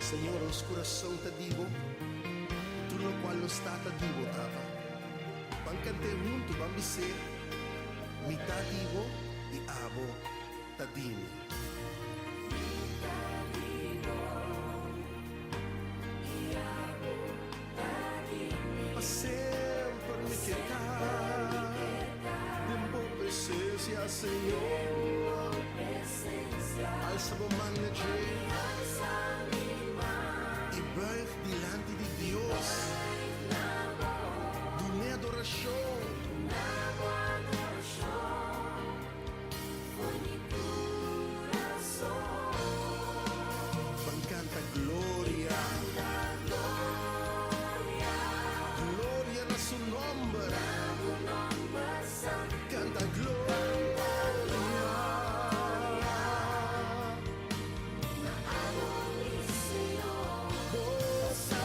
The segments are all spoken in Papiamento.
Señor, nos kurason ta di Bo, tur lokual nos ta ta di Bo, Tata. Ban kant'é huntu, ban bis'é, Mi ta di Bo i Abo ta di mi. Mi ta di Bo i Abo ta di mi. Pa semper mi ke ta den Bo presensia, Señor. Alsa bo man na dje i buig dilanti di Dios. Dun'é adorashon. Ban kanta gloria. Gloria na su nòmber. Kanta gloria. Bo sa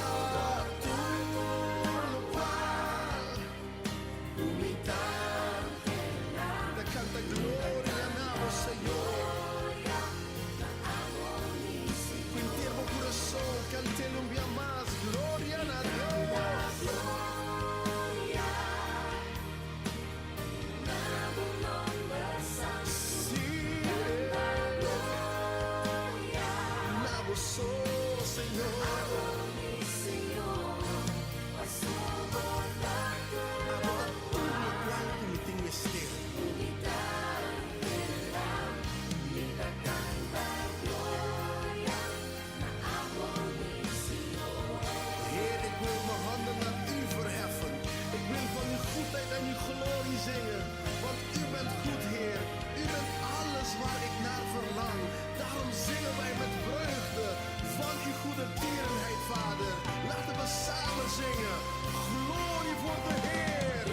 tur lokual ku mi ta. Ta kanta gloria na bo, Señor. Ku henter bo kurason kant'el un bia mas, gloria na Dios. Sí, na bo so, Señor. Abo ta tur lokual ku mi tin mester. Heer, ik wil mijn handen naar U verheffen. Ik wil van uw goedheid en uw glorie zingen. Want U bent goed, Heer. U bent alles waar ik naar verlang. Daarom zingen wij met vreugde van uw goedertierenheid, Vader. Laten we samen zingen. Glorie voor de Heer.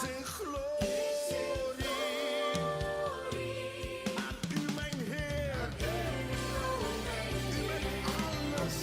Zing glorie aan U, mijn Heer. U bent alles.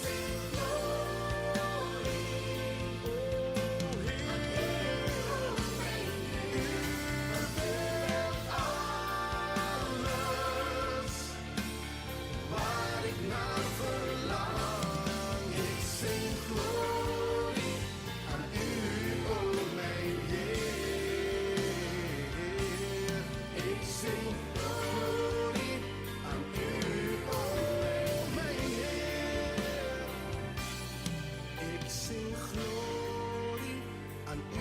Zing glorie. O Heer, U bent alles waar ik naar verlang. Ik zing glorie aan U, o mijn Heer. Ik zing glorie aan U, o mijn Heer. Ik zing glorie aan U,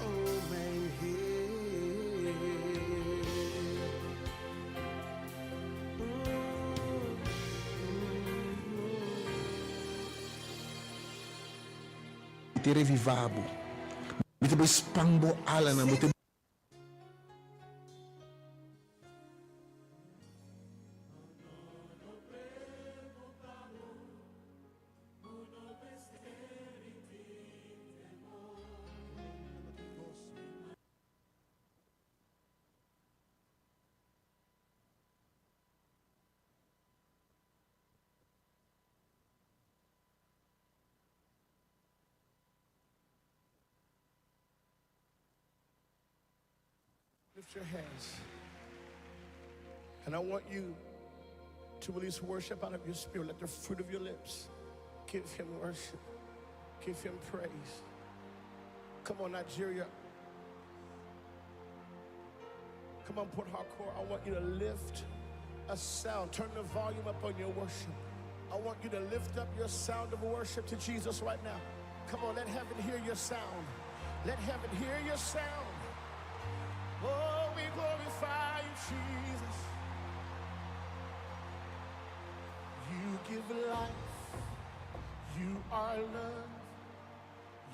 o mijn Heer. Mi ta revivá bo. Mi ta bai span bo alanan, bo ta. Lift your hands. And I want you to release worship out of your spirit. Let the fruit of your lips give him worship, give him praise. Come on, Nigeria. Come on, Port Harcourt. I want you to lift a sound. Turn the volume up on your worship. I want you to lift up your sound of worship to Jesus right now. Come on, let heaven hear your sound. Let heaven hear your sound. Oh, we glorify you, Jesus. You give life. You are love.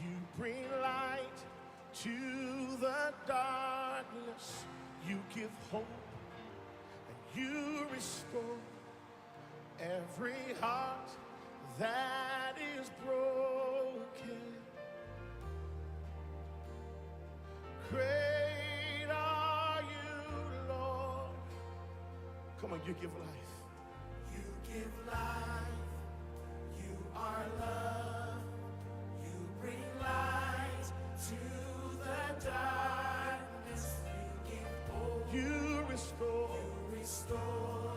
You bring light to the darkness. You give hope and you restore Every heart that is broken. Great are you, Lord. Come on, you give life. You give life. You are love. You bring light to the darkness. You give hope. You restore. You restore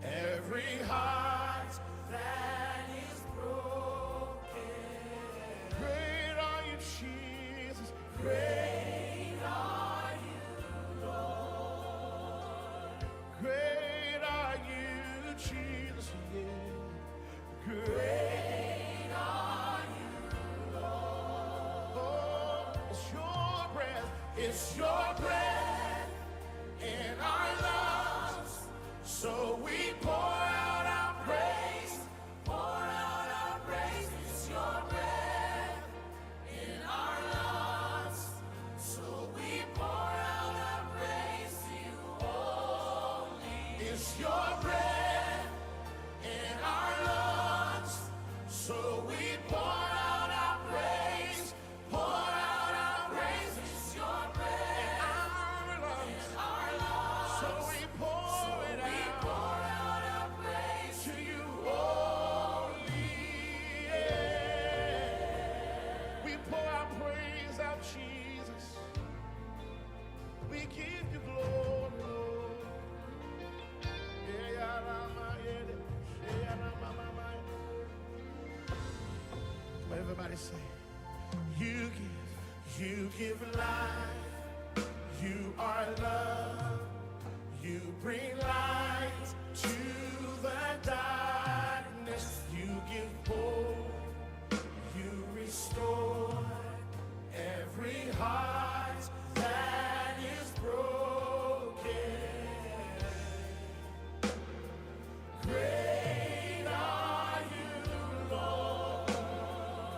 every heart that is broken. Great are you, Jesus. Great are you, Lord. Great are you, Jesus. Yeah. Great Great are you, Lord. Oh, it's your breath. It's your breath in our lungs. So we pour out our praise. Pour out our praise. It's your breath in our lungs. So we pour out our praise to you only. It's your breath in our lungs. So we pour out our praise. Pour out our praise. It's your breath In our lungs. in our lungs. So we pour it We out pour out our praise to you only. Yeah. We pour our praise out, Jesus. We give you glory, Lord. Yeah, yeah, yeah, yeah, Come on, everybody say, you give life, you are love, you bring light to the darkness, you give hope, you restore every heart that is broken. Great are you, Lord.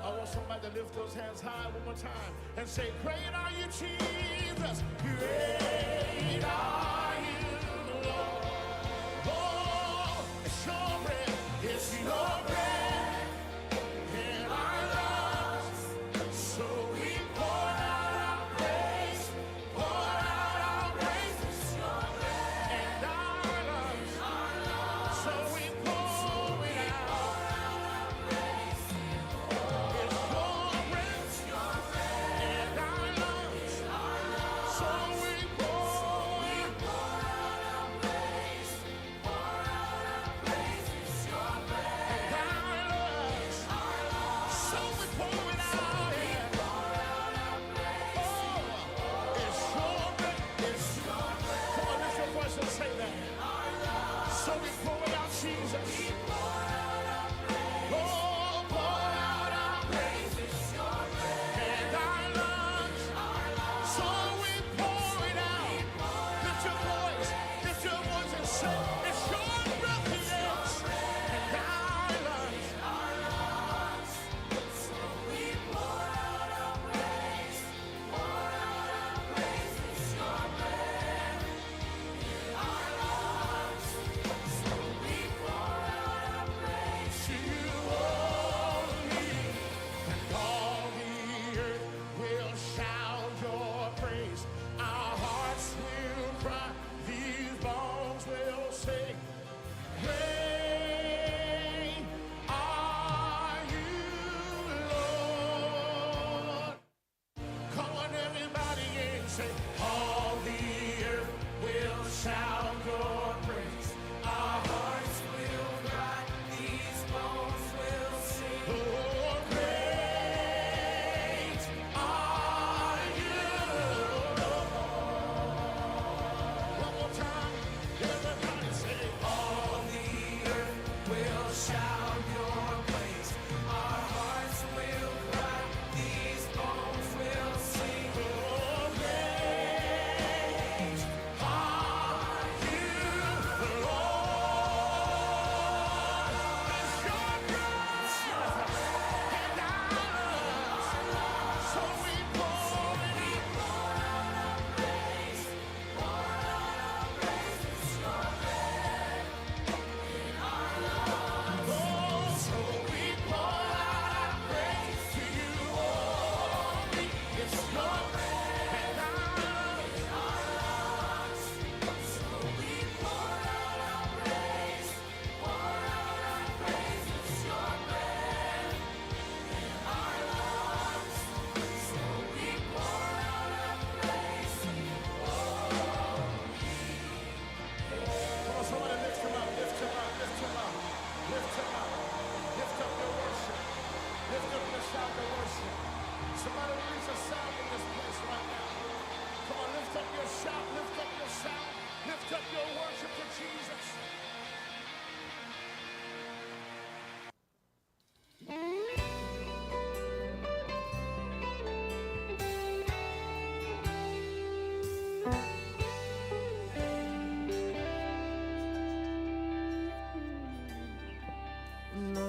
I want somebody to lift those hands high one more time and say, Great are you, Jesus. Great are you, Lord. Oh, it's your breath. It's your breath in our lungs. So we pour out our praise. Pour out our praise. It's your breath In our lungs. in our lungs. So we pour it out. Pour out our praise to you It's your breath It's your breath in our lungs. in our lungs. So we pour. We pour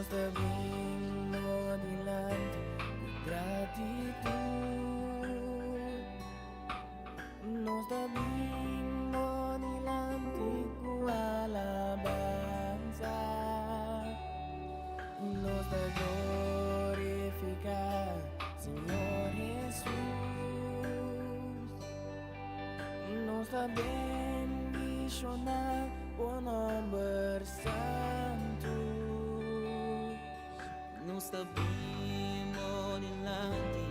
Nos ta bin bo dilanti ku gratitut. Nos ta bin bo dilanti ku alabansa. Nos ta glorifiká Señor Hesus. Nos ta bendishoná bo nòmber santu. Nos ta bin bo dilanti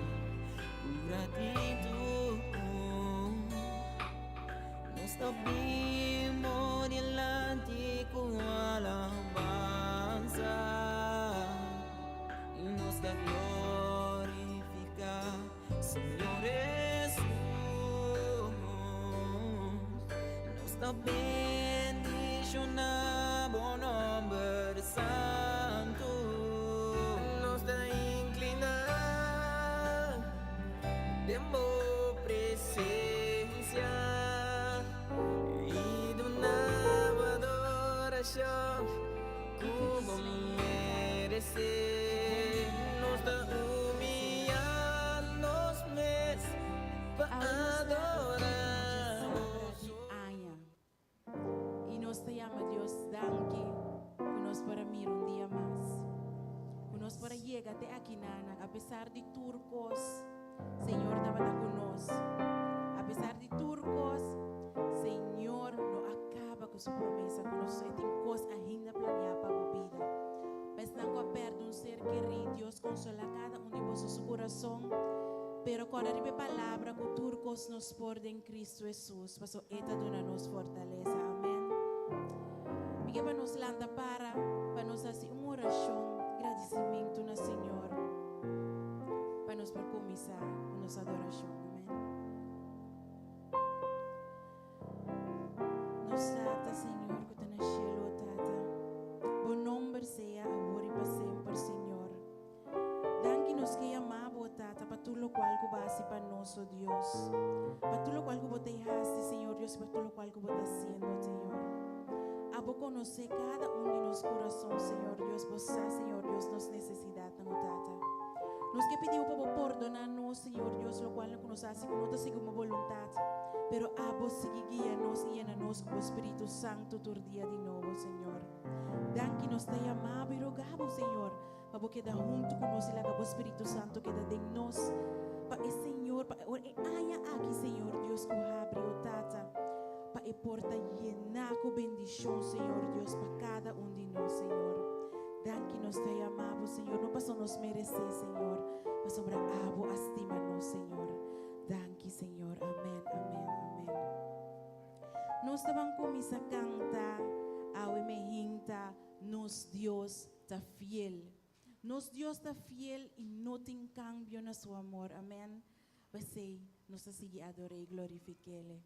ku gratitut. Nos ta bin bo dilanti ku alabansa. Nos ta glorifiká Señor Hesus. Nos ta bendishoná bo nòmber santu. Nos ta inkliná den bo presensia i duna bo adorashon ku bo meresé. Nos ta humiyá nos mes pa Awe nos ta adorá na bo djasabra di aña i nos ta yama Dios danki ku nos por a mira un dia mas, ku nos por a yega te akinanan apesar di tur kos Señor tabata ku nos, apesar di tur kos Señor no a kaba ku su promesa ku nos e tin kos ainda planeá pa bo bida. Pa esnan ku a pèrdè un ser kerí, Dios konsolá kada un di boso su kurason, pero kòrda riba e palabra ku tur kos nos por den Kristu Hesus, pasobra E ta duna nos fortalesa. Amèn. Mi ke pa nos lanta para pa nos hasi un orashon gradisimentu na Señor pa nos por kuminsá ku nos adorashon. Amèn. Nos Tata, Señor, ku ta na shelu, o Tata, bo nomber sea awor i pa semper, Señor. Danki nos ke yama bo, o Tata, pa tur lokual ku bo a hasi pa nos, o Dios. Pa tur lokual ku bo ta hasi, Señor Dios, i pa tur lokual ku bo ta hasiendo, Señor. Abo konosé kada un di nos kurason, Señor Dios. Bo sa, Señor Dios, nos nesesidatnan, o Tata. Nos ke pidi bo pa bo pordoná nos, Señor Dios, lokual ku nos hasi ku no ta segun bo boluntat. Pero abo sigui guia nos i yena nos ku bo Spiritu Santu tur dia di nobo, Señor. Danki nos ta yama bo i roga bo, Señor, pa bo keda huntu ku nos i laga bo Spiritu Santu keda den nos. Pa e Señor, pa ora e aña aki, Señor Dios, ku habri, o Tata, pa e por ta yená ku bendishon, Señor Dios, pa kada un di nos, Señor. Danki nos ta yama bo, Señor, no pasobra nos meresé, Señor, pasobra abo a stima nos, Señor. Danki, Señor. Amén, amén, amén. Nos ta ban kuminsá kanta awe mehinta Nos Dios ta fiel. Nos Dios ta fiel i no tin kambio na su amor. Amén. P'esei nos ta sigui ador'é i glorifik'Ele.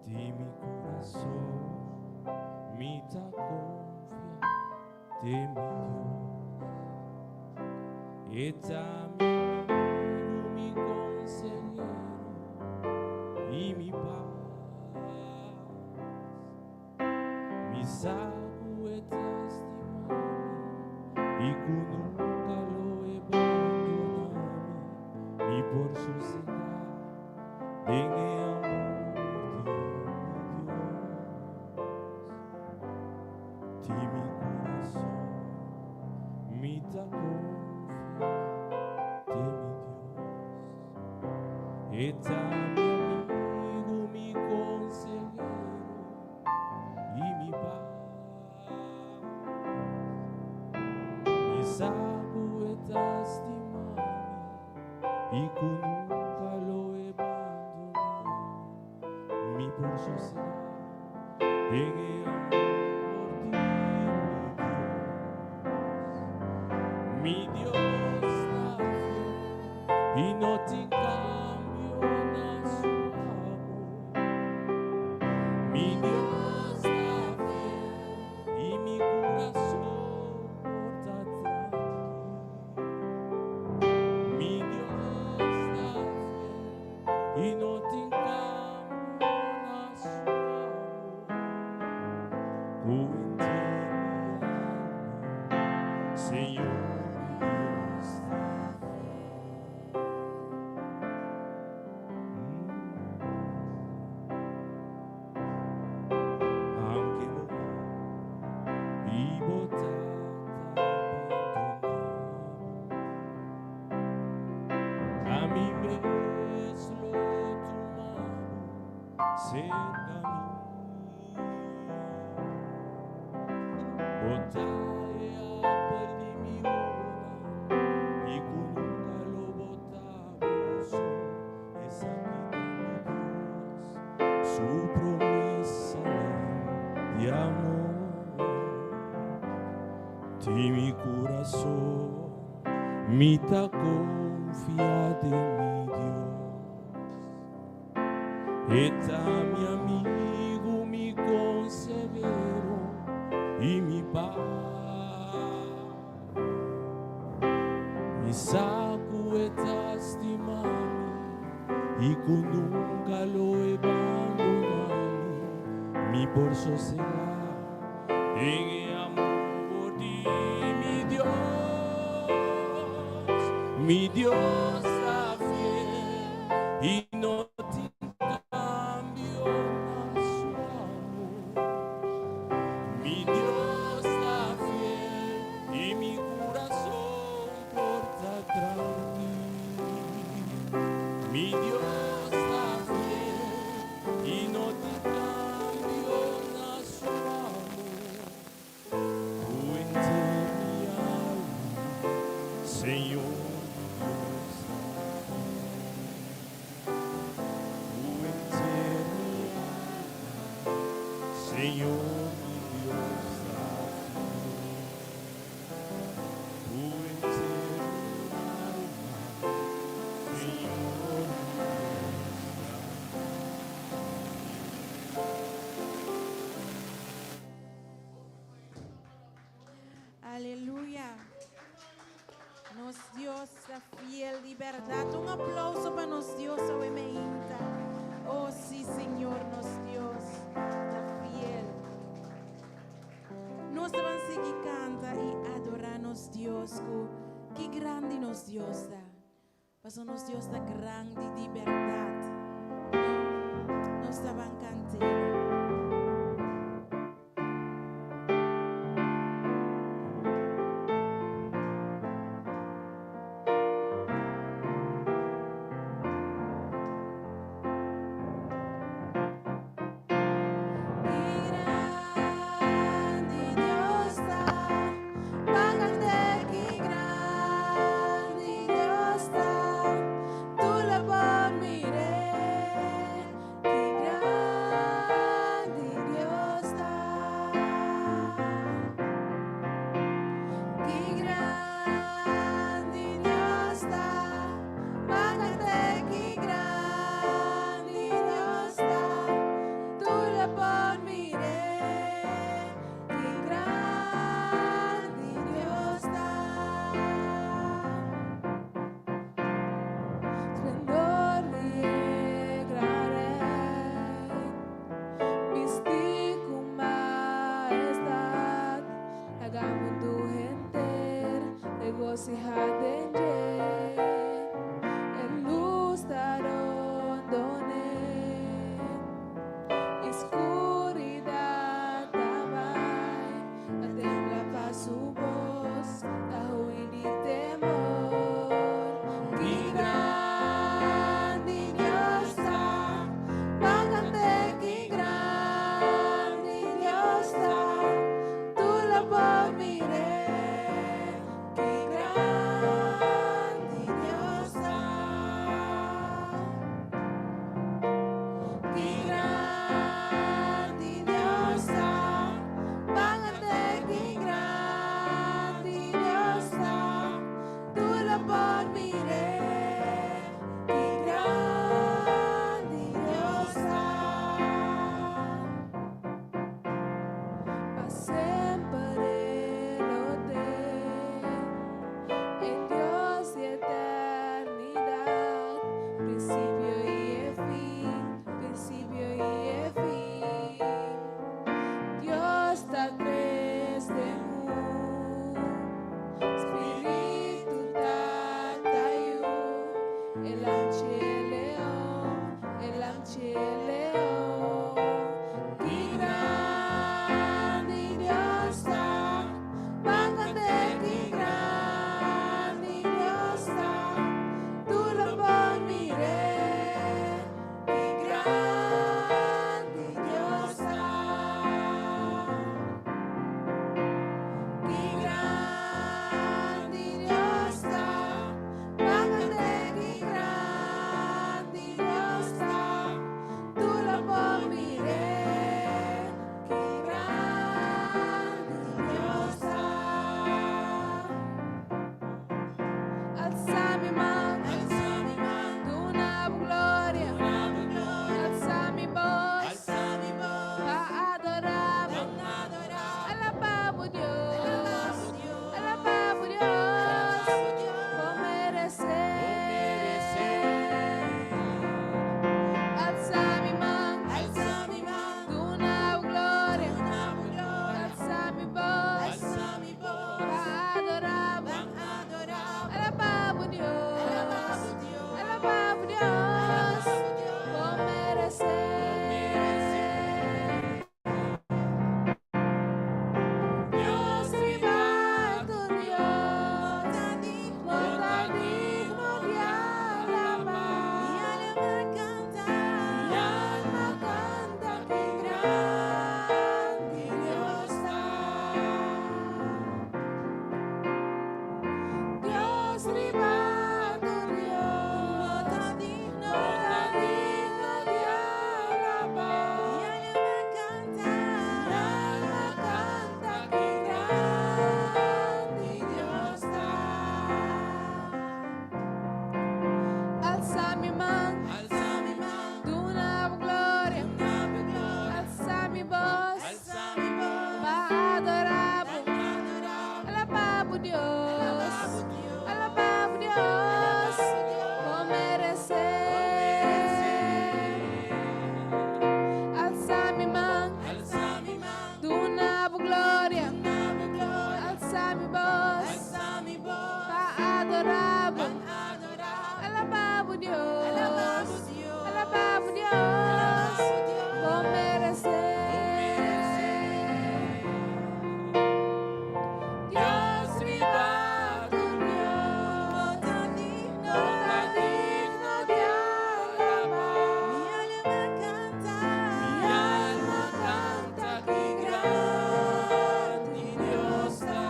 Di mi kurason mi ta konfia den mi Dios. E ta mi amigu, mi konsehero i mi pas. Mi sa ku e ta stima mi i ku nunka lo e bandona mi. Mi por sosegá den e amor di mi Dios. Di mi kurason. Mi ta confia den mi Dios. E ta mi amigo, mi consehero y mi paz. Mi sa cu e ta stima mi y cu nunca lo e bandona mi. Mi por sosega den e amor di mi Dios. Mi Dios ta fiel y no tin cambio na su amor. Mi Dios ta fiel y mi curason por ta trankil. Mi Dios ta fiel y no tin cambio na su amor. Cu henter mi alma, Señor mi Dios ta fiel. Aunke bo mama y bo tata bandona bo, ami mes lo tuma bo cerca mi. Bo ta e apel di mi wowonan y cu nunca lo bo ta bo so. Esaki ta mi Dios, su promesanan di amor. Di mi curason mi ta confia den mi Dios. E ta mi amigo, mi consehero y mi paz. Mi sa cu e ta stima mi y cu nunca lo e bandona mi. Mi por sosega den e amor di mi Dios. Mi Dios ta fiel y no tin cambio na su amor. Mi Dios ta fiel y mi curason por ta trankil. Mi Dios ta fiel y no tin cambio na su amor. Cu henter mi alma, Señor mi Dios ta fiel. Cu henter mi alma, Señor mi Dios ta fiel. Cu henter mi alma, Señor mi Dios ta Aleluya. Nos Dios ta fiel di berdad. Un aplauso pa nos Dios, awe mainta. Oh, si, Señor, nos Dios ta fiel. Nos ta bay sigui canta y adora nos Dios. Cu ki grandi nos Dios ta. Paso nos Dios ta grandi di berdad. No, nos ta bay canta. Ki grandi Dios ta, pagante ki grandi Dios ta, tur lo por mir'é. Ki grandi Dios ta. Ki grandi Dios ta, pagante ki grandi Dios ta, tur lo por mir'é. Ki grandi Dios ta. Splendor di e gran Rey, bisti cu mahestad, laga mundo henter regociha den dje. E luz ta rondon'e, oscuridad ta bay, ta tembla pa su voz, ta semper e lo t'e, e Dios di eternidad, principio y e fin, principio y e fin. Dios ta tres den un, Spirito Tata Yu, e Lamchi e Leon, e Lamchi e Leon. Ki grandi Dios ta, ban cant'e ki grandi Dios ta, tur lo por mir'e, ki grandi Dios ta. Ki grandi Dios ta, ban cant'e ki grandi Dios ta, tur lo por mir'e, ki grandi Dios ta. Alsa mi man, duna gloria, alsa mi bos, pa adora, alaba Dios, alaba Dios, bo merece. Alsa mi man, duna gloria, alsa mi bos, pa adora, alaba Dios, alaba Dios, bo merece. Dios riba tur Dios, bo ta digno di alaba. Mi alma canta ki grandi Dios ta. Dios riba tur Dios, bo ta digno di alaba. Mi alma canta ki grandi Dios ta. Alsa mi man, duna gloria, alsa mi bos, pa adora, alaba Dios, alaba Dios, bo merece. Alsa mi man, duna gloria, alsa mi bos, pa adora, alaba Dios, alaba Dios, bo merece. Dios riba tur Dios, bo ta digno di alaba. Mi alma canta ki grandi Dios ta.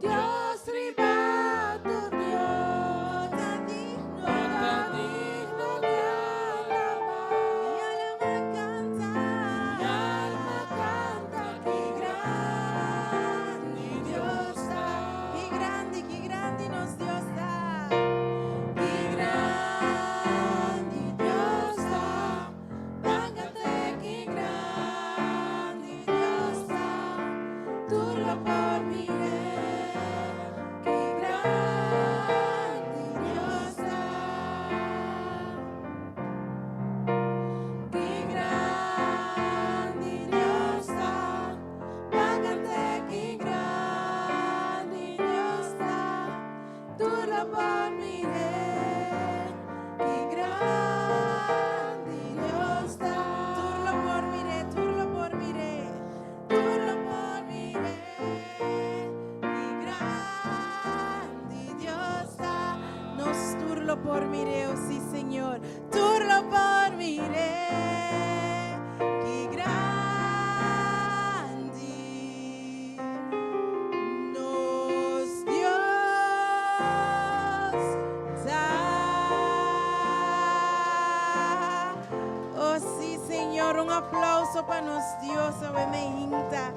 Dios riba tur Dios, bo ta digno di alaba. Mi alma canta ki grandi Dios ta. Ki grandi nos Dios ta. Ki grandi Dios ta, ban cant'e ki grandi Dios ta, tur lo por mir'e, ki grandi Dios ta. Ki grandi Dios ta, ban cant'e ki grandi Dios ta, tur lo por mir'e, ki grandi Dios ta. Tur lo por mir'e, tur lo por mir'e. Tur lo por mir'e, Ki grandi Dios ta. Nos tur lo por mir'e, oh si Señor. Tur lo por mir'e. Ki grandi nos Dios ta. Oh si Señor, un aplauso pa nos Dios, awe mainta.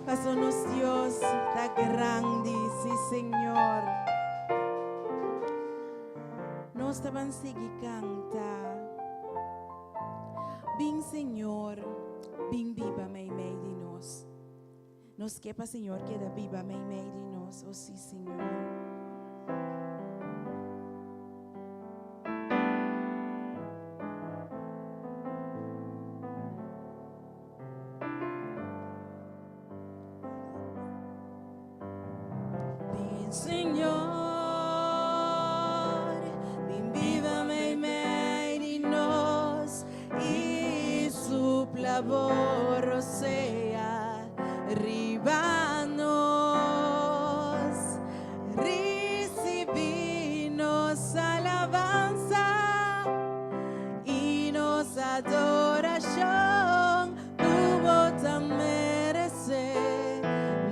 Paso nos Dios ta grandi, si Señor. Nos ta ban sigui canta. Bin Señor, bin biba meimei di nos. Nos ke pa Señor keda biba meimei di nos, o sí Señor. Bin Señor, bin biba meimei di nos i supla bo rosea riba nos. Risibí nos alabansa i nos adorashon ku bo ta meresé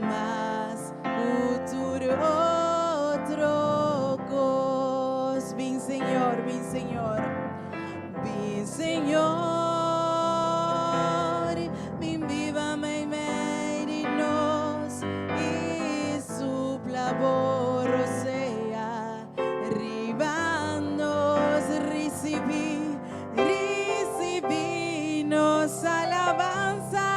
mas ku tur otro kos. Bin Señor, bin Señor, bin Señor, bin biba meimei di nos i supla bo rosea riba nos. Risibí, risibí nos alabansa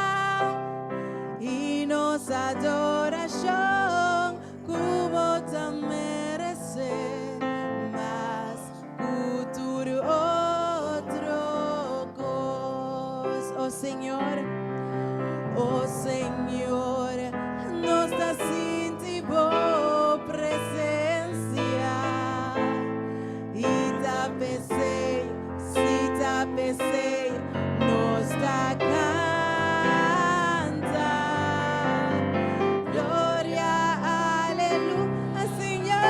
i nos adorashon ku bo ta meresé mas ku tur otro kos. O Señor, o Señor, nos ta sinti bo presensia i ta p'esei, sí ta p'esei, nos ta kanta. Gloria, aleluya, Señor.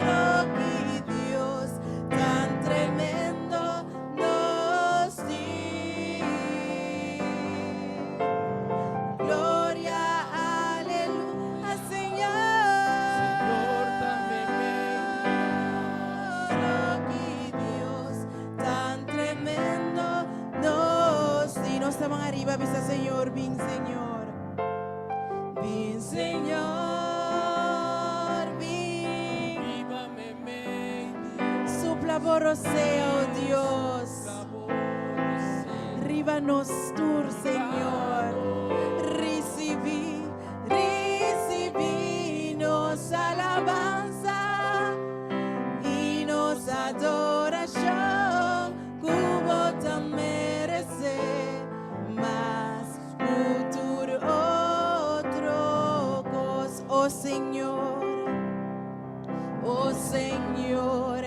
Oh, ki Dios tan tremendo nos tin. Gloria, aleluya, Señor. Señor, dame Oh, ki Dios tan tremendo nos tin. Nos ta ariba, bisa Señor, bin Señor. Bin Señor, bin. Biba meimei di Supla bo rosea, oh Dios. Riba nos tur, Señor. Risibí, risibí nos alabansa i nos adorashon ku bo ta meresé mas ku tur otro kos, oh Señor. Oh Señor,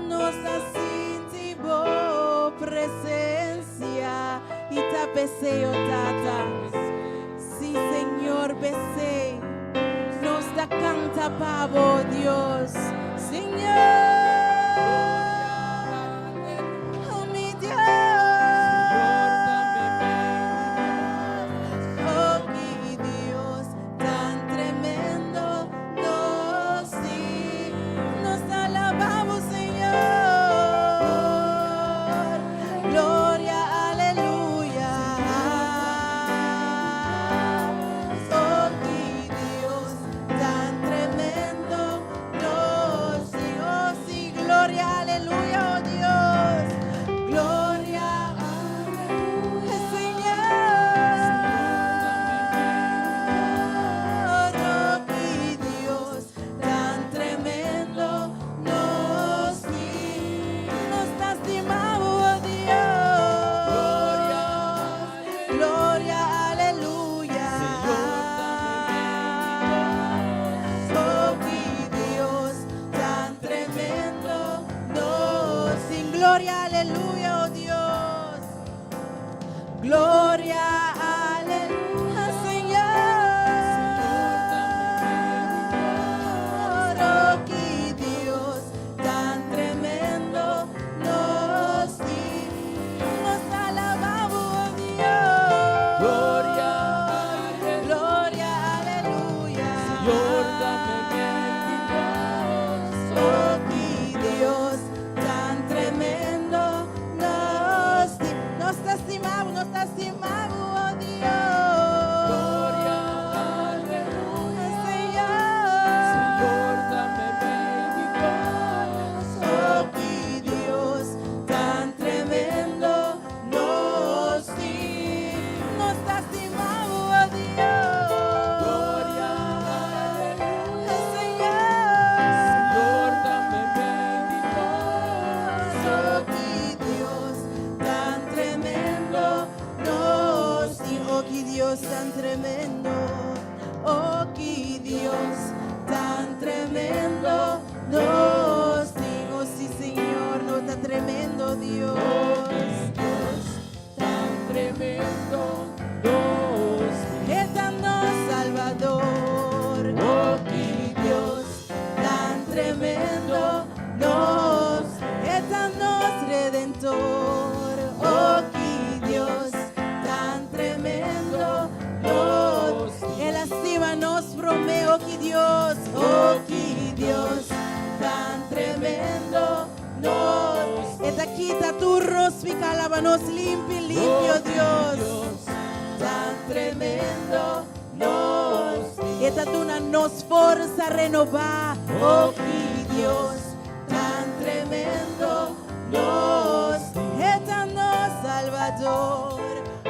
nos ta sinti bo presensia i ta p'esei, oh Tata. Sí, Señor, p'esei. Nos ta kanta pa bo, Dios. Señor, oh mi Dios. Oh, ki Dios tan tremendo nos tin. Nos alabamos, Señor. Gloria, aleluya. Oh, ki Dios tan tremendo nos tin. Oh, sí, gloria, aleluya, oh Dios. Gloria, aleluya, Señor. Oh, ki Dios tan tremendo nos tin. Nos ta stima, oh Dios. Gloria, aleluya. Oh, ki Dios tan tremendo nos tin. Gloria, aleluya, oh Dios. Gloria, aleluya, Señor. Oh, ki Dios tan tremendo nos tin. Nos alabamos, oh Dios. Gloria, Gloria, aleluya. Señor, dame Dios. Oh, ki Dios tan tremendo nos tin. Nos ta stima, nos ta stima, oh Dios. tremendo. Oh, ki Dios tan tremendo nos tin. Oh, sí, Señor, nos ta tremendo Dios. Oh, Dios tan tremendo nos E ta nos Salvador. Oh, ki Dios tan tremendo nos. E ta nos Redentor. Oh, ki Dios tan tremendo nos. El a stima nos promé, oh, ki Dios, oh, ki Dios tan tremendo nos. E ta kita tur nos piká, laba nos limpi, limpi, oh Dios, tan tremendo nos. E ta duna nos forsa renobá, oh, ki Dios tan tremendo nos. E ta nos Salvador,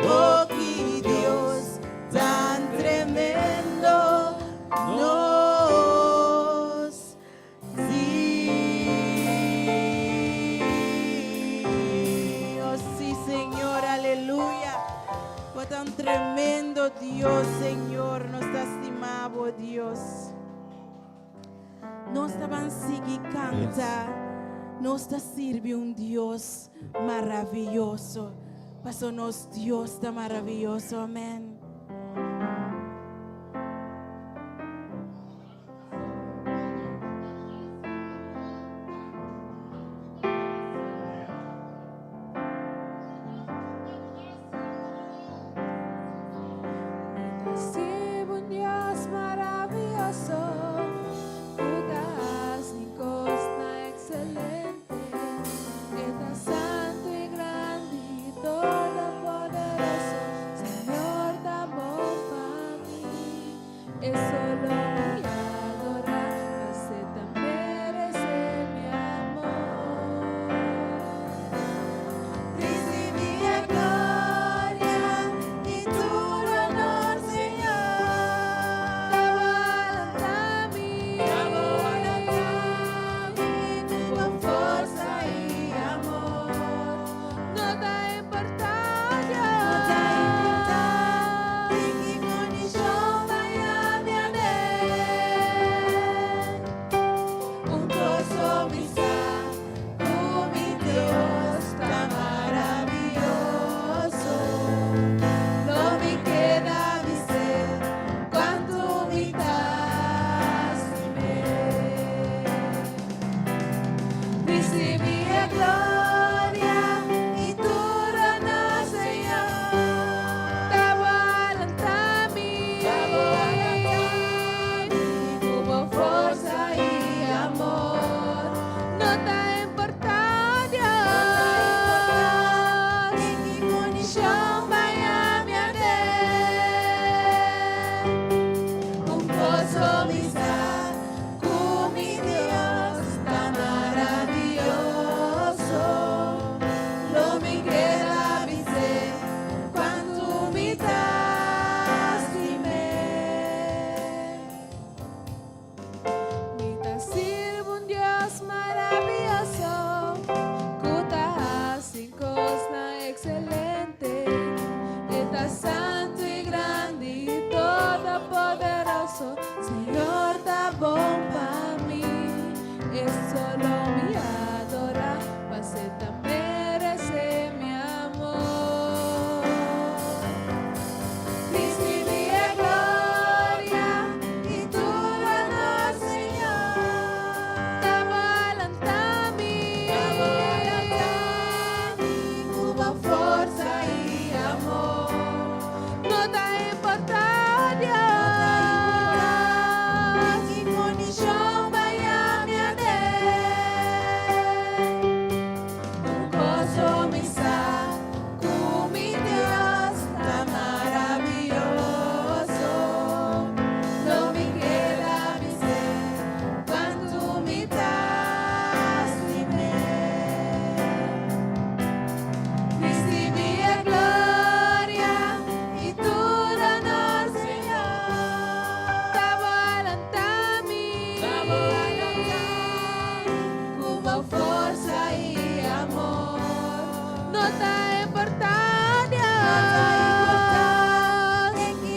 oh, ki Dios tan tremendo nos tin. Oh, sí, Señor, aleluya. Oh, tan tremendo Dios, Señor, nos ta stima bo, Dios. Nos ta ban sigui kanta. Nos ta sirbi un Dios maravioso. Paso nos Dios ta maravioso. Amèn. Mi ta sirbi un Dios maravioso, ku ta hasi kosnan ekselente. E ta santu i grandi, todopoderoso. Señor ta bon pa mi. E solo mi adorá, pas'e ta meresé mi amor. Risibí e gloria i tur honor, Señor. Lanta mi, Ku forsa i amor. No ta importá, No ta importá den ki kondishon vaya mi aden. Un kos mi sa, ku mi Dios ta maravioso. Lo mi keda bis'é kuantu mi ta stim'é. Risibí e gloria i tur honor, Señor. Ta lanta mi, ku forsa i amor. No ta importá, Dios, Den ki kondishon vaya mi aden. Un kos mi sa, ku mi Dios ta maravioso. Lo mi keda bis'é kuantu mi ta stim'é. Mi ta sirbi un Dios maravioso, ku ta hasi kosnan ekselente. E ta santu i grandi, todopoderoso. Señor ta bon pa mi. E solo mi adorá, pas'e ta meresé mi amor. Risibí e gloria i tur honor, Señor. Ta lanta mi, Ku forsa i amor. No ta importá, Dios, Den ki kondishon vaya mi aden. Un kos mi sa, ku mi Dios ta maravioso. Lo mi keda bis'é kuantu mi ta stim'é. Risibí e gloria i tur honor, Señor. Ta lanta mi, Ku forsa i amor. No ta importá, No ta importá Dios, den ki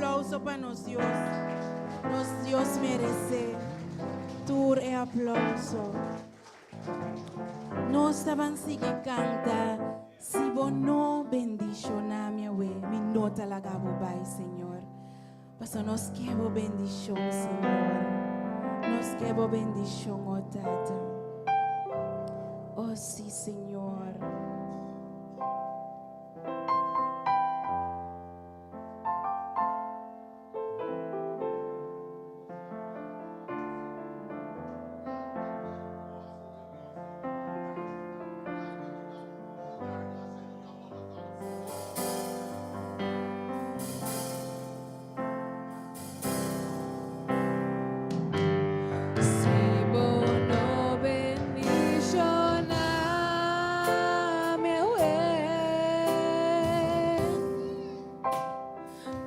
aplauso pa nos Dios. Nos Dios meresé tur e aplauso. Nos ta ban sigui kanta, Si bo no bendishoná mi awe, mi no ta laga bo bai, Señor. Paso nos ke bo bendishon, Señor. Nos ke bo bendishon, o Tata. O sí, Señor. Si bo no bendishoná mi awe,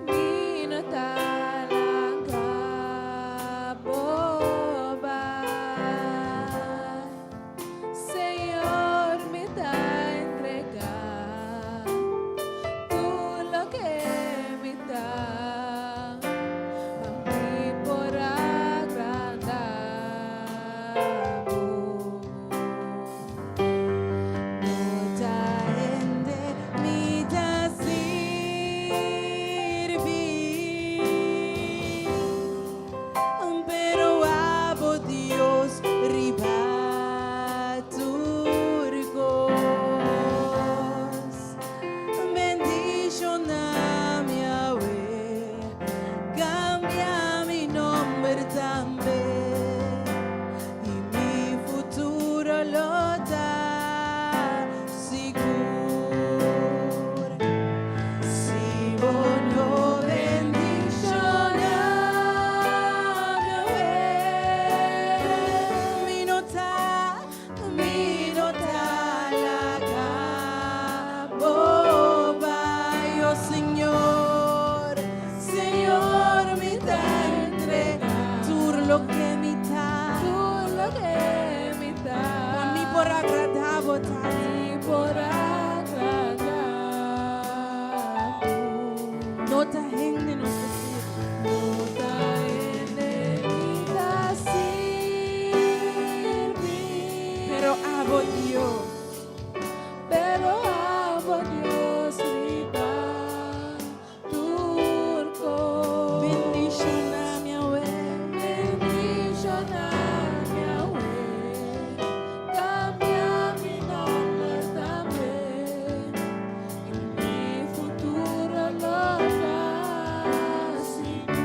mi no ta laga bo bai. Señor, mi ta entregá tur loke mi ta, pa mi por agradá bo. No ta hende mi ta sirbi, pero abo Dios riba tur kos. Bendishoná mi awe, kambia mi nòmber tambe, i mi futuro lo ta sigur. Si bo no bendishoná mi awe, mi no ta, mi no ta laga bo bai, oh Señor, Señor, mi ta entregá tur loke mi ta, Tur loke mi ta, pa mi por agradá bo, Tata. Mi por agradá bo. No ta hende nos ta sirbi, No ta hende mi ta sirbi, pero abo Dios. Pero abo Dios riba tur kos. Bendishoná mi awe, Bendishoná mi awe, kambia mi nòmber tambe, i mi futuro lo ta sigur.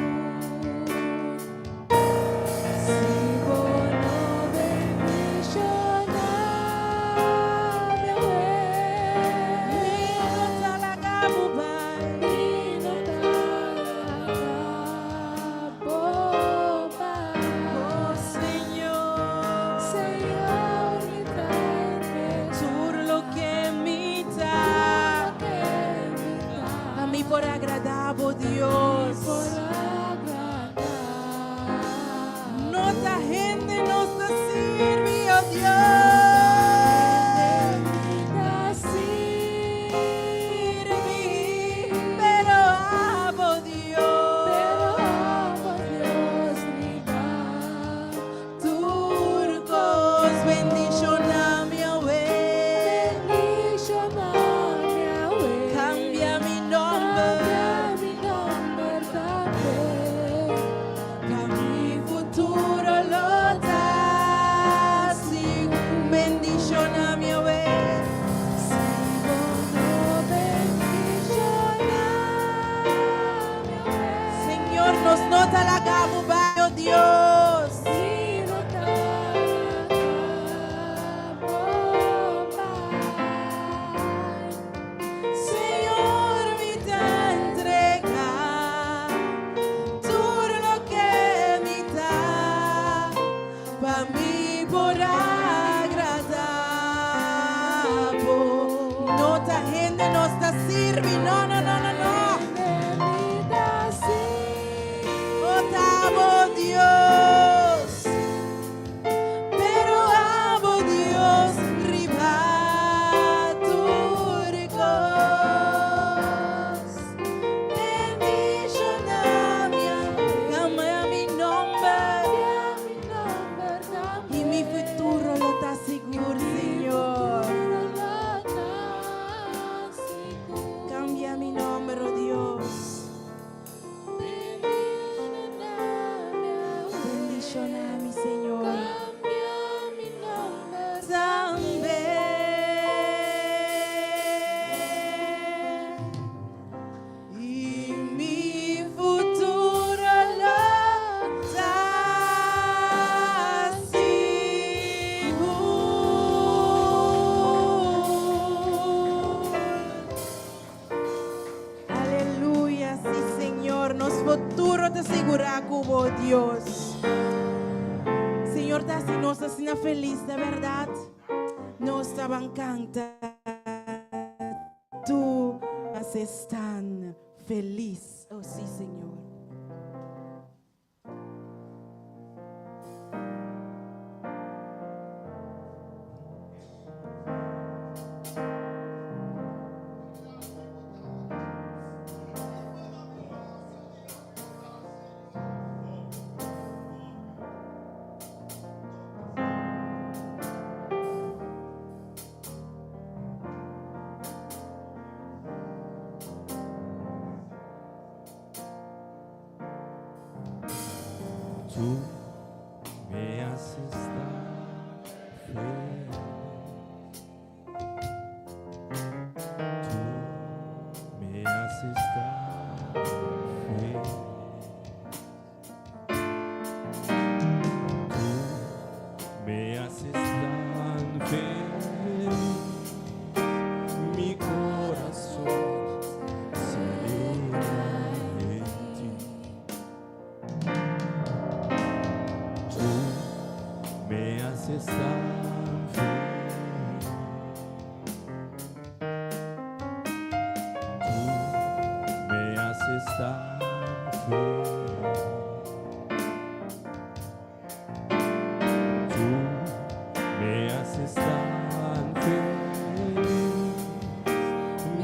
Si bo no bendishoná mi awe, mi no ta laga bo bai. Mi no ta laga bo bai. Oh Señor, Señor, mi ta tur loke mi ta, pa mi por agradá bo, Dios. Por agradá. No ta hende nos ta sirbi, oh Dios. Ta sirbi, Pero abo Dios. Pero abo Dios riba Tur kos, bendishoná mi awe. Bendishoná mi awe. Kambia mi nòmber. Kambia mi nòmber tambe. Mi futuro lo ta sigur. Bendishoná mi awe. Si bo no bendishoná mi awe. Señor, nos no ta laga bo bai, oh Dios. Mi no ta laga bo bai. Señor, mi ta entregá tur loke mi ta, pa mi por agradá bo. No ta hende nos ta sirbi, no, no, no, no, no. Mi ta sirbi, Oh, ta bo Dios. futuro ta sigurá ku bo, Dios. Señor ta hasi nos asina felis, ta bèrdat? Nos ta ban kanta, Tu haces tan felis. Oh, sí, Señor. Tu me haces tan feliz. Tu me haces tan feliz. Tu me haces tan feliz. Mi corazón se alegra en ti. Tu me haces tan feliz. Tu me haces tan feliz. Tu me haces tan feliz.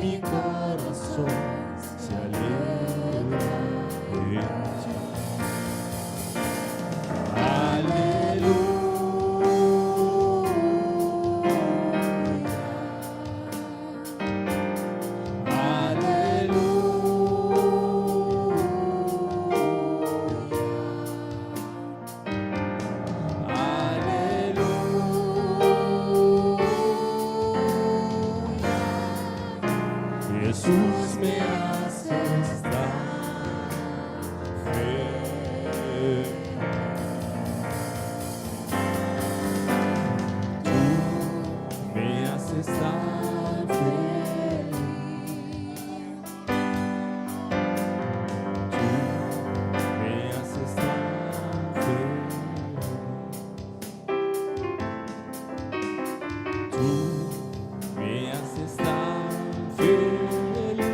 Mi corazón se alegra en ti. Aleluya. Aleluya. Aleluya. Jesús me haces tan feliz. Tú me haces tan feliz. Tú me haces tan feliz. Tú me haces tan feliz.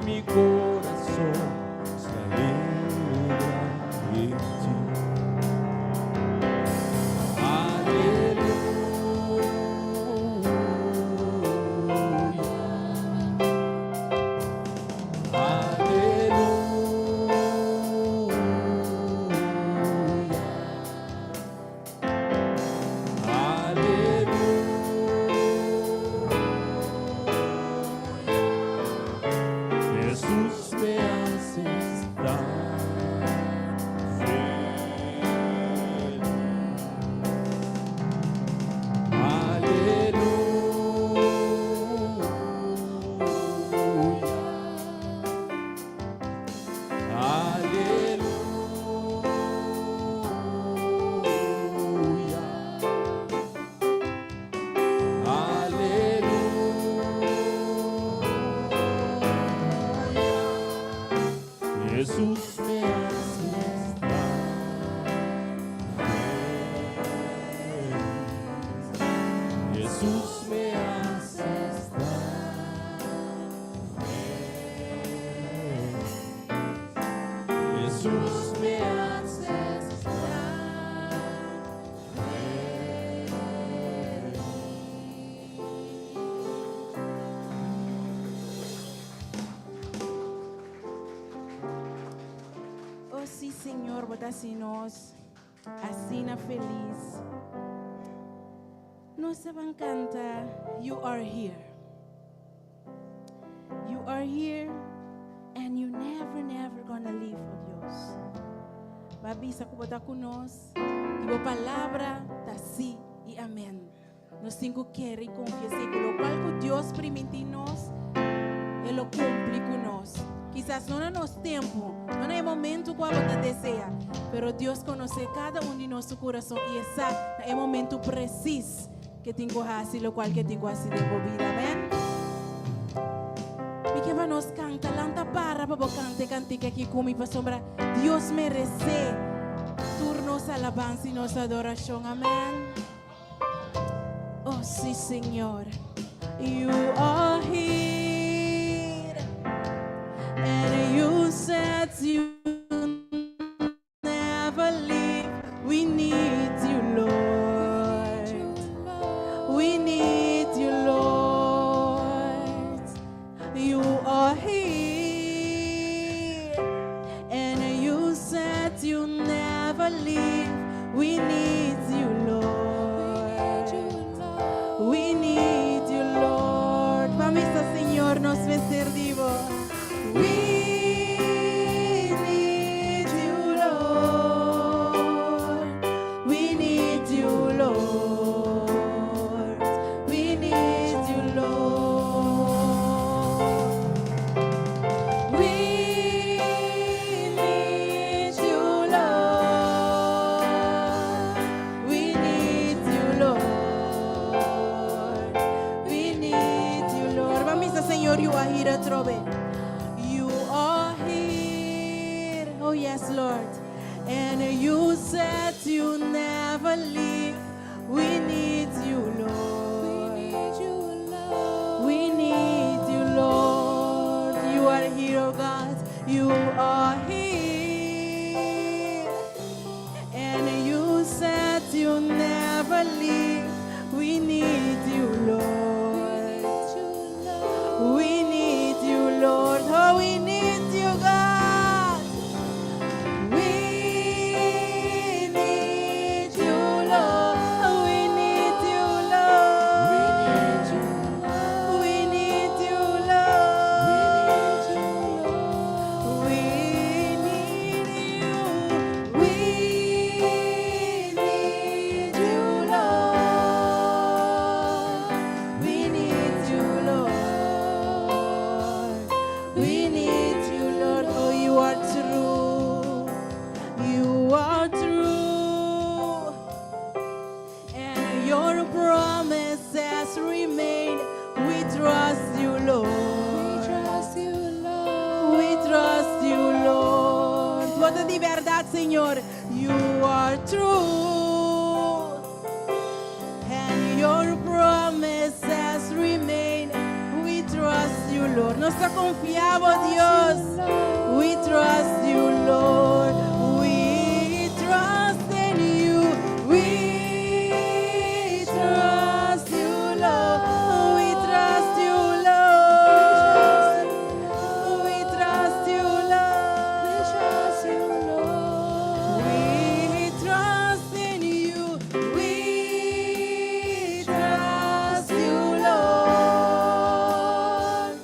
Mi corazón se alegra en ti. Aleluya. Aleluya. Aleluya. Jesús me haces tan feliz. Aleluya. Aleluya. Aleluya. Jesús me haces tan feliz. Jesús me haces tan feliz. Jesús me haces tan feliz. Oh, sí, Señor, bo ta hasi nos asina felis. Nos ta ban kanta, You are here. You are here and you never, never gonna leave, oh Dios. B'a bisa ku bo ta ku nos i bo palabra ta sí i amèn. Nos tin ku kere i konfia ku loke ku Dios primintí nos, E lo kumpli ku nos. Kisas no na nos tempu, no na e momento ku abo ta deseá, pero Dios konosé kada un di nos kurason i sa na e momento presis ku tin ku hasi, loke ku tin ku hasi den bo bida. Amèn? Mi ke nos kanta, lanta para pa bo kanta e kantika aki ku mi pasobra Dios meresé tur nos alabansa i nos adorashon. Amèn. Oh sí, Señor. You are here and you said you never leave. We need you, Lord. We need you, Lord. You are here, and you said you never leave. We need you, Lord. We need you, Lord. Ban bisa, Señor, nos mester di bo. We need you, Lord. We need you, Lord. We need you, Lord. We need you, Lord. We need you, Lord. We need you, Lord. Ban bisa, Señor, you are here, atrobe. You are here. Oh, yes, Lord. And you said you never leave. We need you, Lord. We need you, Lord. You are here, oh God. You are here. And you said you never leave. We need you, Lord. We need you, Lord. Oh, we need you, God. We need you, Lord. We need you, Lord. We need you, Lord. We need you. We need you, Lord. We need you, Lord. We need you, Lord. Oh, you are true. You are true. And your promises remain. We trust you, Lord. We trust you, Lord. We trust you, Lord. Bo ta di berdat, Señor. You are true. And your promises remain. We trust you, Lord. Nos ta konfia bo, Dios. We trust you, Lord. We trust in you. We trust you, Lord. We trust you, Lord. We trust you, Lord. We trust you, Lord. We trust in you. We trust you, Lord.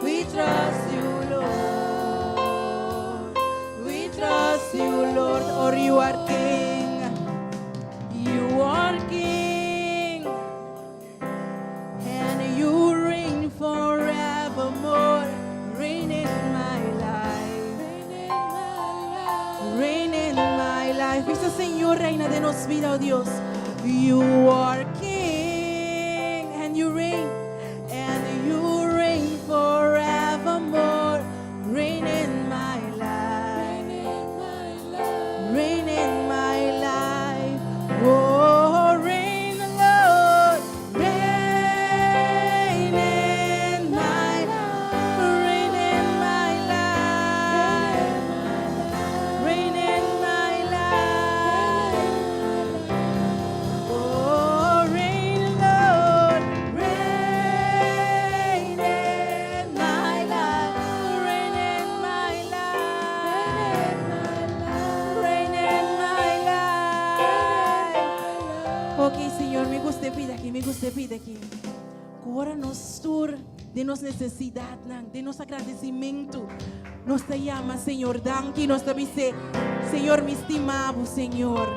We trust you, Lord. We trust you, Lord. Or you are King. You are King. And you reign forevermore. Reign in my life. Reign in my life. Reign in my life. Bisa Señor, reina den nos bida, oh Dios. You are King and you reign, and you reign forevermore. Reign in my life. Reign in my life. Reign in my life. Oh, reign, Lord. Reign in my Reign in my life. Reign in my life. Oh, reign, Lord. Reign in my life. Reign in my life. Reign in my life. Ok, Señor, mi gusta e pida aki, mi gusta e pida aki. Ora nos tur di nos nesesidatnan, di nos agradesimentu. Nos ta yama, Señor, danki, nos ta bisa, Señor, mi stima bo, Señor.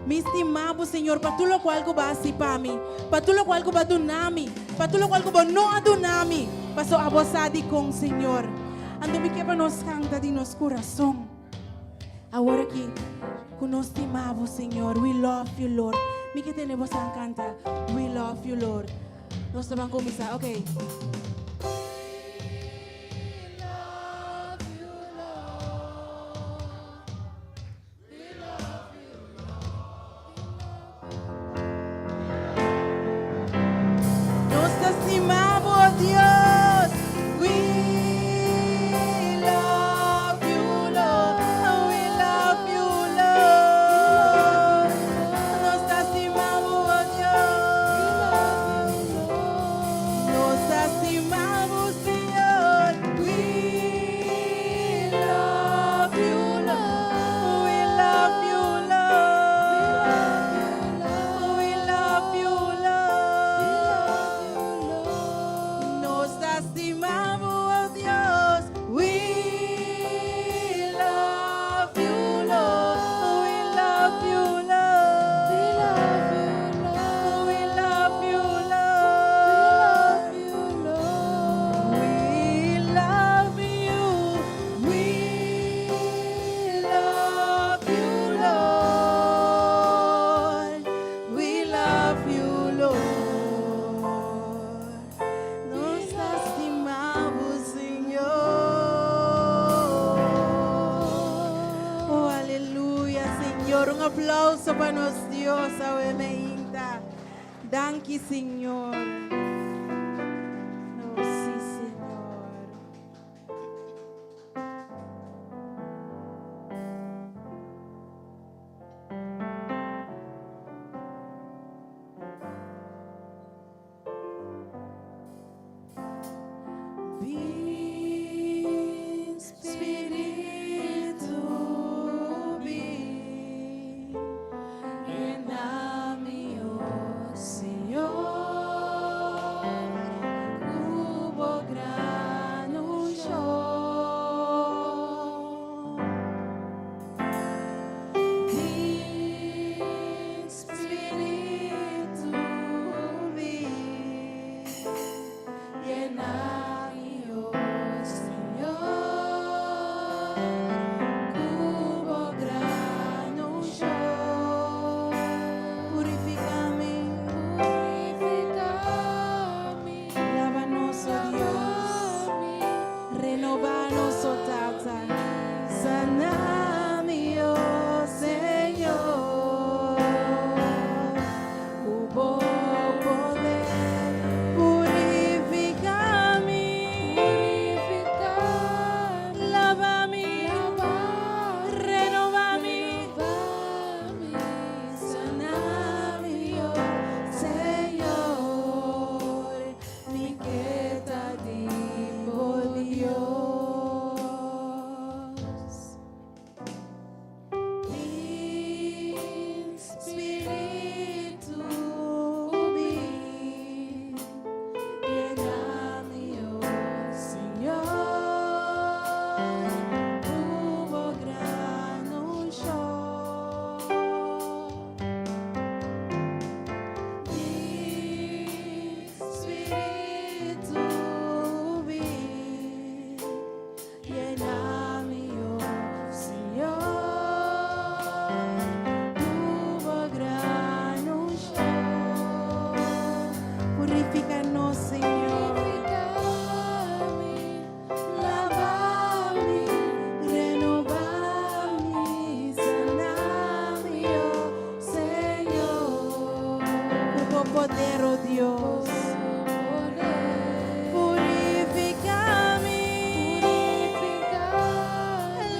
Mi stima bo, Señor, pa tur loke ku bo a hasi pa mi, pa tur loke ku bo a duna mi, pa tur loke ku bo no a duna mi, paso abo sa dikon, Señor. Anto mi ke pa nos kanta di nos kurason. Awor aki, ku nos stima bo, Señor. We love you, Lord. Mi ke tende boso kanta. We love you, Lord. Nos ta bai kuminsá, ok. aplauso pa nos Dios awe meinta. Danki Señor. Oh, sí, Señor. Bin, Spiritu, bin, llena mi, oh Señor, cu bo gran unción. Bin, Spiritu, bin, llena mi, oh Señor, cu bo gran unción. Purifica mi, Purifica mi, lávanos, oh Dios, renóvanos, oh Tata, sana mi, oh Señor. Cu bo poder, purifica mi, Purifica mi, lava mi, lava renova mi, mi, sana mi, oh Señor, mi ke ta di bo Dios. Bin, Spiritu, bin, llena mi, oh Señor, cu bo gran unción. Bin, Spiritu, bin, llena mi, oh Señor, cu bo gran unción. Purifícanos, Señor. Purifica mi, Lava mi, renova mi, sana mi, oh Señor. Cu bo poder, oh Dios. Poder. Purifica mi, Purifica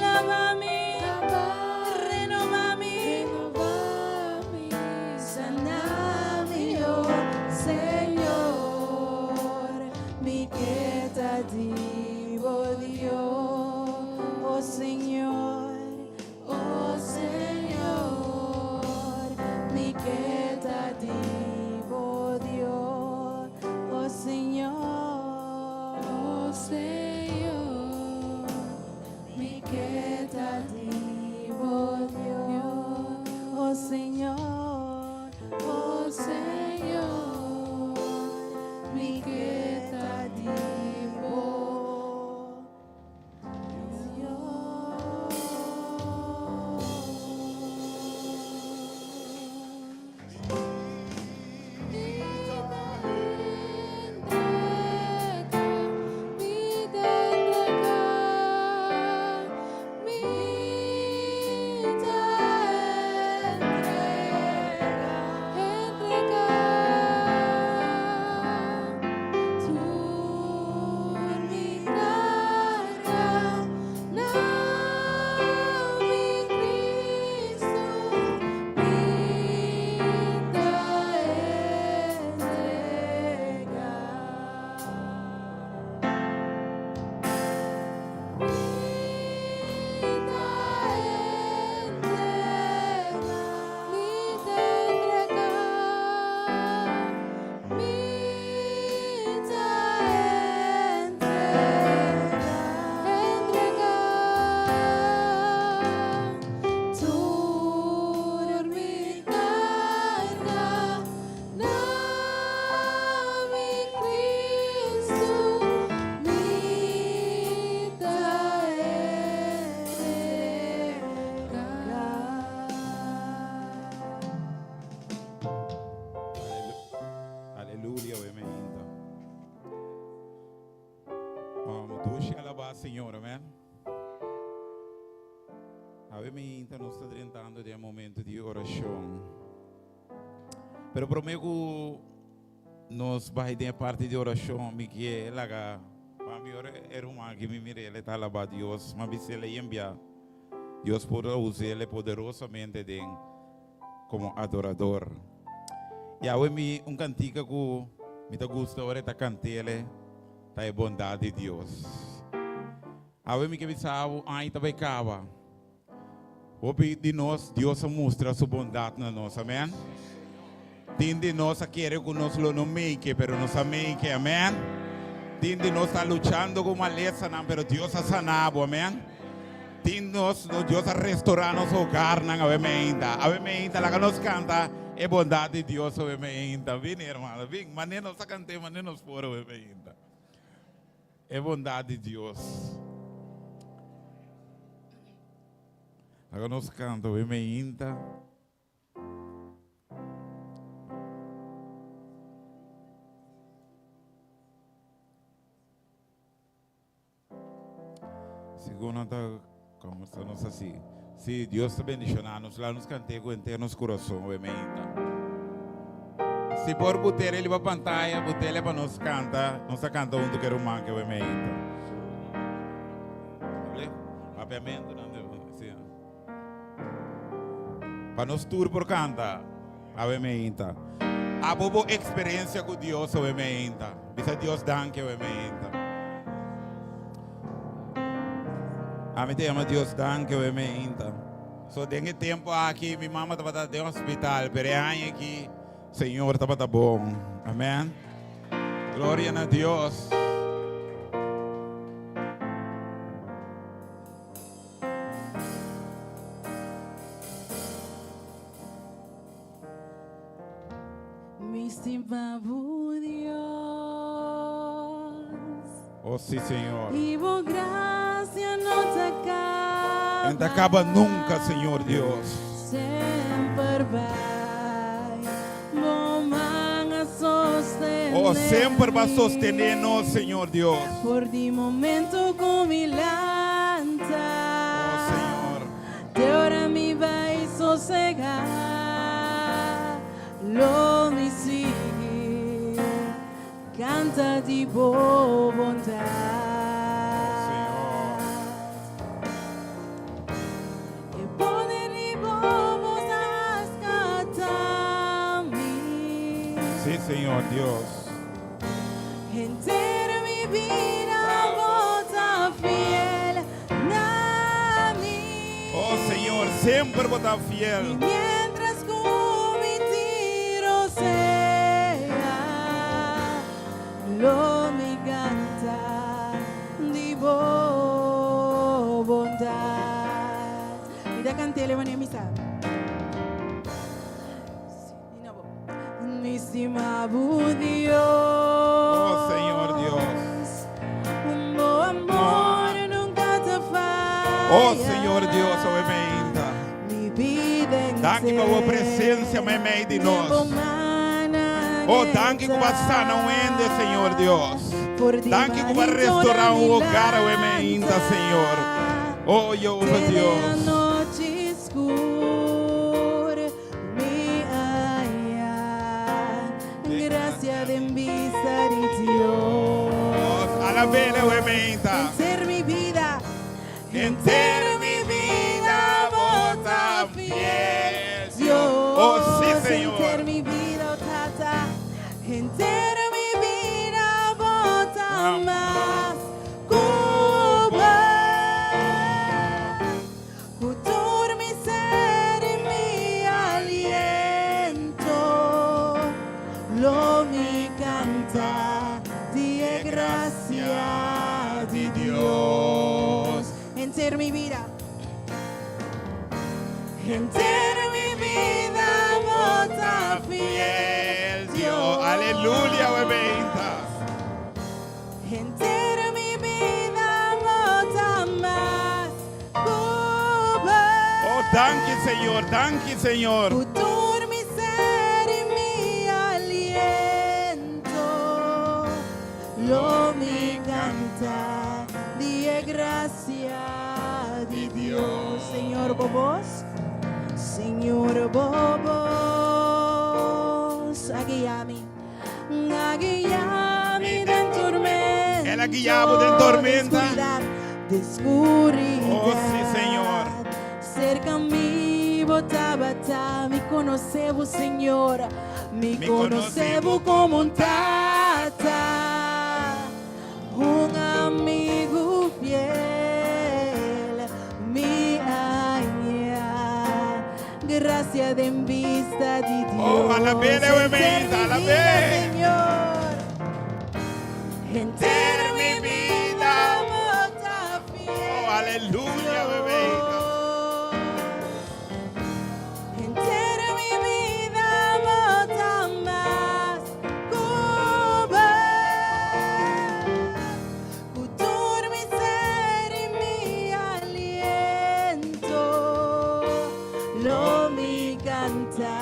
lava mi, lava, renova mi, renova mi, sana mi, oh Señor. Mi ke ta di bo Dios, oh Señor, oh Señor, mi ke ta di bo Dios, oh Señor, Oh Señor, mi ke ta di bo Dios, oh Señor, oh Señor, mi ke ta di bo Dios. Mi ta entrega, mi ta entrega, mi ta entrega, entrega. Tur mi carga, na mi Cristo, mi ta entrega. Mi ta entrega, mi ta entrega, mi ta entrega, entrega. Tur mi carga, na mi Cristo, mi ta entrega. Aleluya, obviamente. Vamos, dushi alaba Señor, amén. Awe mainta nos ta drentando den e momento di orashon. Pero promé ku nos bai den e parti di orashon, mi ke laga pa mi ora e ruman aki mi mira el ta alabá Dios, m'a bisa el a yembia. Dios por a us'el poderosamente den komo adorador. I awe mi un kantika ku mi ta gusta ora e ta kant'el ta e bondat di Dios. Awe mi ke bisa bo, aña ta bai kaba. Hopi di nos, Dios a mustra su bondat na nos, amen. Tin di nos a kere ku nos lo no make, pero nos a make, amen. Tin di nos ta luchando ku malesanan, pero Dios a sana bo, amen. Tin nos, Dios a restorá nos hogarnan, awe meinta. Awe meinta, laga nos kanta e bondat di Dios awe meinta. Bini, hermano, bin, mane nos a kant'é, mane nos por awe meinta. E bondat di Dios. Laga nos kanta awe meinta. Segun nan ta conversa nos así. Si Dios ta bendiciona nos, laga nos cant'é cu henter nos curason awe meinta. Si por but'é riba pantaya, but'é pa nos canta. Nos ta canta hunto cu e ruman ke awe meinta. Papiamento nan de, si. Pa nos tur por canta awe meinta. Abo bo experiencia cu Dios awe meinta. Bisa Dios danki awe meinta. Ami ta yama Dios danki awe meinta. So den e tempo aki mi mama tabata den hospital, pero e aña aki Señor tabata bon. Amen. Gloria na Dios. Mi stima bo Dios. Oh sí, Señor. Y bo gracia no ta caba. En ta caba nunca, Señor Dios. Semper bai bo man a sostené. Oh, semper ba sostené nos, Señor Dios. For di momento cu mi lanta. Oh, Señor. Te ora mi bai sosega. Lo mi sigui canta di bo bondad. Señor. E poder di bo bos a rescata mi. Sí, Señor Dios. Henter mi bida bo ta fiel na mi. Oh Señor, semper bo ta fiel. I mientras ku mi tiro sea, lo mi canta di bo bondad. Mi ta cant'el e manera mi sa. Mi stima bo Dios. Oh Señor Dios. Bo amor nunca ta falla. Oh Señor Dios, awe meinta. Mi vida Danki pa bo presencia meimei di nos. Oh, danki ku bo a sana un hende, Señor Dios. Danki ku bo a restorá un hogar awe meinta, Señor. Oh, Jehová Dios. Mi haya gracia den bista di Dios. Alabele awe meinta. Henter mi bida, Henter mi bida bo ta fiel, Dios. Oh, sí, Señor. Henter mi bida, oh Tata. Henter mi bida bo ta mas ku bo. Ku tur mi ser i mi aliento lo mi kanta di e grasia di Dios. Henter mi bida, henter mi bida bo ta fiel, Dios. Aleluya, webeinta. Henter mi bida bo ta mas ku bo. Oh, danki Señor, danki Señor. Ku tur mi ser i mi aliento lo mi kanta di e grasia. gracia di Dios. Señor, bo bos, Señor, bo bos, a guia mi, a guia mi den tormento. El a guia bo den tormenta. De oscuridad. Oh, sí, Señor. Cerca mi bo tabata, mi conoce bo, Señor, mi Mi conoce conoce bo como un tata, un amigo fiel, mi aña, gracia den vista di Dios. Oh, alabé, Enter mi alabé, alabé. vida, Señor. Enter mi vida, bo ta fiel. Oh, aleluya, bebé. Enter mi vida, bo ta mas cu bo. Cu tur mi ser y mi aliento, lo mi canta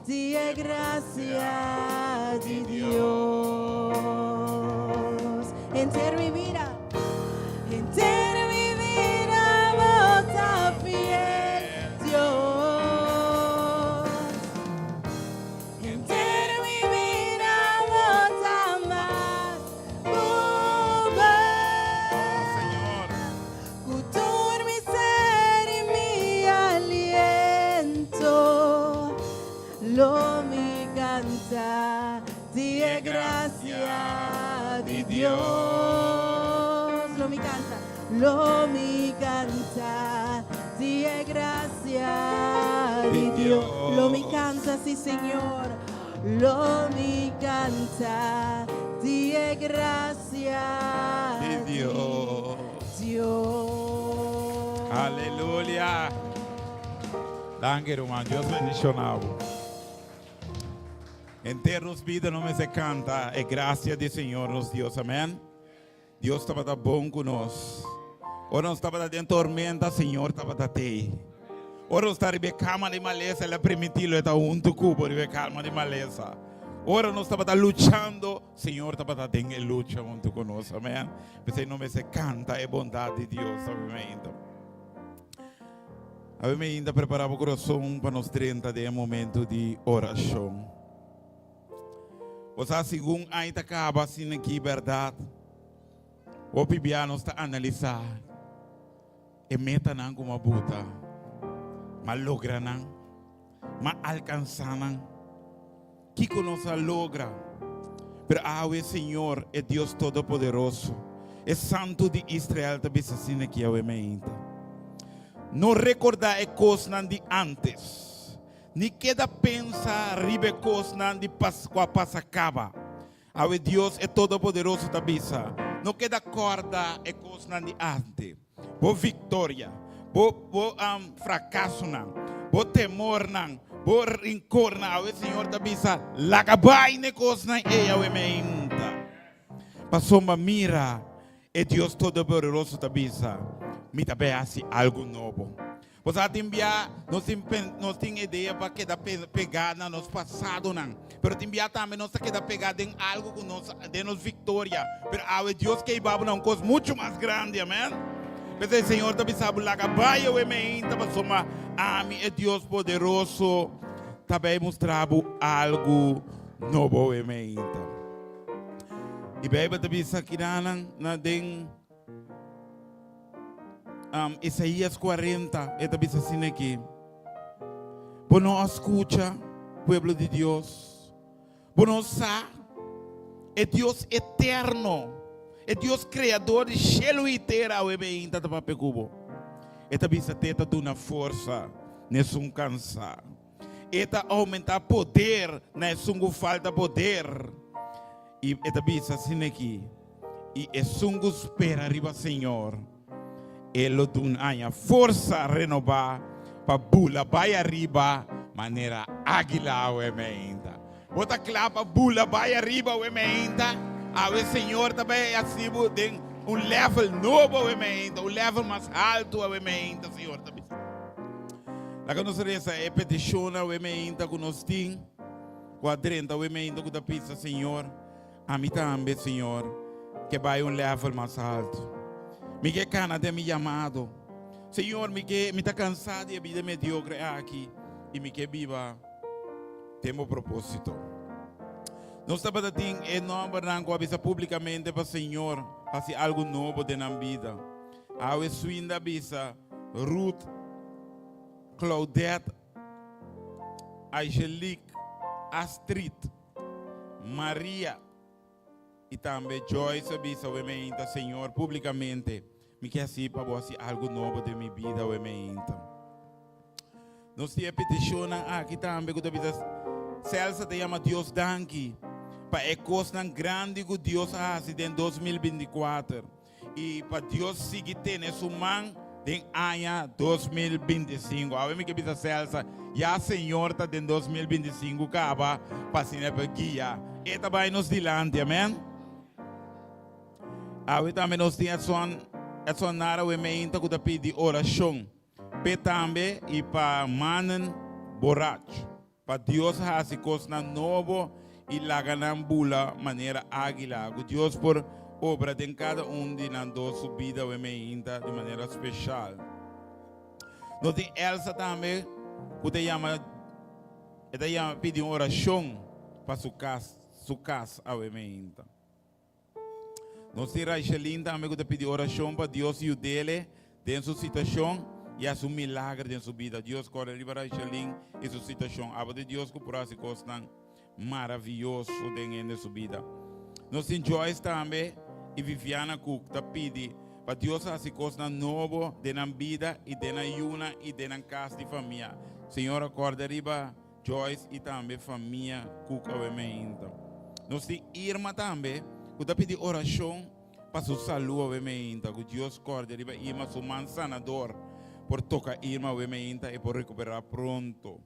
di gracia di Dios. Enter mi vida, enter mi vida, bo ta fiel, Dios. Enter mi vida, bo ta mas cu bo. Señor. Cu tur mi ser y mi aliento, lo mi canta di gracia di Dios. Lo mi canta, lo mi canta di gracia di Dios. Lo mi canta, sí, Señor. Lo mi canta di gracia Di Dios. Dios. Aleluya. Danki, ruman. Dios bendiciona bo. Henter nos bida nos mester canta e gracia di Señor nos Dios. Amen. Dios tabata bon cu nos. Ora nos tabata den tormenta, Señor tabata tey. Ora nos ta riba cama di malesa, El a permiti lo e ta hunto cu bo riba cama di malesa. Ora nos tabata luchando, Señor tabata den e lucha hunto cu nos. Amen. P'esey nos mester canta e bondad di Dios. Amen. Awe ainda prepara bo corazon pa nos drenta den e momento di oracion. Bo sa segun aña ta caba asina aki, berdad? Hopi bia nos ta analisa e metanan cu m'a buta, m'a logra nan, m'a alcansa nan. Kico nos a logra? Pero awe Señor, e Dios Todopoderoso, e Santo di Israel ta bisa asina aki awe mainta. No recorda e cosnan di antes, ni keda pensa riba e cosnan di pas cu a pasa caba. Awe Dios e Todopoderoso ta bisa, no keda corda e cosnan di antes. Bo victoria, bo bo um, fracasonan, bo temornan, bo rincornan. Awe Señor ta bisa, laga bai ne cosnan ey awe mainta. Pasobra mira, e Dios Todopoderoso ta bisa, mi ta bay haci algo nobo. Bo sa tin bia nos tin nos tin idea pa keda pega na nos pasadonan. Pero tin bia tambe nos ta keda pega den algo cu nos den nos victoria. Pero awe Dios ke hiba bo na un cos mucho mas grandi, amen. P'esei Señor ta bisa bo laga bai awe meinta pasobra ami e Dios poderoso ta bay mustra bo algo nobo awe meinta. Y Bijbel ta bisa kinanan na den Um, Isaías 40, e ta bisa asina aki. Bo no a scucha, pueblo di Dios. Bo no sa, e Dios eterno, e Dios creador di cielo y tera, awe mainta ta papia cu bo. E ta bisa te ta duna forsa n'esun cansa. E ta aumenta poder na esun cu falta poder. Y e ta bisa asina aki. I esun ku spera riba Señor, e lo duna haña forsa renobá pa bula bai ariba manera águila awe meinta. Bo ta kla pa bula bai ariba awe meinta? Awe Señor ta bai hasi bo den un level nobo awe meinta, un level mas haltu awe meinta, Señor ta bisa. Laga nos resa e petishon awe meinta ku nos tin, ku a drenta awe meinta ku ta bisa, Señor, Ami tambe, Señor, ke bai un level mas haltu. Mi ke kana den mi yamado. Señor, mi ke, mi ta kansá di e bida mediokre aki i mi ke biba den bo propósito. Nos tabata tin e nòmbernan ku a bisa públikamente pa Señor hasi algu nobo den nan bida. Awe Swinda a bisa Ruth, Claudette, Angelique, Astrid, Maria i tambe Joyce a bisa awe meinta, Señor, públikamente mi ke hasi pa bo hasi algu nobo den mi bida awe meinta. Nos tin e petishonnan aki tambe ku ta bisa, Celsa ta yama Dios danki pa e kosnan grandi ku Dios a hasi den 2024. I pa Dios sigui tene su man den aña 2025. Awe mi ke bisa Celsa, ya Señor ta den 2025 kaba pa asina e por guia. E ta bai nos dilanti, amen. Awe tambe nos tin Edson, Edson Nara awe meinta ku ta pidi orashon p'e tambe i pa manan borach. Pa Dios hasi kosnan nobo i laga nan bula manera águila. Ku Dios por obra den kada un di nan dos su bida awe meinta di manera speshal. Nos tin Elsa tambe ku ta yama, e ta yama pidi un orashon pa su kas, su kas awe meinta. Nos tin Raishelin tambe ku ta pidi orashon pa Dios yud'ele den su situashon i hasi un milager den su bida. Dios kòrda riba Raishelin i su situashon. Abo di Dios ku por hasi kosnan maravioso den hende su bida. Nos tin Joyce tambe i Viviana ku ta pidi pa Dios hasi kosnan nobo den nan bida i den nan yunan i den nan kas di famia. Señor a kòrda riba Joyce i tambe famia Cook awe meinta. Nos tin Irma tambe ku ta pidi orashon pa su salu awe meinta. Ku Dios kòrda riba Irma su man sanador por toka Irma awe meinta e por rekuperá pronto.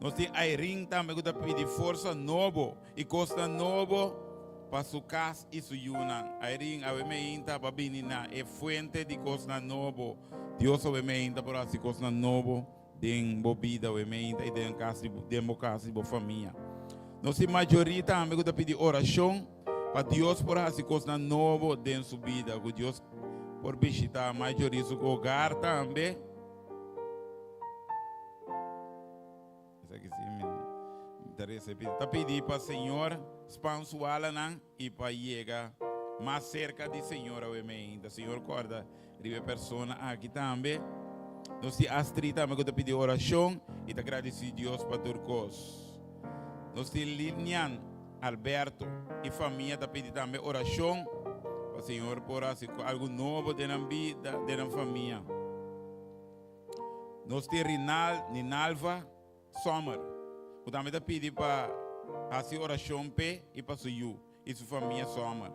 Nos tin Irene tambe ku ta pidi forsa nobo i kosnan nobo pa su kas i su yunan. Irene awe meinta pa bini na e fuente di kosnan nobo. Dios awe meinta por hasi kosnan nobo Den bo bida awe meinta i den kas di den bo kas di bo famia. Nos tin mayoria tambe ku ta pidi orashon pa Dios por hasi kosnan nobo den su bida, ku Dios por bishita mayoria su hogar tambe. Esaki si mi ta resibi. Ta pidi pa Señor span su alanan i pa yega mas serka di Señor awe meinta. Señor kòrda Riba e persona aki tambe. Nos tin Astrid tambe ku ta pidi orashon i ta gradisí Dios pa tur kos. Nos tin Linian Alberto i famia ta pidi tambe orashon pa Señor por hasi algu nobo den nan bida, den nan famia. Nos tin Rinal Ninalva Sommer ku tambe ta pidi pa hasi orashon p'e i pa su yu. i su famia Sommer.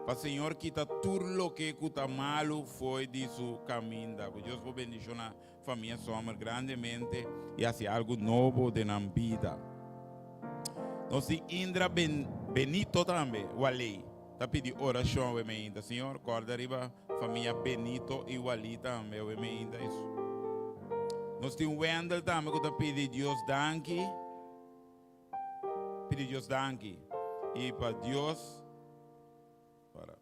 Pa Señor kita tur loke ku ta malu fo'i di su kaminda. Ku Dios por bendishoná famia Sommer grandemente i hasi algu nobo den nan bida. Nos tin Indra Benito tambe, Waley, ta pidi orashon awe meinta. Señor, kòrda riba famia Benito i Waley tambe awe meinta. Nos tin Wendel tambe ku ta pidi Dios danki. Pidi Dios danki i pa Dios para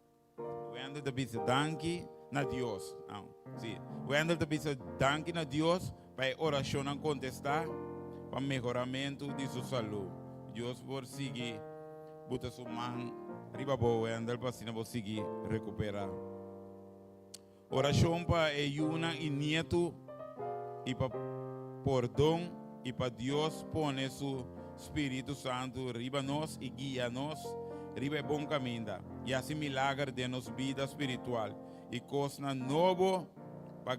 Wendel ta bisa danki na Dios. No, si. Wendel ta bisa danki na Dios pa e orashonnan kontestá pa mehoramentu di su salú. Dios por sigui buta su man riba bo Wendel pa asina bo sigui rekuperá. Orashon pa e yunan i nietu i pa pordon i pa Dios pone su Spiritu Santu riba nos i guia nos riba e bon kaminda i hasi milager den nos bida spiritual i kosnan nobo pa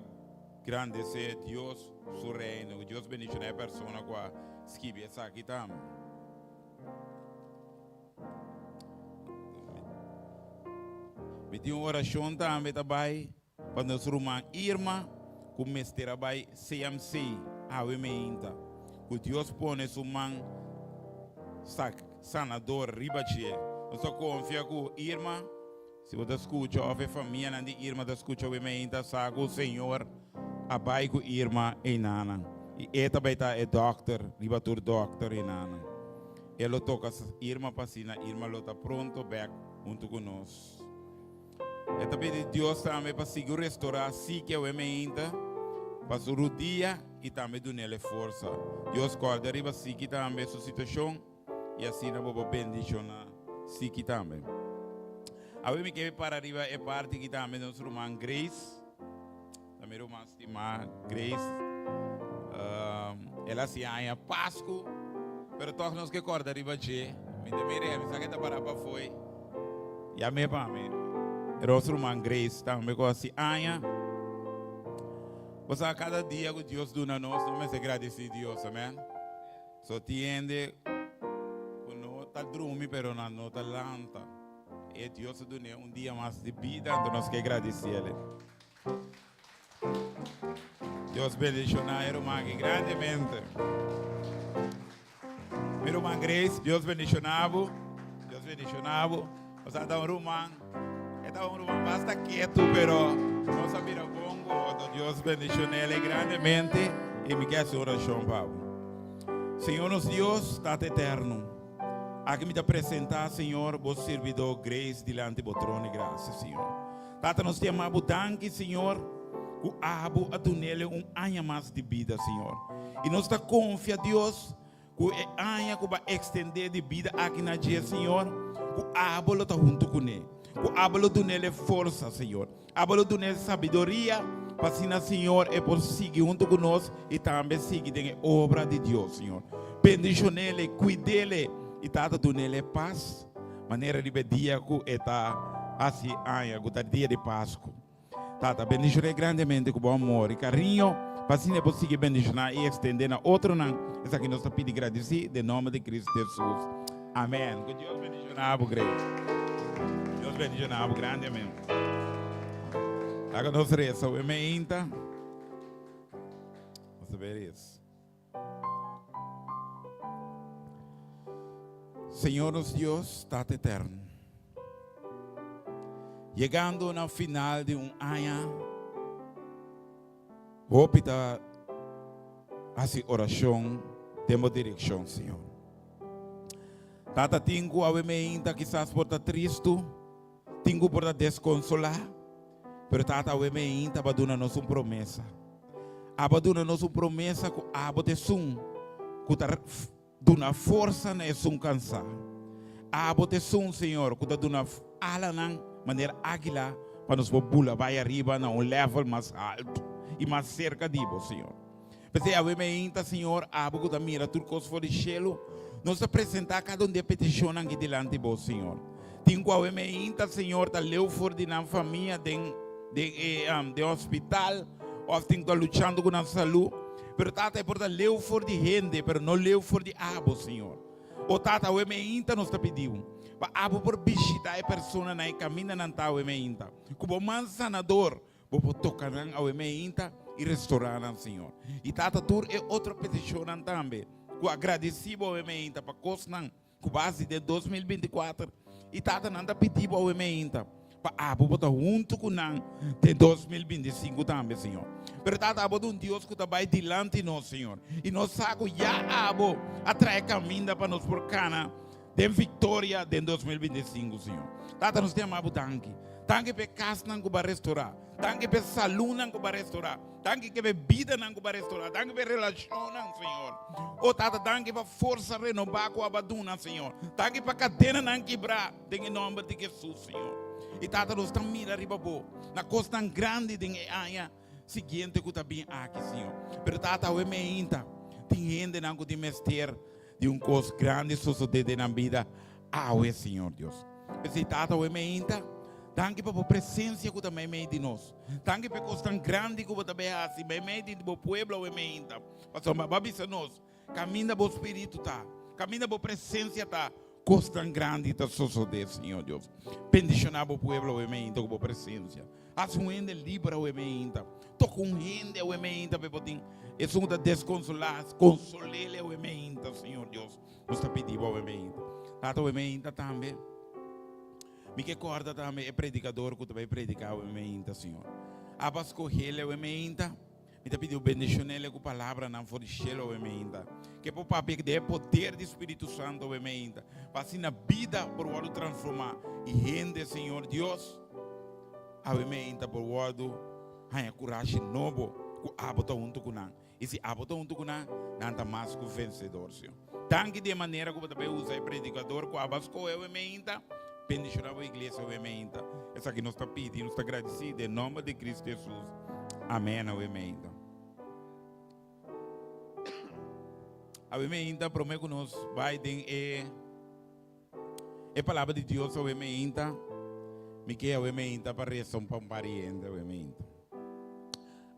grandesé Dios su Reino. Ku Dios bendishoná e persona ku a skibi esaki tambe. Mi tin un orashon tambe ta bai pa nos ruman Irma ku mester a bai CMC awe meinta. Ku Dios pone su man sanador riba dje. Nos ta konfia ku Irma, si bo ta skucha òf e famianan di Irma ta skucha awe meinta, sa ku Señor a bai ku Irma einanan. I e ta bai ta e dòkter riba tur dòkter einanan. E lo toka Irma pa asina Irma lo ta pronto bek huntu ku nos. E ta pidi Dios tambe pa sigui restorá Siki awe meinta, pa su rudia i tambe dun'el e forsa. Dios kòrda riba Siki tambe su situashon i asina bo por bendishoná Siki tambe. Awe mi ke para riba e parti aki tambe nos ruman Grace. Ta mi ruman stimá Grace. El a hasi aña Pasku, pero tòg nos ke kòrda riba dje. Mi ta mir'é, mi sa ke ta pará pafoi. Yam'é pa mi. Nos ruman Grace tambe ku hasi aña. Bo sa kada dia ku Dios duna nos, nos mester gradisí Dios, amèn. So tin hende ku no ta drumi pero nan no ta lanta. E Dios a dun'é un dia mas di bida, anto nos ke gradisiel. Dios bendiciona e ruman aki grandemente. Mi ruman Grace, Dios bendiciona bo. Dios bendiciona bo. O sea, ta un ruman, e ta un ruman basta quieto, pero nos a mira bon cu otro. Dios bendicionele grandemente y mi ke haci oracion pa bo. Señor nos Dios, Tata Eterno, aki mi ta presenta, Señor, bo servidor Grace dilanti bo trono di gracia, Señor. Tata nos te ama bo danki Señor ku abo a dunele un aña mas di bida Señor. I nos ta konfia Dios ku e aña ku ba ekstendé di bida aki na dje Señor ku abo lo ta huntu kuné. Ku abo lo dunele forsa Señor. Abo lo dunele sabiduria pa asina Señor e por sigui huntu ku nos i tambe sigui den e obra di Dios Señor. Bendishonele, kuidele i Tata dunele pas. Manera riba e dia ku e ta hasi aña, ku ta dia di Pasku. Tata, bendishoné grandemente ku bo amor i kariño, pa asina e por sigui bendishoná i ekstendé na otronan. Esaki nos ta pidi gradisí den nòmber di Kristu Hesus. Amèn. Ku Dios bendishoná bo, Grace. Dios bendishoná bo grandemente. Laga nos resa. Awe meinta. Nos ta bai resa. Señor nos Dios, Tata Eterno, yegando na final di un aña, hopi ta hasi oracion den bo direccion, Señor. Tata, tin cu awe meinta kisas por ta tristu, tin cu por ta desconsolá, Pero Tata awe meinta aba duna nos un promesa. Aba duna nos un promesa ku abo ta esun ku ta duna forsa na esun kansá. Abo ta esun, Señor, ku ta duna alanan manera águila pa nos por bula bai ariba na un level mas altu i mas serka di bo, Señor. P'esei awe meinta, Señor, abo ku ta mira tur kos for di shelu, nos ta presentá kada un di e petishonnan aki dilanti bo, Señor. Tin ku awe meinta, Señor, ta leu for di nan famia den den e den hospital òf tin ku ta luchando ku nan salú. Pero, Tata, e por ta leu for di hende, pero no leu for di abo, Señor. O Tata, awe meinta nos ta pidi bo pa abo por bishitá e personanan e kaminda nan ta awe meinta. Ku bo man sanador Bo por toka nan awe meinta i restorá nan, Señor. I Tata, tur e otro petishonnan tambe ku a gradisí Bo awe meinta pa kosnan ku bo a hasi den 2024. I Tata, nan ta pidi Bo awe meinta pa abo bo ta huntu ku nan den 2025 tambe, Señor. Pero Tata, abo ta un Dios ku ta bai dilanti nos, Señor. I nos sa ku ya abo a trae kaminda pa nos por kana Den victoria den 2025, Señor. Tata, nos te ama bo danki. Danki pa e kasnan ku bo a restorá. Danki pa e salúnan ku bo a restorá. Danki pa e bidanan ku bo a restorá. Danki pa e relashonnan, Señor. O Tata, danki pa forsa renobá ku abo a duna, Señor. Danki pa kadenanan kibrá den e nòmber di Hesus, Señor. I Tata, nos ta mira riba bo na kosnan grandi den e aña siguiente ku ta bin aki, Señor. Pero Tata, awe meinta tin hendenan ku tin mester di un kos grandi sosodé den nan bida awe, Señor Dios. P'esei, Tata, awe meinta, danki pa bo presensia ku ta meimei di nos. Danki pa e kosnan grandi ku bo ta bai hasi meimei di bo pueblo awe meinta. Pasobra bo a bisa nos, kaminda bo spiritu ta, kaminda bo presensia ta, kosnan grandi ta sosodé, Señor Dios. Bendishoná bo pueblo awe meinta ku bo presensia. Hasi un hende liber awe meinta. Toka un hende awe meinta pa e por tin esun ku ta deskonsolá, konsol'é awe meinta, Señor Dios. Nos ta pidi bo awe meinta. Tata awe meinta tambe. Mi ke kòrda tambe e predikador ku ta bai prediká awe meinta, Señor. Aba skoh'el awe meinta. Mi ta pidi bo bendishon'el ku palabranan for di shelu awe meinta. Ke por papia den e poder di Spiritu Santu awe meinta. Pa asina bida por wòrdu transformá i hende, Señor Dios. Awe meinta por wòrdu haña kurashi nobo ku abo ta huntu ku nan. I si abo ta huntu ku nan, nan ta mas ku vensedor, Señor. Danki di e manera ku bo ta bai usa e predikador ku abo a skohe awe meinta. Bendishoná bo iglesia awe meinta. Esaki nos ta pidi i nos ta gradisí den nòmber di Kristu Hesus. Amèn awe meinta. Awe meinta promé ku nos bai den e E palabra di Dios awe meinta, mi ke awe meinta pa resa un pa un pariente awe meinta.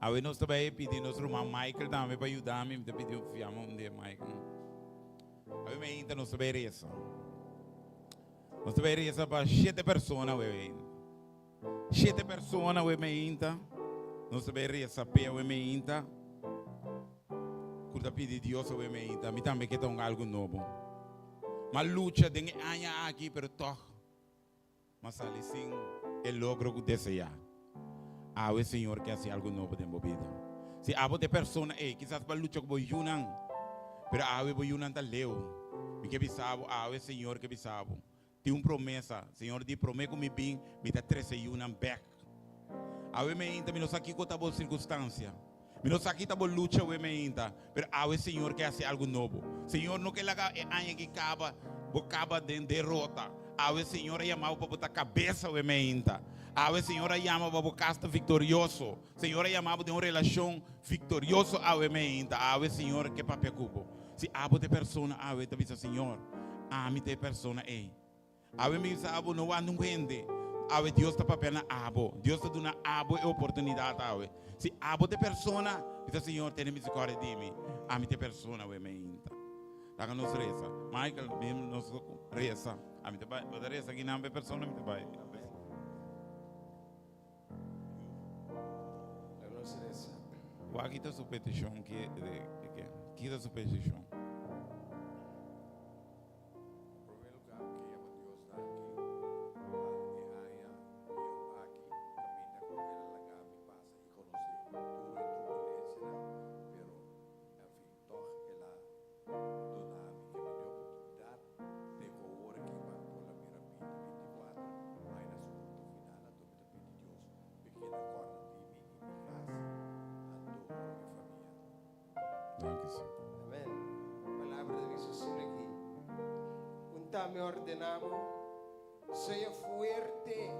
Awe nos ta bai pidi nos ruman Michael tambe pa yuda mi, mi ta pidi un fiama un dia Michael. Awe meinta nos ta bai resa. Nos ta bai resa pa shete persona awe meinta. Shete persona awe meinta, nos ta bai resa p'e awe meinta. Ku ta pidi Dios awe meinta, mi tambe ke ta un algu nobo. M'a lucha den e aña aki, pero tòg m'a sali sin e logro ku deseá. Awe Señor ke hasi algu nobo den bo bida. Si abo ta e persona ei, kisas bo a lucha ku bo yunan, pero awe bo yunan ta leu. Mi ke bisa bo, awe Señor ke bisa bo, Tin un promesa. Señor di, Promé ku mi bin, mi ta trese yunan bèk. Awe meinta mi no sa kiko ta bo sirkunstansia. Mi no sa ki ta bo lucha awe meinta, pero awe Señor ke hasi algu nobo. Señor no ke laga e aña aki kaba, bo kaba den derota. Awe Señor a yama bo pa bo ta kabes awe meinta. Awe Señor a yama pa bo kas ta viktorioso. Señor a yama bo den un relashon viktorioso awe meinta. Awe Señor ke papia ku bo. Si abo ta e persona awe ta bisa, Señor, ami ta e persona ei. Awe mi bisa abo, no wak nungu hende. Awe Dios ta papia na abo. Dios ta duna abo e oportunidat awe. Si abo ta e persona, bisa, Señor, tene misericordia di mi. Ami ta e persona awe meinta. Laga nos resa. Michael, bin nos resa. Ami ta bai, bo ta resa aki nan pa e persona, mi ta bai. Laga nos resa. Wak kita su petishon ki Kita su petishon? Promé lugá mi ke yama Dios danki pa e aña bieu aki kaminda ku el a laga mi pasa i konosé tur e turbulensianan, pero enfin tòg el a duna mi ke mi di oportunidat te ku awor aki pa mi por la mira 2024 bai na su punto final. Anto mi ta pidi Dios pa e keda kòrda di mi i mi kas anto mi famia. Danki Señor. Amen. Palabra ta bisa asina aki, Un ta mi ordena bo, sea fuerte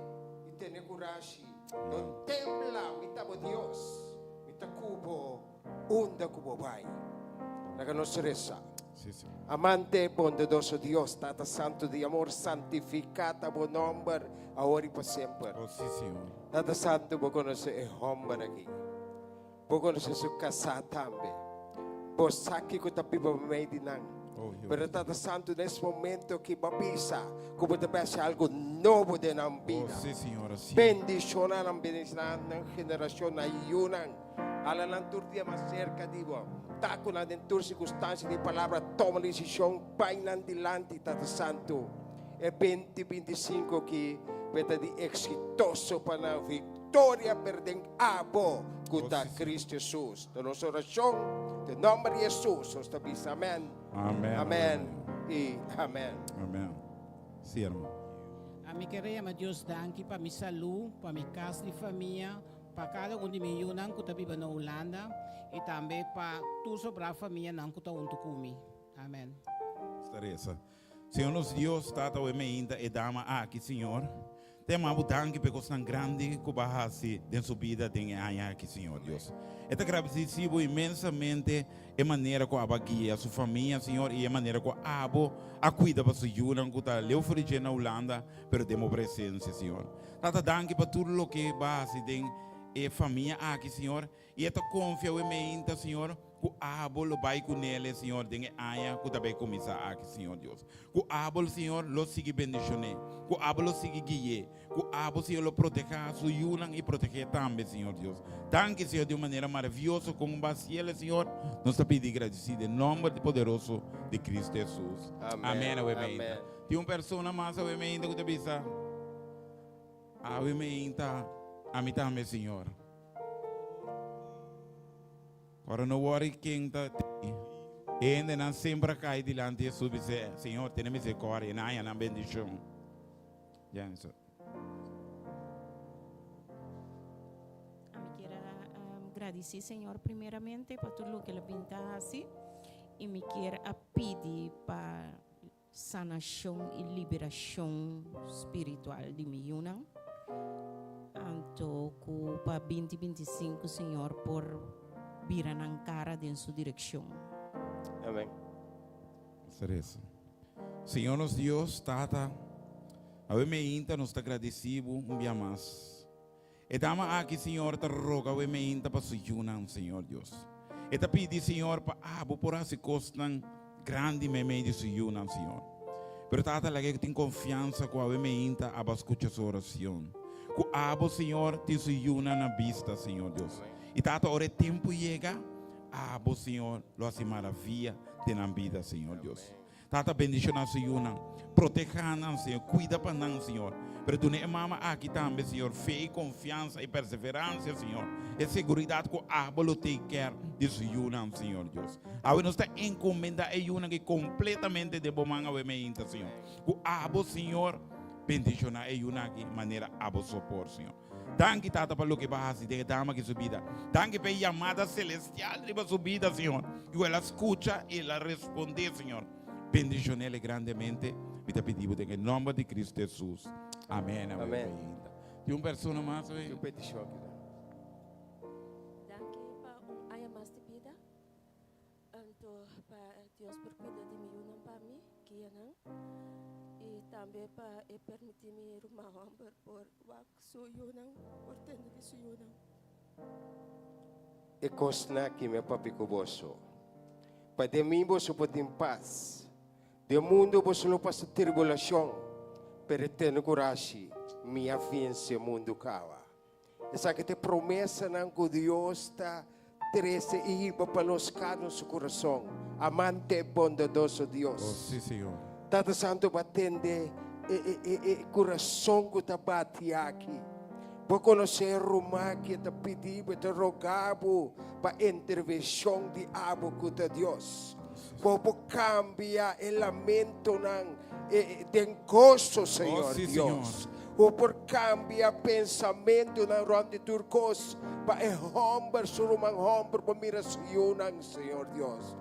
i tene kurashi. No tembla, mi ta bo Dios, mi ta ku bo unda ku bo bai. Laga nos resa. Amante, bondadoso Dios, Tata Santu di amor, santifiká ta bo nòmber awor i pa semper. Oh, sí, Señor. Tata Santu, bo konosé e hòmber aki. Bo konosé su kasá tambe. Bo sa kiko ta biba meimei di nan. Oh, Jehová. Pero Tata Santu, na es momento aki bo a bisa ku bo ta bai hasi algu nobo den nan Oh, bida. sí, Señor, así. Bendishoná nan, bendishoná nan generashon, nan yunan. Hala nan tur dia mas serka di bo. Ta ku nan den tur sirkunstansia di palabra toma desishon, bai nan dilanti, Tata Santu. E benti 25 aki pe ta di eksitoso pa nan viktoria per den abo ku ta Kristu Hesus. Ta nos orashon den nòmber di Hesus nos ta bisa amèn. Amèn. Amèn i amèn. Amèn. Sí, hermano. Ami kere yama Dios danki pa mi salú, pa mi kas di famia, Pa kada un di mi yunan ku ta biba na Hulanda i tambe pa tur sobrá famianan ku ta huntu ku mi. Amen. Nos ta resa. Señor nos Dios, Tata awe meinta e dama aki, Señor, ta yama Bo danki pa e kosnan grandi ku Bo a hasi den su bida den e aña aki, Señor Dios. E ta gradisí Bo inmensamente e manera ku abo a guia su famia, Señor, i e manera ku abo a kuida pa su yunan ku ta leu for di dje na Hulanda, pero den Bo presensia, Señor. Tata danki pa tur loke bo a hasi den e famia aki, Señor, i e ta konfia awe meinta, Señor, ku abo lo bai ku nele, Señor, den e aña ku ta bai kuminsá aki, Señor Dios. Ku abo, Señor, lo sigui bendishon'é, ku abo lo sigui gui'é, ku abo, Señor, lo protehá su yunan i proteh'é tambe, Señor Dios. Danki, Señor, di un manera maravioso kon bo a hasiel, Señor. Nos ta pidi i gradisí den nòmber di poderoso di Cristo Hesus. Amen, awe meinta. Tin un persona mas awe meinta ku ta bisa, Awe meinta, ami tambe, Señor. Ora no wòri ken ta tei. E hendenan semper a kai dilanti Hesus bis'é, Señor, tene miserikòrdia, i nan haña nan bendishon. Ya, eso. gradisí Señor primeramente pa tur loke el a bin ta hasi i mi kier a pidi pa sanashon i liberashon spiritual di mi yunan. Anto ku pa binti 25 Señor por bira nan kara den su direkshon. Amen. Nos Señor nos Dios, Tata, awe meinta nos ta gradisí Bo un bia mas. E dama aki, Señor, ta roga awe meinta pa su yunan, Señor Dios. E ta pidi, Señor, pa Abo por hasi kosnan grandi meimei di su yunan, Señor. Pero Tata, laga e tin konfiansa ku awe meinta Abo a skucha su orashon. Ku Abo, Señor, tin su yunan na bista, Señor Dios. I Tata, ora e tempu yega, Abo, Señor, lo hasi maravia den nan bida, Señor Dios. Tata, bendiciona su yunan. Proteha nan, Señor. Cuida pa nan, Señor. Pero duna e mama aki tambe, Señor, fe y confianza y perseverancia, Señor. E seguridad cu Abo lo take care di su yunan, Señor Dios. Awe nos ta encomenda e yunan aki completamente den Bo man awe meinta, Señor. Cu Abo, Señor, bendiciona e yunan aki manera Abo so por, Señor. Danki, Tata, pa loke Bo a hasi den e dama aki su bida. Danki pa e yamada celestial riba su bida, Señor. I ku el a skucha i el a respondé, Señor. Bendishon'é grandemente. Mi ta pidi Bo den e nòmber di Cristo Hesus. Amèn. Amèn. Tin un persona mas? Tin un petishon aki nan. Danki pa un aña mas di bida. Anto pa Dios por cuida di mi yunan pa mi, guia nan. Y tambe pa e permiti mi ruman homber por wak su yunan, por tende di su yunan. E kosnan aki mi a papia ku boso, pa den mi boso por tin pas. Den mundu boso lo pasa tribulashon, pero tene kurashi, mi a vense mundu kawa. Esaki ta e promesanan ku Dios ta trese i hiba pa nos kada un su kurason. Amante e bondadoso Dios. Oh, sí, Señor. Tata Santu, bo a tende e, e, e, e kurason ku ta bati aki. Bo konosé e ruman ki e ta pidi bo, e ta roga bo pa intervenshon di abo ku ta Dios. Bo por kambia e lamentonan e, e, den goso, Señor Oh, sí, Dios. Señor. Bo por kambia pensamentunan rònt di tur kos pa e hòmber, su ruman hòmber por mira su yunan, Señor Dios.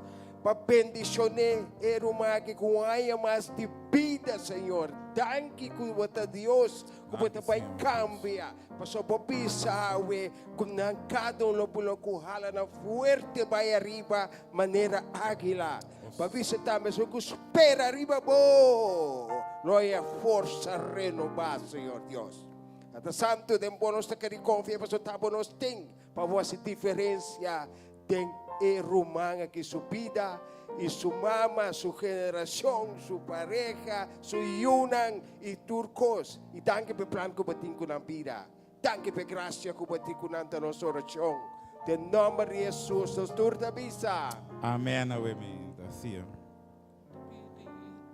Pa bendishoné e ruman aki ku un aña mas di bida, Señor. Danki ku bo ta Dios, ku bo ta bai kambia. Pasobra bo bisa awe ku nan kada un lo bula ku halanan fuerte bai ariba manera águila. Pa bisa tambe esun ku spera riba bo lo haya forsa renobá, Señor Dios. Tata Santu, den bo nos ta keri konfia pasobra ta bo nos tin pa bo hasi diferensia den e ruman aki su bida i su mama, su generashon, su pareha, su yunan i tur kos. I danki pa e plan ku bo tin ku nan bida. Danki pa e grasia ku bo tin ku nan ta nos orashon. Den nòmber di Hesus nos tur ta bisa. Amen awe mi ta sia. Pidi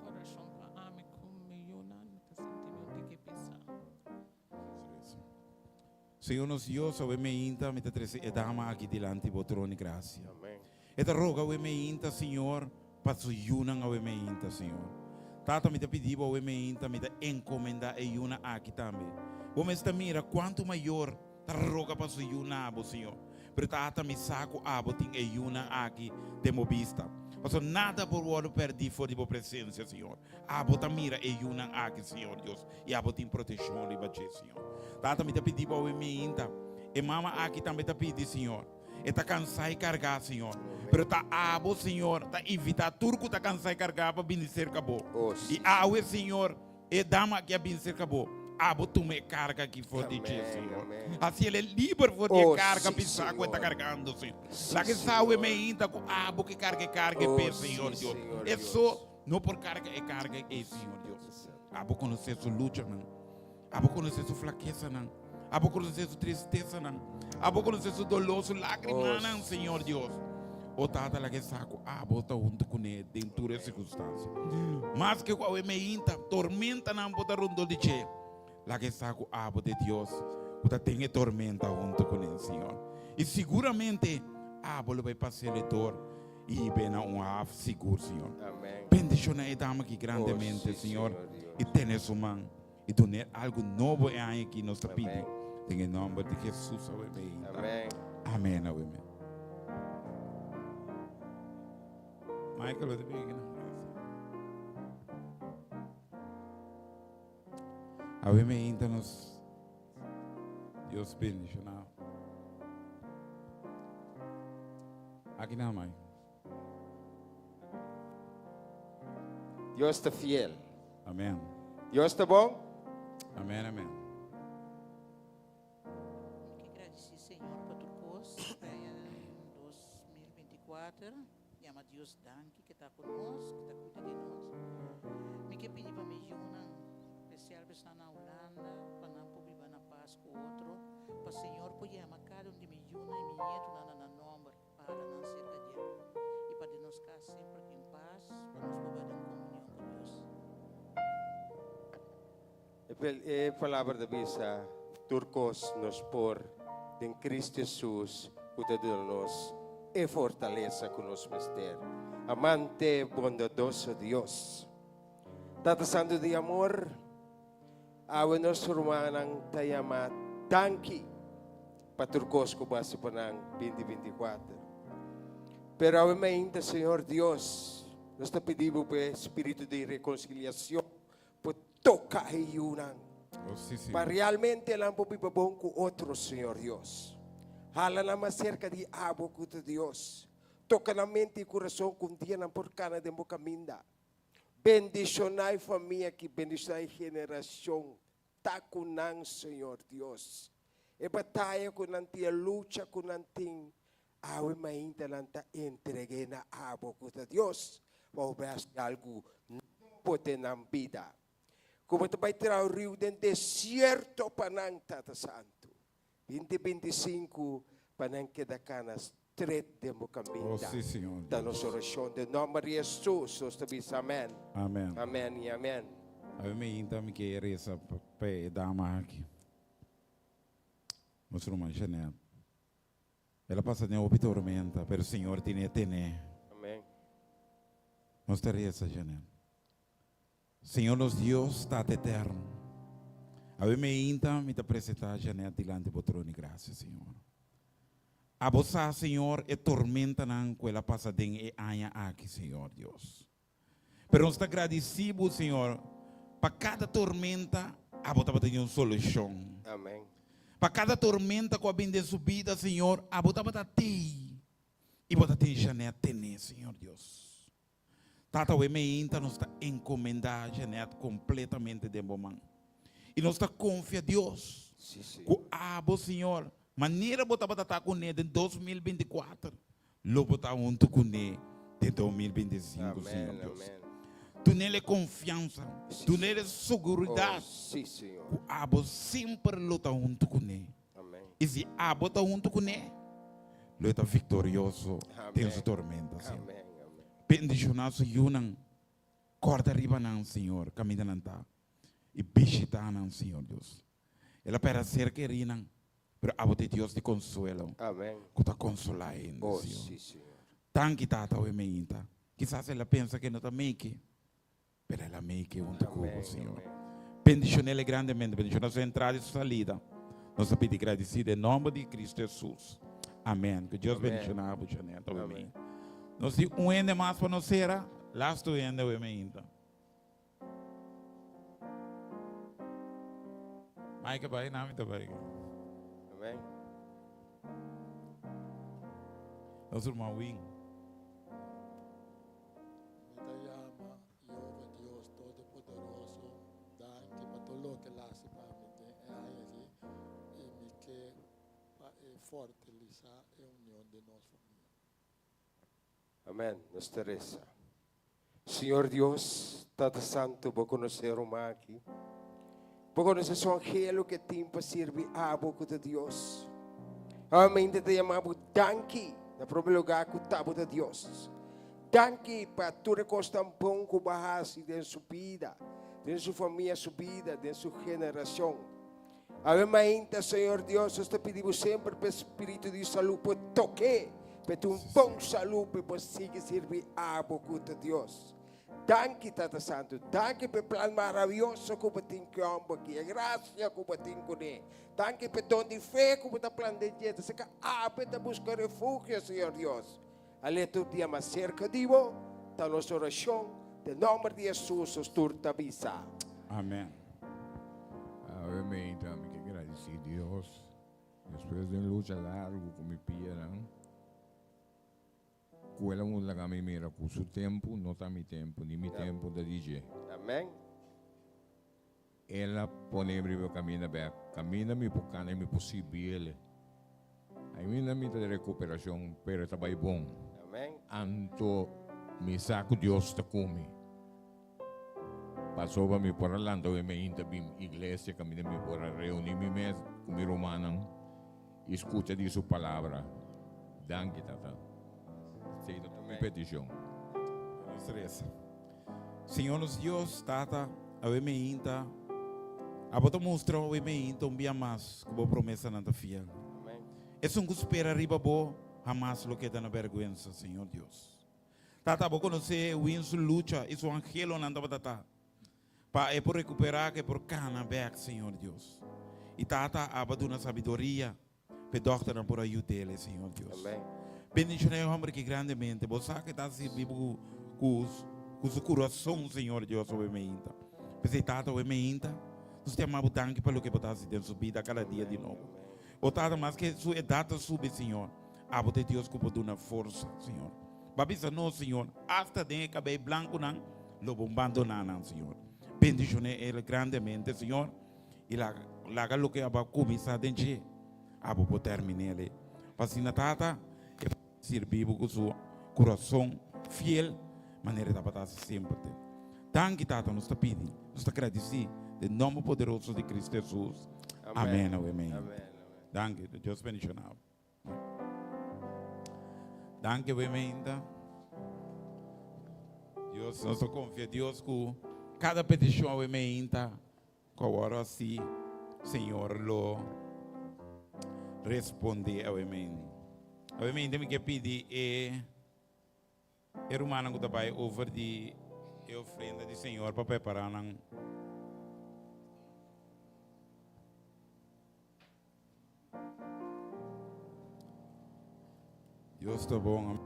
orashon pa ami ku mi yunan, mi ta sinti mi un tiki pisá. Señor nos Dios, awe meinta mi ta trese e dama aki dilanti bo trono di grasia. E ta roga awe meinta, Señor, pa su yunan awe meinta, Señor. Tata, mi ta pidi bo awe meinta, mi ta encomenda e yunan aki tambe. Bo mes ta mira cuanto mayor ta roga pa su yu na bo, Señor. Pero Tata, mi sa cu abo tin e yunan aki den bo bista. Pasobra nada por wordo perdi for di bo presencia, Señor. Abo ta mira e yunan aki, Señor Dios, i abo tin proteccion riba dje, Señor. Tata, mi ta pidi bo awe meinta. E mama aki tambe ta pidi, Señor. E ta cansá i cargá, Señor. Pero ta abo, Señor, ta invitá tur cu ta cansá i cargá pa bini cerca bo. I awe, Señor, e dama aki a bini cerca bo. Abo tuma e carga aki for di dje, Señor. Haci el e liber for di e carga pisá cu e ta cargando, Señor. Laga e sa awe meinta cu abo ke carga e carga e p'e, Señor Dios. Eso. No por karga e karga ei, Señor Dios. Abo konosé su luchanan. Abo konosé su flakesanan. Abo konosé su tristesanan. Abo konosé su doló, su lágrimanan, Señor Dios. O Tata, laga e sa ku abo ta huntu kuné den tur e sirkunstansia. Maske ku awe meinta, tormentanan por ta rondó di dje, laga e sa ku abo ta e Dios ku ta den e tormenta huntu kuné, Señor. I siguramente abo lo bai pas'é dor. I be na un haf sigur, Señor. Bendiciona e dama aki grandemente, Señor, i tene su man i dun'é algu nobo e aña aki nos ta pidi. Den e nomber di Jesus awe meinta. Amen awe me. Michael, wat ben je nou? Awe me inta nos Dios bendicionado. Aki na Mike. Dios ta fiel. Amen. Dios ta bon. Amen, amen. Mi ke gradisí Señor pa tur kos aña 2024. Yama Dios danki ke ta ku nos, ke ta kuida di nos. Mi ke pidi pa mi yunan, spesial esnan na Hulanda, pa nan por biba na pas ku otro, pa Señor por yama kada un di mi yunan i mi ñetunan na nan nòmber, pa hala nan serka dje, i pa den nos kas semper tin pas, pa nos por bai den komunion ku Dios. E palabra ta bisa, Tur kos nos por den Cristo Jesus ku ta duna nos e fortalesa ku nos mester. Amante bondadoso Dios, Tata Santu di amor, awe nos rumannan ta yama danki pa tur kos ku bo a hasi pa nan binti 24. Pero awe mainta, Señor Dios, nos ta pidi bo pa e spiritu di rekonsiliashon Por toca e yiunan. Oh, sí, sí. Pa realmente nan por biba bon cu otro, Señor Dios. Hala nan mas cerca di abo cu ta Dios. Toca nan mente y curason cu un dia nan por cana den bo caminda. Bendiciona e famia aki, bendiciona e generacion. Ta cu nan, Señor Dios. E bataya cu nan tin, e lucha cu nan tin, awe mainta nan ta entregue na abo cu ta Dios, pa bo bay haci algu nobo den nan bida. Cu bo ta bay traha un riu den desierto pa nan, Tata Santu. Binti 25 pa nan keda cana stret den bo caminda. Oh, sí, Señor Ta nos Dios. oracion den nomber di Jesus, nos ta bisa amen. Amen. Amen y amen. Awe mainta mi ke reza pa e dama aki. Nos ruman Jeanette. El a pasa den hopi tormenta, pero Señor tine tene. Amen. Nos ta reza, Jeanette. Señor nos Dios, Tata Eterno, awe meinta mi ta presenta Jeanette dilanti bo trono di gracia, Señor. Abo sa, Señor, e tormentanan cu el a pasa den e aña aki, Señor Dios. Pero nos ta gradeci bo, Señor, pa cada tormenta abo tabata tin un solucion. Amen. Pa cada tormenta cu a bin den su bida, Señor, abo tabata tey y bo ta tin Jeanette tene, Señor Dios. Tata, awe meinta nos ta encomenda Jeanette completamente den bo man. Y nos ta confia Dios cu abo, Señor, manera bo tabata ta cune den 2024, lo bo ta hunto cune den 2025, Señor Dios. Dunele confiansa, dunele seguridad cu abo semper lo ta hunto cune. Y si abo ta hunto cune, lo e ta victorioso den su tormenta, Señor. Bendiciona su yunan, corda riba nan, Señor, caminda nan ta, y bishita nan, Señor Dios. El a pera ser kerinan, pero abo ta e Dios di consuelo, cu ta consola hende, Señor. Danki, Tata, awe meinta. Kisas el a pensa cu e no ta meke, Pero el a make hunto cu bo, Señor. Bendicionele grandemente, bendiciona su entrada y su salida. Nos ta pidi gradecido den nomber di Cristo Jesus. Amen. Cu Dios bendiciona bo, Janet, awe mi. Nos tin un hende mas pa nos cera. Lasto hende awe mi ainda. Mike bai, nami ta bai. Amen. Nos ruman Wing. Mi ta yama Jehova Dios Todopoderoso danki pa tur loke el a hasi pa mi den e aña aki i mi ke pa e fortalisa e union den nos famia. Amen. Nos ta resa. Señor Dios, Tata Santo, bo conoce e ruman aki. Bo conoce su angelo ke tin pa sirbi abo ku ta Dios. Nuevamente ta yama bo danki na prome lugar ku ta bo ta Dios. Danki pa tur e kosnan bon ku bo a hasi den su bida, den su famia su bida, den su generashon. Awe mainta, Señor Dios, nos ta pidi bo semper pa e spiritu di salú por tok'é, pa e tin un bon salú pa e por sigui sirbi abo ku ta Dios. Danki, Tata Santu. Danki pa e plan maravioso ku bo tin ku e hòmber aki, e grasia ku bo tin kuné. Danki pa e don di fe ku bo ta planta den dje. Ta seka awe ta buska refugio, Señor Dios. Alé tur dia mas serka di bo, ta nos orashon, den nòmber di Hesus nos tur ta bisa. Amèn. Awe meinta mi ke gradisí Dios despues di un lucha largu ku mi pianan. Ku el a un laga mi mira ku su tempu no ta mi tempu, ni mi tempu ta di dje. Amen. El a pone mi riba e kaminda bek, kaminda mi por kana i mi por sirbi el. Ainda mi ta den rekuperashon, pero e ta bai bon. Amen. Anto mi sa ku Dios ta ku mi. Pasobra mi por a lanta oe meinta bin iglesia kaminda mi por a reuní mi mes ku mi rumannan. I skucha di su palabra. Danki, Tata. Esei ta tur mi petishon. Nos resa. Señor nos Dios, Tata, awe meinta, abo ta mustra awe meinta un bia mas ku bo promesanan ta fiel. Esun ku spera riba bo hamas lo keda na bèrgwensa, Señor Dios. Tata, abo konosé win su lucha i su angelonan tabata ta. Pa e por recuperá ku e por kana bèk, Señor Dios. I Tata aba duna sabiduria pa e dòkternan por a yud'el, Señor Dios. Bendishoná e hòmber aki grandemente. Bo sa ku e ta sirbi Bo ku ku su kurason, Señor Dios, awe meinta. P'esei, Tata, awe meinta, nos ta yama Bo danki pa loke Bo ta hasi den su bida kada dia di nobo. O Tata, maske su edat ta subi, Señor, abo ta e Dios ku por duna forsa, Señor. Bo a bisa nos, Señor, asta den e kabei blankunan lo bo bandoná nan, Señor. Bendishoné el grandemente, Señor, i laga loke abo a kuminsá den dje, abo por termin'el. Pa asina, Tata, e por sirbi bo ku su kurason fiel, manera e tabata hasi semper. Danki, Tata, nos ta pidi, nos ta gradisí den nòmber poderoso di Cristo Hesus. Amèn. Amèn. Danki. Dios bendishoná bo. Danki Wemeinta. Dios, nos ta confia Dios ku kada petishon Wemeinta ku awor así Señor lo responde a Wemeinta. Wemeinta mi ke pidi e E rumannan ku ta bai over di e ofrenda di Señor pa prepará nan. Dios ta bon.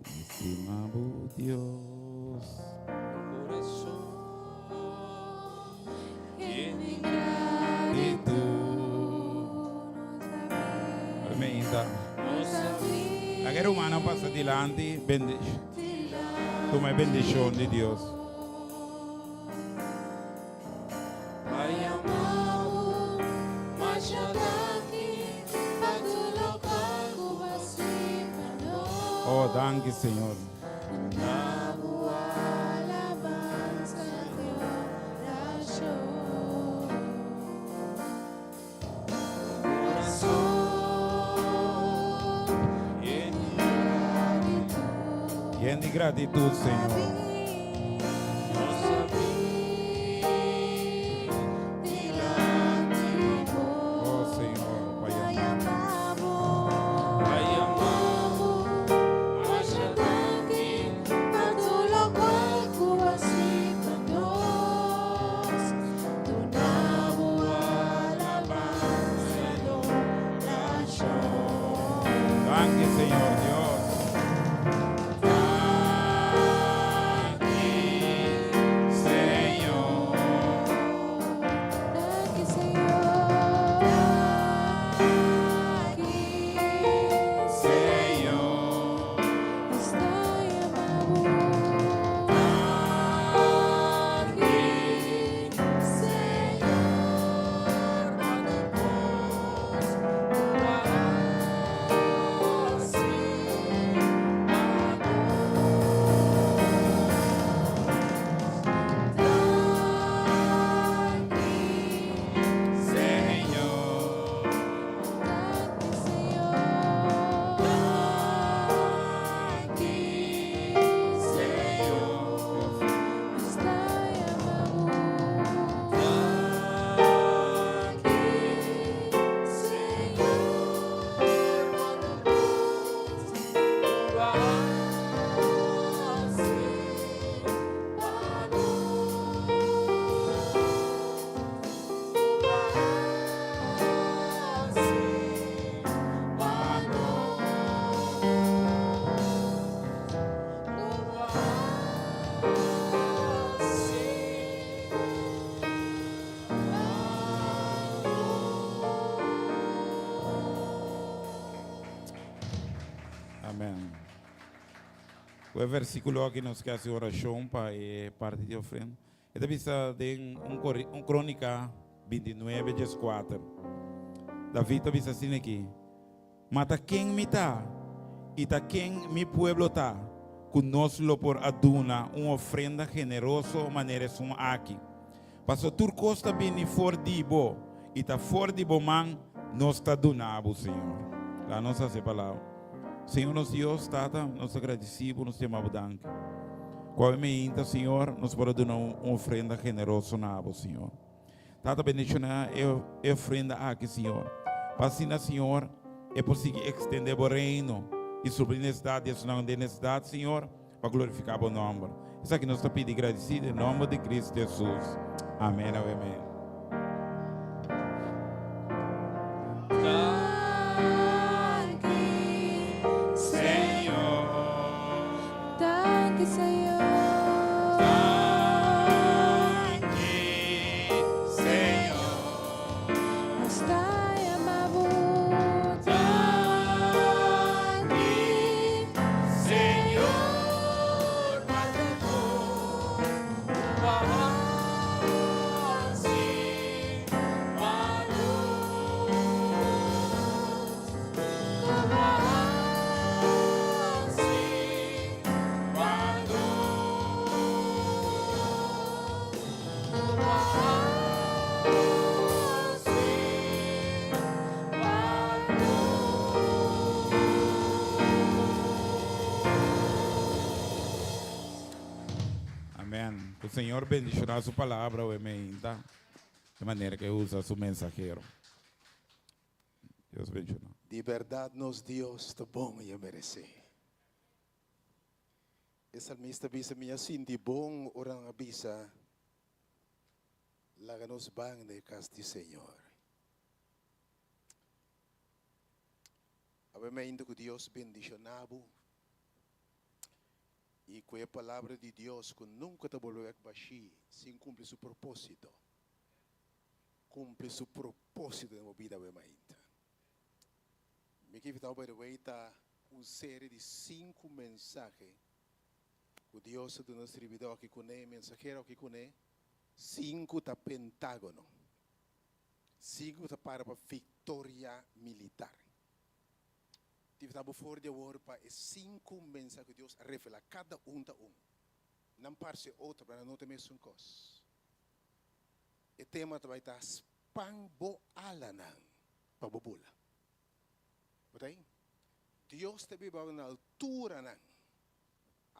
Estima bo Dios. Amén. Laga e rumannan pasa dilanti, tuma e bendishon di Dios. Oh, danki Señor. Yen di gratitud, Señor. Oh, Señor, pa Danki, Señor Dios. Amèn. Ku e versíkulo aki nos ke hasi orashon pa e parti di ofrenda. E ta bisa den un un Krónika 29 dieskuater. David ta bisa asina aki, Ma ta ken mi ta i ta ken mi pueblo ta ku nos lo por a duna un ofrenda generoso manera esun aki? Paso tur kos ta bini for di bo, i ta for di bo man nos ta duna bo, Señor. Laga nos hasi e palabra. Señor nos Dios, Tata, nos ta gradisí bo, nos ta yama bo danki. Ku awe meinta, Señor, nos por a duna un ofrenda generoso na bo, Señor. Tata, bendishoná e ofrenda aki, Señor, pa asina, Señor, e por sigui ekstendé bo reino i supli nesesidat di esunnan den nesesidat, Señor. Pa glorifiká bo nòmber. Esaki nos ta pidi gradisí den nòmber di Kristu Hesus. Amèn awe amèn. Danki, Señor. Nos ta yama bo. Danki, Señor, pa tu pa hasi pa nos. Ku bo hasi pa nos. Ku bo hasi pa nos. Amen. Ku Señor bendiciona su palabra awe meinta de manera ke usa su mensahero. Dios bendiciona. Di berdad nos Dios ta bon y e merece. E salmista bisa, Mi a sinti bon ora nan a bisa, Laga nos ban na e cas di Señor. Awe meinta cu Dios bendiciona bo y cu e palabra di Dios cu nunca ta bolbe bek bashi sin cumpli su proposito, cumpli su proposito den bo bida awe mainta. Mi ke invita bo by the way ta un serie di sinku mensahe cu Dios a duna sirbido aki cune, mensahero aki cune, sinku ta pentagono. Sigu ta para pa viktoria militar. Dios ta bo for di awor pa e sinku mensahe ku Dios a revelá, kada un ta un. Nan parse otro, pero nan no ta e mesun kos. E tema ta bai ta Span bo alanan pa bo bula. Bo ta ei? Dios ta biba na alturanan.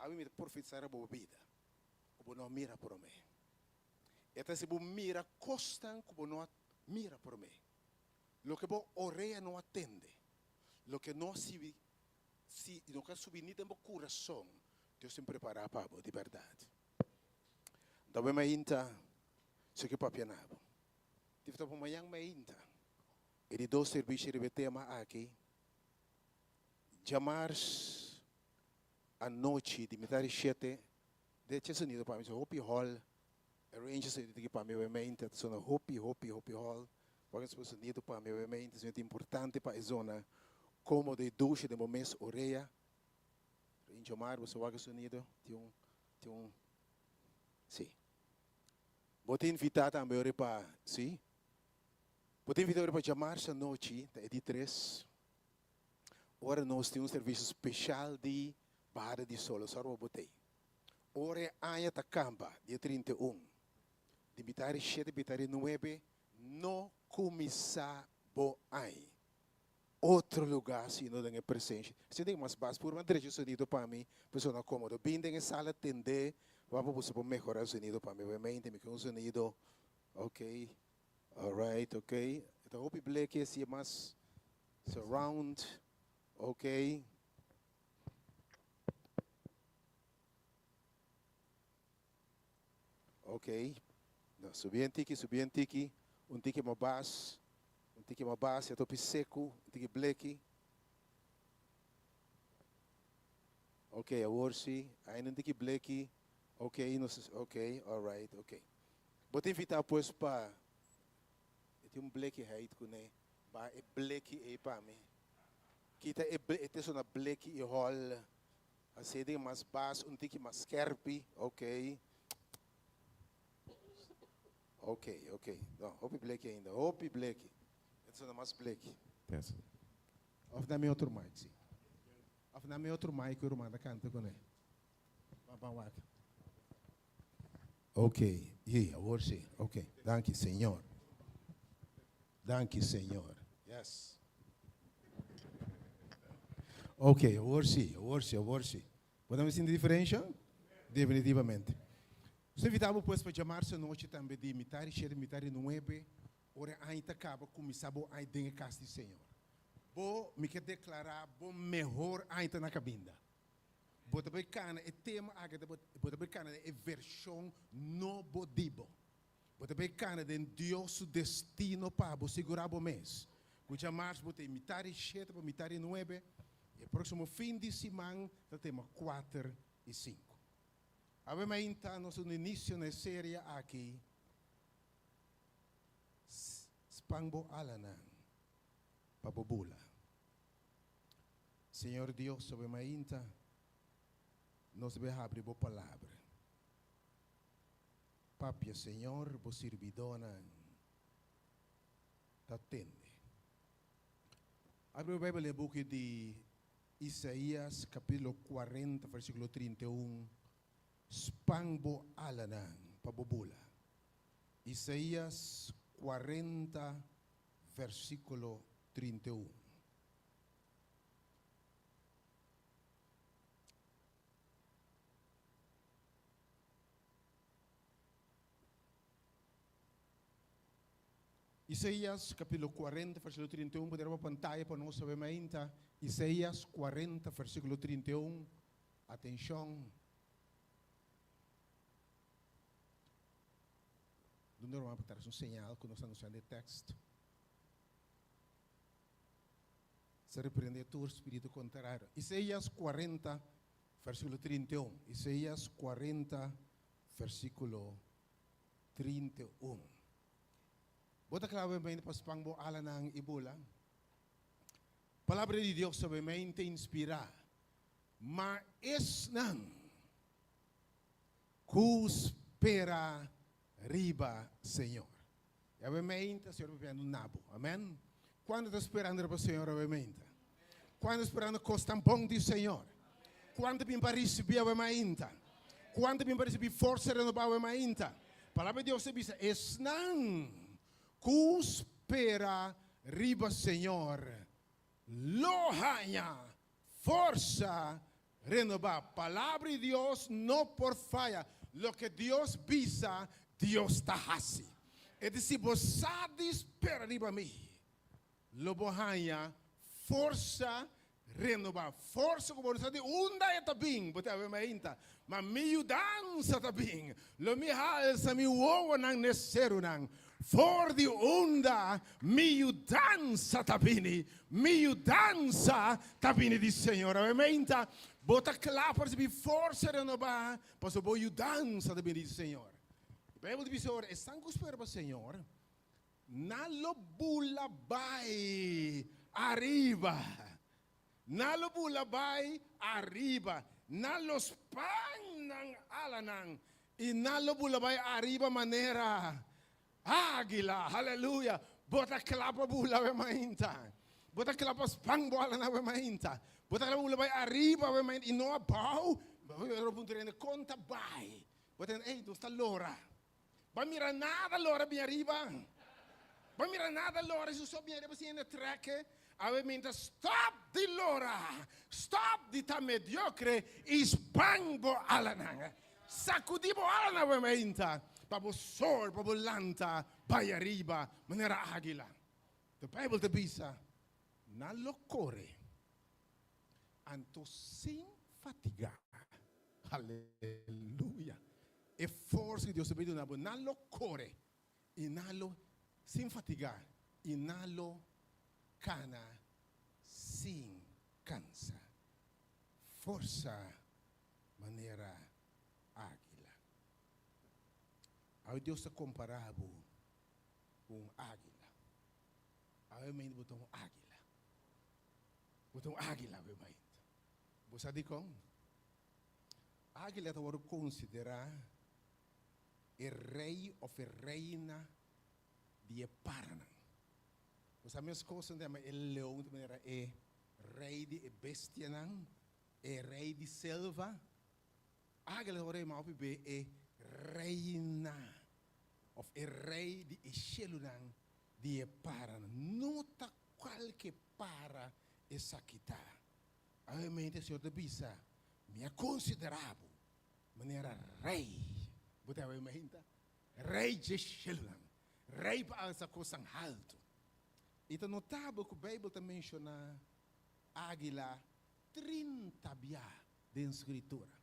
Awe mi ta profetisá riba bo bida ku bo no a mira promé. E ta hasi bo mira kosnan ku bo no a mira promé, loke bo orea no a tende, loke no a sibi, si no ka subi ni den bo kurason, Dios tin prepará pa bo di bèrdat. Dawe mainta si ke papia na bo. Dif ta bo mañan mainta e di dos servisio riba e tema aki, djamars anochi di mitar di shete Decha sonido pa mi so hopi hall arrange sonido tiki pa mi obviamente ta sona hopi hopi hopi hall wak espo sonido pa mi obviamente sonido ta importante pa e zona komodo y dushi den bo mes orea Rincho Mar boso wak e sonido tin un tin un si bo ta invita tambe ora pa si bo ta invita ora pa djamarsa anochi ta e di tres ora nos tin un servicio special di Bahada di solo sor bo botei. Ora e aña ta kamba, dia 31, di mitad di shete mitad di nuebe, no kuminsá bo añ. Otro lugá sino den e presensha. Si den mas bas purba drecha e sonido pa mi, pa sona komodo. Bin den e sala tendé, wak pa boso por mehorá e sonido pa mi. Obviamente mi ke un sonido, ok, alright, ok. E ta hopi bleki asi e mas surround, ok. Ok, no, subi un tiki, subi un tiki, un tiki mas bas, un tiki mas bas, ya topi seku, un tiki bleki. Ok, awor si, ainda un tiki bleki. Ok, nos, ok, alright, ok. Bo ta invita pues pa, e tin un bleki heit kuné, baha e bleki ei pa mi. Kita e e ta sona bleki i hòl. Hasié den mas bas, un tiki mas skèrpi. Oké. Oké, oké. No, hopi bleki ainda. Hopi bleki. E ta sona mas bleki. Test. Òf na mi otro mic, sí. Òf na mi otro mic ku e ruman ta kanta kuné. Ban ban wak. Ok, ye, awor si. Ok, danki Señor. Danki Señor. Yes. Ok, awor si, awor si, awor si. Bo ta sinti diferensha? Definitivamente. Nos ta invita bo pues pa djamarsa anochi tambe di mitar di shete, mitar di nuebe, ora e aña ta kaba, kuminsá bo aña den e kas di Señor. Bo, mi ke deklará, bo mehor aña ta na kabinda. Bo ta bai kana e tema aki ta bo ta bai kana den e vershon nobo di bo. Bo ta bai kana den Dios su destino pa bo. Sigurá bo mes ku djamars bo ta e mitar di shete pa mitar di nuebe i e próksimo fin di siman ta tema kuater i sinku. Awe mainta nos ta duna inisio na e serie aki, Span bo alanan pa bo bula. Señor Dios, sobre mainta nos debe habri bo palabra. Papia, Señor, bo sirbidónan ta tende. Habri bo Bijbel den e buki di Isaías, capítulo 40, versículo 31. Span bo alanan pa bo bula. Isaías 40, versículo 31. Isaías capítulo 40, versículo 31, poner pa pantaya pa nos saber mainta. Isaías 40, versículo 31. Atención. Donde ruman pa traes un señal ku nos anunciando e tekst. Se reprende tur spiritu kontrario. Isaías 40, versíkulo 31. Isaías 40, versíkulo 31. Bo ta kla mente pa span bo alanan i bula? Palabra di Dios ta mente inspirá, ma esnan ku spera riba Señor. I awe meinta Señor papiando na bo. Amen. Kuantu ta sperando riba Señor awe meinta? Kuantu ta sperando kos tan bon di Señor? Kuantu bin pa risibí awe mainta? Kuantu bin pa risibí forsa renobá awe mainta? Palabra di Dios ta bisa, Esnan ku spera riba Señor lo haña forsa renobá. Palabra di Dios no por faya. Loke Dios bisa, Dios ta hasi. E di, Si bo sa di spera riba mi, lo bo haña forsa renobá. Forsa ku bo no sa di unda e ta bin, bo ta haber mainta, ma mi yudansa ta bin. Lo mi halsa mi wowonan n'e serunan. For di unda mi yudansa ta bini? Mi yudansa ta bini di Señor. Awe meinta, bo ta kla pa risibi forsa renobá, pasobra bo yudansa ta bini di Señor. E Bijbel ta bisa ora, Esnan ku spera pa Señor, nan lo bula bai ariba. Nan lo bula bai ariba. Nan lo span nan alanan i nan lo bula bai ariba manera águila. Aleluya! Bo ta kla pa bula awe mainta. Bo ta kla pa span bo alanan awe mainta. Bo ta kla pa bula bai ariba awe mainta i no abou. Bo puntra hende, Kon ta bai? Bo ta hende, Ey, nos ta lora. Bo a mira nada lora bin ariba. Bo a mira nada lora si so bin ariba sin hende trek. Awe minta stop di lora, stop di ta mediocre y span bo alanan. Sacudi bo alanan awe minta pa bo soar, pa bo lanta bay ariba manera aguila. The Bible ta bisa, Nan lo core anto sin fatiga. Aleluya! E forsa ku Dios ta bini duna bo, nan lo kore i nan lo sin fatiga i nan lo kana sin kansa. Forsa manera águila. Awe Dios ta kompará bo ku un águila. Awe mente bo ta un águila. Bo ta un águila, bo mainta. Bo sa dikon? Águila ta wòrdu konsiderá e rei òf e reina di e paranan. Bo sa meskos nan ta yama e leon ta manera e rei di e bestianan, e rei di selva. Águila ta wòrdu yamá hopi be e reina òf e rei di e shelunan di e paranan. No ta kualke para esaki ta. Awemente Señor ta bisa, Mi a konsiderá bo manera rei. Bo ta awemente rei dje shelunan, rei pa alsa kosnan haltu. I ta notabel ku Beibel ta menshoná águila 30 bia den Skritura.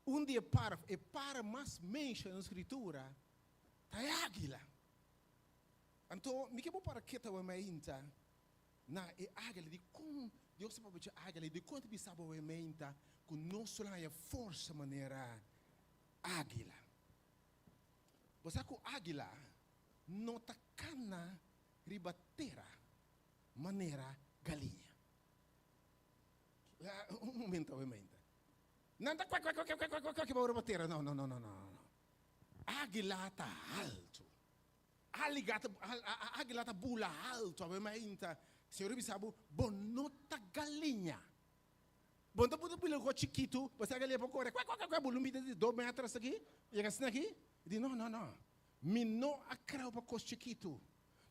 Un di e para, e para mas menshoná den Skritura ta e águila. Anto, mi ke bo para keta awe mainta na e águila, dikon Dios ta papia dje águila i dikon e ta bisa bo awe mainta ku nos lo haña forsa manera águila? Bo sa ku águila no ta kana riba tera manera galiña. Un momento awe mainta. Nan ta kwek kwek kwek kwek kwek kwek riba tera. No, no, no, no, no. Águila ta haltu. Águila ta bula haltu. Awe mainta, Señor a bisa bo, bo no ta galiña. Bo no ta buta bula ku chikitu, bo sa galiña por kore kwek kwek kwek, bula un bida di dos metros aki, yega asina aki. Di no, no, no. Mi no a kreu pa kos chikitu.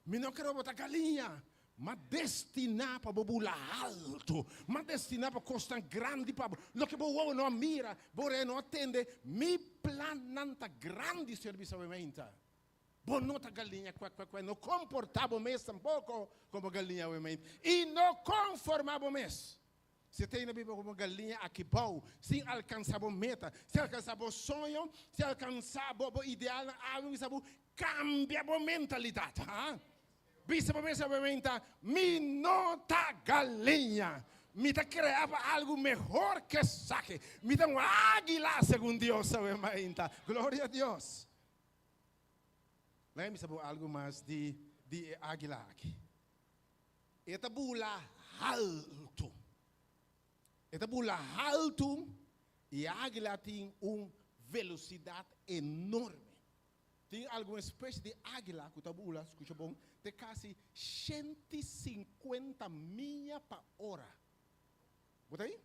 Mi no kreu bo ta galiña. M'a destiná pa bo bula haltu. M'a destiná pa kosnan grandi pa bo. Loke bo wowo no a mira, bo orea no a tende, mi plannan ta grandi, Señor bisa bo meinta. Bo no ta galiña kwek kwek kwek, no komportá bo mes tampoko komo galiña awe meinta. I no konformá bo mes. Si ta ainda biba komo galiña aki bou, sin alkansá bo meta, sin alkansá bo soño, sin alkansá bo bo idealnan, awe bisa bo, kambia bo mentalidat. Ha? Bisa bo mes awe meinta, Mi no ta galiña. Mi ta krea pa algu mehor ke esaki. Mi ta un águila, segun Dios awe meinta. Gloria a Dios. Laga mi bisa bo algu mas di di e águila aki. E ta bula haltu. E ta bula haltu i e águila tin un velosidat enorme. Tin algun espesie di águila ku ta bula, skucha bon, te kasi 150 miya pa ora. Bo ta ei?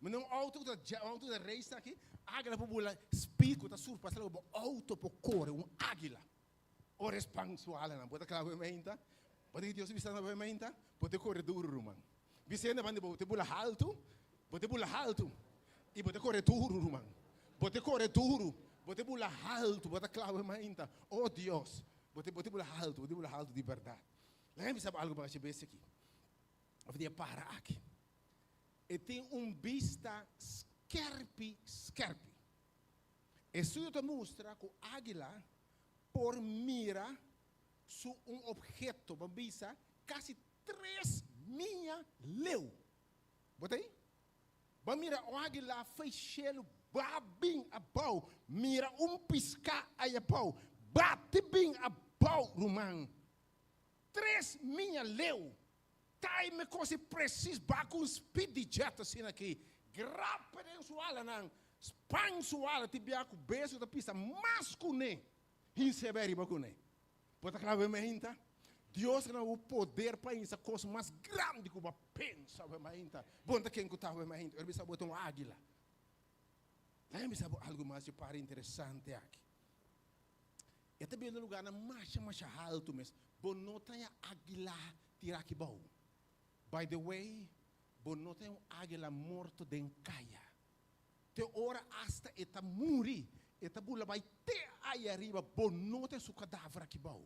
Mira un outo ku ta un outo ku ta race aki, águila por bula speed ku ta surpasa loke bo outo por kore, un águila. Ora es pan su alanan, bo ta kla ku e meinta? Bo ta di Dios bisa na bo e meinta? Bo ta kore duru, ruman. Bisa hende banda di bo, bo ta bula haltu, bo ta bula haltu i bo ta kore duru, ruman. Bo ta kore duru, bo ta bula haltu, bo ta kla ku e meinta? Oh Dios, bo ta bo ta bula haltu, bo ta bula haltu di bèrdat. Laga mi bisa bo algu pa haci bes aki, òf di e para aki. E tin un bista skèrpi skèrpi. Estudio ta mustra ku águila por mira su un obheto, ban bisa, kasi tres miya leu. Bo ta ei? Ban mira un águila fei shelu ba bin abou, mira un piská ei abou, bati bin abou, ruman. Tres miya leu. Time e kos i presis ba ku un speed di jet asina aki. Grape den su alanan, span su ala ti bia ku beso ta pisa mas kuné, hinse bai riba kuné. Bo ta kla wema hinta? Dios a duna bo poder pa hinsa kos mas grandi ku bo a pensa wema hinta. Bo no ta ken ku ta wema hinta. Ora bisa bo ta un águila. Laga mi bisa bo algu mas dje par interesante aki. E ta bira lugarnan masha masha haltu mes. Bo no ta haña águila tira aki bou. By the way, bo no ta haña un águila morto den kaya. Te ora asta e ta muri, e ta bula bai te aya ariba, bo no ta haña su kadaver aki bou.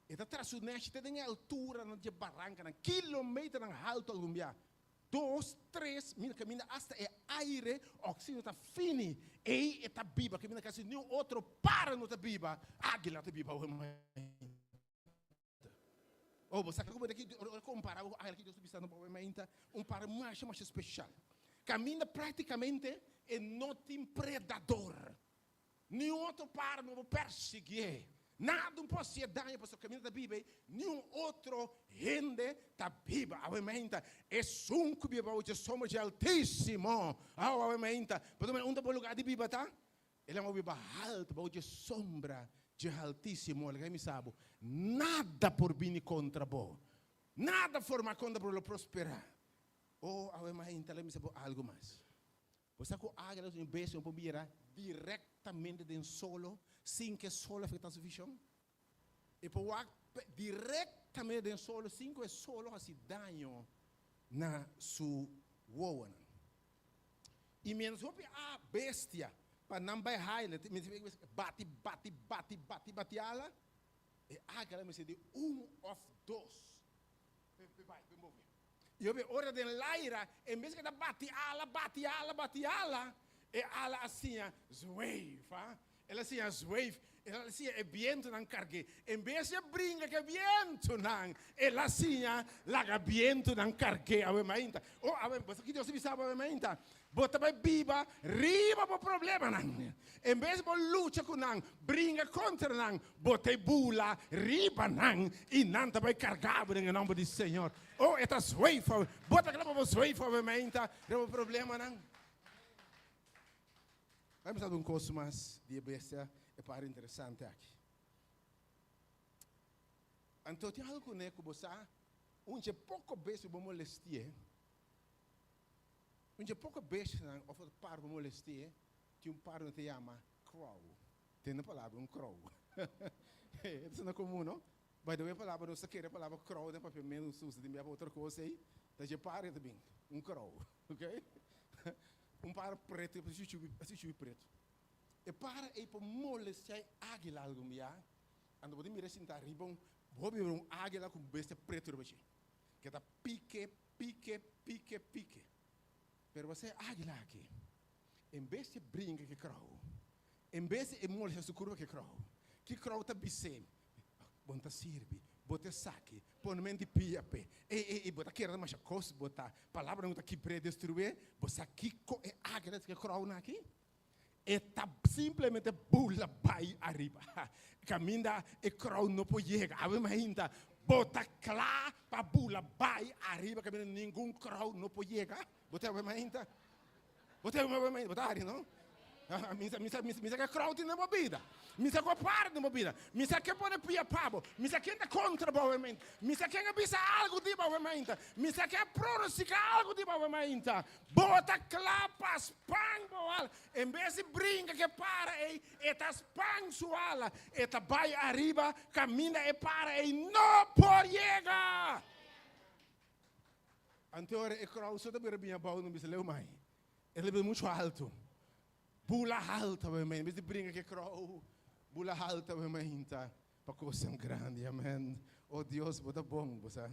E ta traha su nèshi te den e alturanan dje barankanan, kilometernan haltu algun bia. Dos, tres mil kaminda asta e aire oxigeno ta fini. Ei e ta biba kaminda kasi niun otro para no ta biba. Águila ta biba awe mainta. Oh, bo sa ku bo ta ora kompara bo ku águila ki Dios ta bisa no awe mainta, un para masha masha speshal. Kaminda praktikamente e no tin predador. Niun otro para no por persiguié. Nada no por hasié daño pasobra kaminda ta biba ei niun otro hende ta biba. Awe mainta esun ku biba bou dje sombra dje Altísimo. Aw, awe mainta. Pasobra unda bo lugá di biba ta? El a biba haltu bou dje sombra dje Haltísimo. Laga mi sa bo, nada por bini kontra bo. Nada formá kontra bo lo prosperá. O, awe mainta, laga mi sa bo algu mas. Bo sa ku águila un bestia no por mira direktamente den solo sin ku e solo afektá su vishon? E por wak direktamente den solo sin ku e solo hasi daño na su wowonan. I miéntras hopi a bestia pa nan bai haile, bati, bati, bati, bati, bati ala, e águila mester di un òf dos p'e bai, p'e move. I hopi ora den laira, en bes ku ta bati ala, bati ala, bati ala, e ala a siña zweef, ha. El a siña zweef, el a siña e bientunan karg'é. En bes di a bringa ku e bientunan, el a siña laga bientunan karg'é. Awe mainta, oh, awe, bo sa ki Dios a bisa bo awe mainta? Bo ta bai biba riba bo problemanan. En bes di bo lucha ku nan, bringa kontra nan, bo ta bula riba nan i nan ta bai karga bo den e nòmber di Señor. Oh, e ta zweef awe. Bo ta kla pa bo zweef awe mainta riba bo problemanan? Bai bisa algun kos mas di e bestia e par interesante aki. Anto tin algu kuné ku bo sa un dje poko bes ku bo molesti'é, un dje poko bestianan òf otro par ku bo molesti'é, tin un par ku nan ta yama crow. Tende palabra un crow. E ta sona komun, no? By the way, palabra nos ta kere palabra crow den papiamentu nos ta usa tin bia pa otro kos ei, ta dje par e ta bin, un crow, ok? Un para pretu, e parse chuchubi, parse chuchubi pretu. E para ei por molestia e águila algun bia, anto bo ta mira sinta riba un, bo mira un águila ku un bestia pretu riba dje, ke ta pike, pike, pike, pike. Pero bo sa e águila aki, en bes di e brinka ku e krou, en bes di e molestia su kurpa ku e krou, ki krou ta bis'é, Bo no ta sirbi, bo ta esaki, pone men di pia p'e. Ey, ey, ey, bo ta kere masha kos, bo ta palabranan ku ta kibr'é, destruié. Bo sa kiko e águila ta krou aki? E ta simplemente bula bai ariba. Kaminda e krou no por yega. Awe mainta, bo ta kla pa bula bai ariba kaminda ningun krou no por yega? Bo ta awe mainta? Bo ta awe mainta? Bo ta hari, no? Mi sa, mi sa, mi sa ke krou tin den bo bida. Mi sa ku para den bo bida. Mi sa ke pone pia pa bo. Mi sa ken ta kontra bo awe mainta. Mi sa ken a bisa algu di bo awe mainta. Mi sa ken a pronostika algu di bo awe mainta. Bo ta kla pa span bo ala. En bes di brinka ke para ei, e ta span su ala. E ta bai ariba kaminda e para ei no por yega. Anto ora e krou so ta bira bin abou, no bisa leu mai. E ta bira muchu altu. Bula haltu awe mainta. En bes di brinka ke krou, bula haltu awe mainta pa kosnan grandi. Amen. O Dios, bo ta bon, bo sa.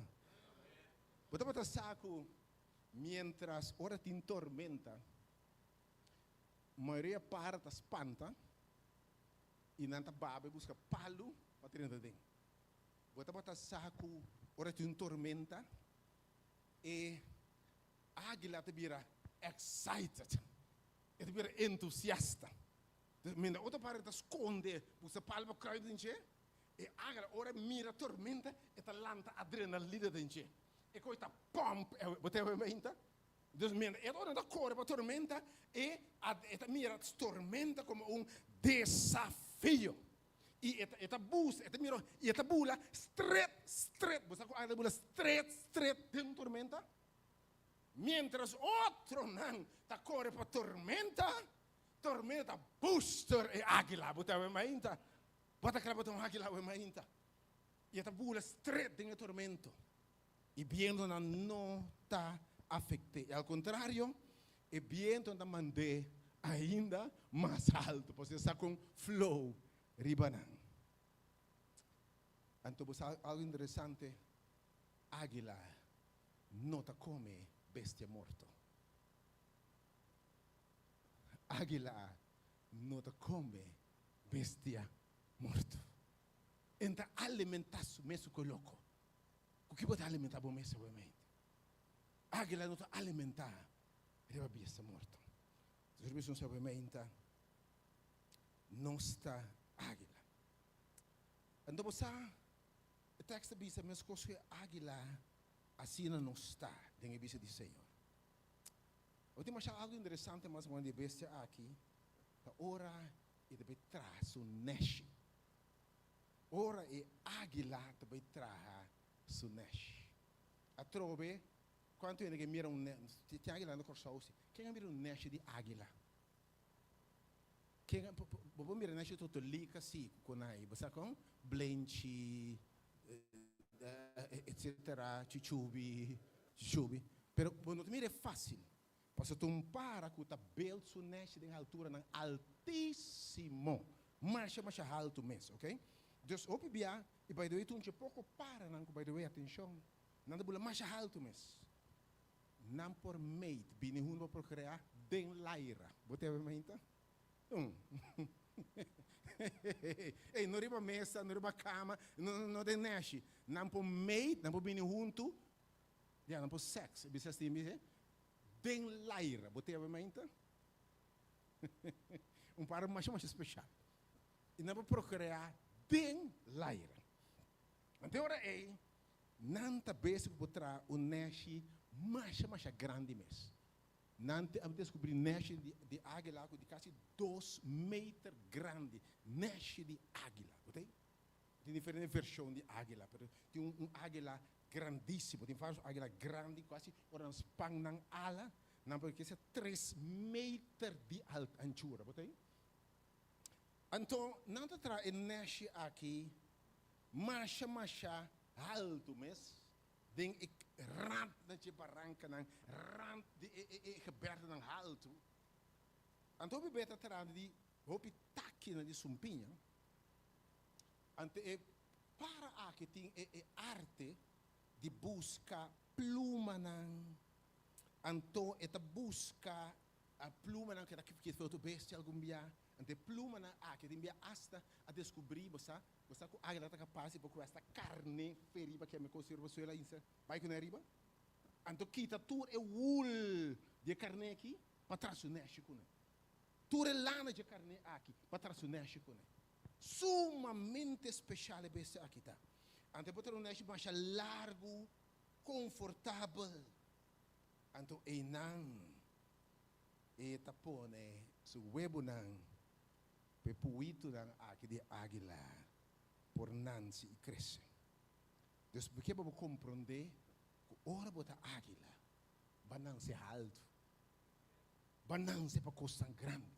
Bo tabata sa ku mientras ora tin tormenta, mayoria para ta spanta i nan ta baba i buska palu pa drenta aden. Bo tabata sa ku ora tin un tormenta, e águila ta bira excited, e ta bira entusiasta. Mientras otro pájaro ta skonde buska palu pa kruip den dje, e águila ora e mira tormenta e ta lanta adrenalina den dje. E kos ta pump, bo ta wenta? Dus mientras e otro ta kore pa tormenta, e ta mira tormenta komo un desafio. I e ta, e ta busa, e ta mira, i e ta bula stret, stret. Bo sa ku águila ta bula stret, stret den un tormenta? Mientras otronan ta kore pa tormenta, tormenta ta booster e águila. Bo ta awe mainta? Bo ta kla bo ta un águila awe mainta? I e ta bula stret den e tormento. I bientonan no ta afekt'é. I al kontrario, e bientonan ta mand'é ainda mas altu, pasobra e sa kon flow riba nan. Anto bo sa algu interesante? Águila no ta kome bestia morto. Águila no ta kome bestia morto. E ta alimentá su mes ku loko. Ku ki bo ta alimentá bo mes awe-mente? Águila no ta alimentá riba biesta morto. Señor bisa nos awe-meinta, nos ta águila. Anto bo sa, e tekst ta bisa meskos ku e águila, asina nos ta den e bista di Señor. Bo tin masha algu interesante mas bon di e bestia aki, ta ora e ta bai traha su nèshi. Ora e águila ta bai traha su nèshi. Atrobe, kuantu hende ke mira un nèshi, tin águila na Kòrsou si, ken a mira un nèshi di águila? Ken a, bo por mira nèshi totolika si, ku konai, bo sa kon? Blenchi, etsetera, chuchubi, chuchubi. Pero bo no ta mira e fásil, pasobra ta un para ku ta build su nèshi den alturanan altísimo, masha masha haltu mes, ok. Dus hopi bia, i by the way tur un poko paranan ku by the way atenshon, nan ta bula masha haltu mes. Nan por mate bini huntu pa procrea den laira. Bo ta habi mainta? Un. Ey, no riba mesa, no riba cama, no, no den neshi. Nan por mate, nan por bini huntu, ya, nan por sex, bisa así, bisa, den laira. Bo ta habi mainta? Un par masha masha special. I nan por procrea den laira. Ante ora ey, Nan ta besi ku por traha un nèshi masha masha grandi mes. Nan a deskubrí nèshi di águila ku di kasi dos meter grandi. Nèshi di águila. Bo ta Tin diferente vershon di águila, pero tin un águila grandísimo. Tin vários águila grandi ku kasi ora nan span nan ala, nan por kese tres meter di anchura. Bo ta Anto nan ta traha e nèshi aki masha masha haltu mes den e randnan dje barankanan, rand di e gebertenan haltu. Anto hopi bes ta trata di hopi takinan di sumpiña. Anto e para aki tin e arte di buska plumanan. Anto e ta buska plumanan ku e ta kit otro bestia algun bia. Anto e plumanan aki tin bia asta a deskubrí, bo sa, Bo sa ku águila ta kapas di por ku esta karné fe riba keme kos riba suela insa bai kuné riba? Anto kita tur e wul di e karné aki pa traha su nèshi kuné. Tur e lana dje karné aki pa traha su nèshi kuné. Sumamente speshal e bestia aki ta. Anto e por traha un nèshi masha largu, konfortabel. Anto einan e ta pone su webunan. P'e puitunan aki di águila por nansi i krese. Dus bo ke pa bo komprondé ku ora bo ta águila, bo a nanse haltu, bo a nanse pa kosnan grandi.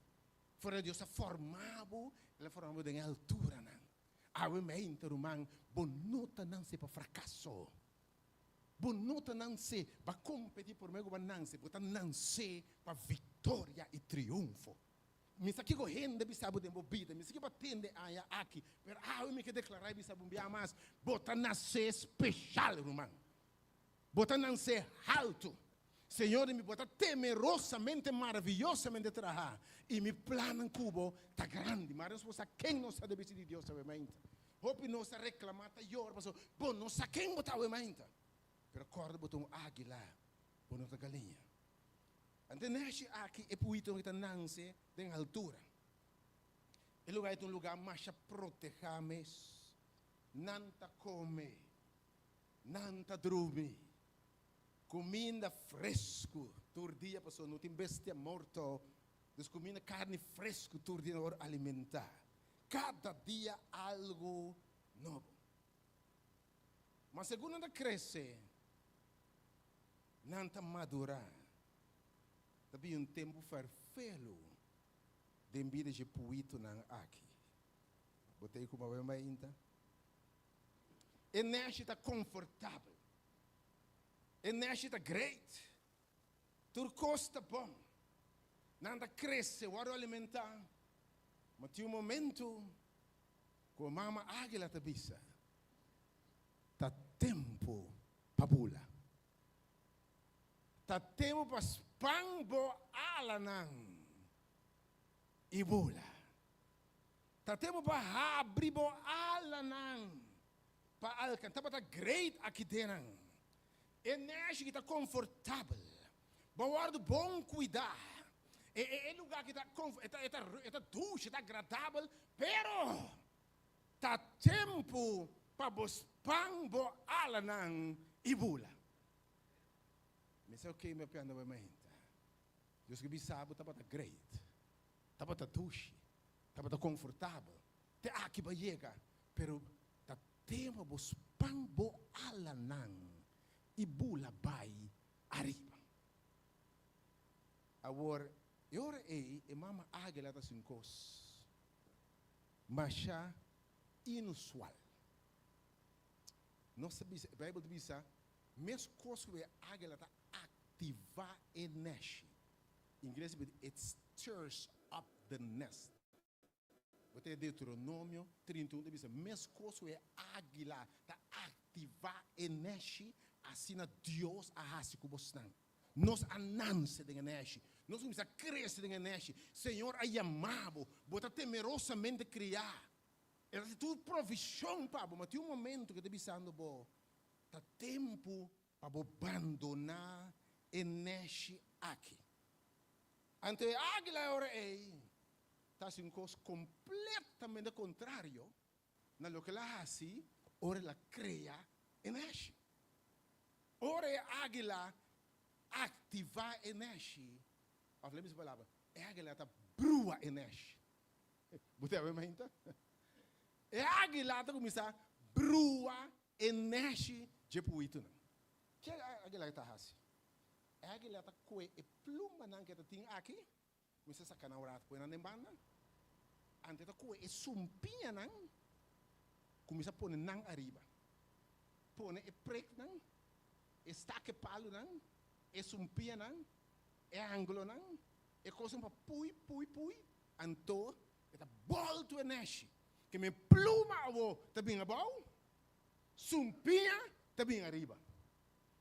Fuera Dios a forma bo, El a forma bo den e alturanan. Awe mente, ruman, bo no ta nanse pa frakaso. Bo no ta nanse pa kompetí por medio ku bo a nanse, bo ta nanse pa viktoria i triunfo. Mi sa kiko hende bisa bo den bo bida, mi sa kiko bo a tende aña aki, pero awe mi ke deklará i bisa bo un bia mas, bo ta nasé speshal, ruman. Bo ta nansé haltu. Señor di mi, bo ta temerosamente, maraviyosamente trahá, i mi plannan ku bo ta grandi. Mara nos por sa ken nos ta den bista di Dios awe mainta. Hopi nos ta reklamá, ta yora, pasobra bo no sa ken bo ta awe mainta. Pero kòrda bo ta un águila, bo no ta galiña. Ante neshi aki e puitonan ki ta nanse den altura. E lugar ei ta un lugar masha protehá mes. Nan ta kome, nan ta drumi, kuminda fresku tur dia pasobra no tin bestia morto, dus kuminda karni fresku tur dia nan wòrdu alimentá. Kada dia algu nobo. Ma segun nan ta krese, nan ta madurá. Ta bin un tempu ferfelu den bida dje puitunan aki. Bo ta ei ku bo bai ainda? E nèshi ta konfortabel. E nèshi ta great. Tur kos ta bon. Nan ta krese, wòrdu alimentá. Ma tin un momentu ku mama águila ta bisa, Ta tempu pa bula. Ta tempu pa span bo alanan i bula. Ta tempu pa habri bo alanan pa alkan. Tabata great aki den nan. E nèshi ki ta konfortabel. Bo wòrdu bon kuidá. E e lugá ki ta e ta e ta dushi, e ta agradabel, pero. Ta tempu pa bo span bo alanan i bula. Mi sa oke mi a pianda bo e mainta. Dios ke bisa bo tabata great, tabata dushi, tabata konfortabel, te aki bo a yega, pero ta tempu pa bo span bo alanan i bula bai ariba. Awor, e ora ei e mama águila ta hasi un kos masha inusual. Nos ta bisa, e Beibel ta bisa, meskos ku e águila ta aktivá e nèshi. Ingles ta bisa, it stirs up the nest. Bo ta e Deuteronomio 31 ta bisa, meskos ku e águila ta aktivá e nèshi, asina Dios a hasi ku bosnan. Nos a nanse den e nèshi. Nos kuminsá krese den e nèshi. Señor a yama bo. Bo ta temerosamente kriá. El a hasi tur provishon pa bo, ma tin un momento ku e ta bisando bo, Ta tempu pa bo bandoná e nèshi aki. Anto e águila e ora ei ta hasi un kos kompletamente kontrario na loke el a hasi ora el a krea e nèshi. Ora e águila aktivá e nèshi, òf lei mi su palabra, e águila ta brua e nèshi. Bo ta wak mainta? E águila ta kuminsá brua e nèshi dje puitunan. Ke e águila ta hasi? E águila ta kue e plumanan ku e ta tin aki, kuminsá saka nan ora pone nan den banda. Anto e ta kue e sumpiñanan, kuminsá pone nan ariba. Pone e preknan, e stake palunan, e sumpiñanan, e anglonan, e kosnan pa pui, pui, pui. Anto e ta boltu e nèshi. Ke men pluma awo ta bin abou, sumpiña ta bin ariba.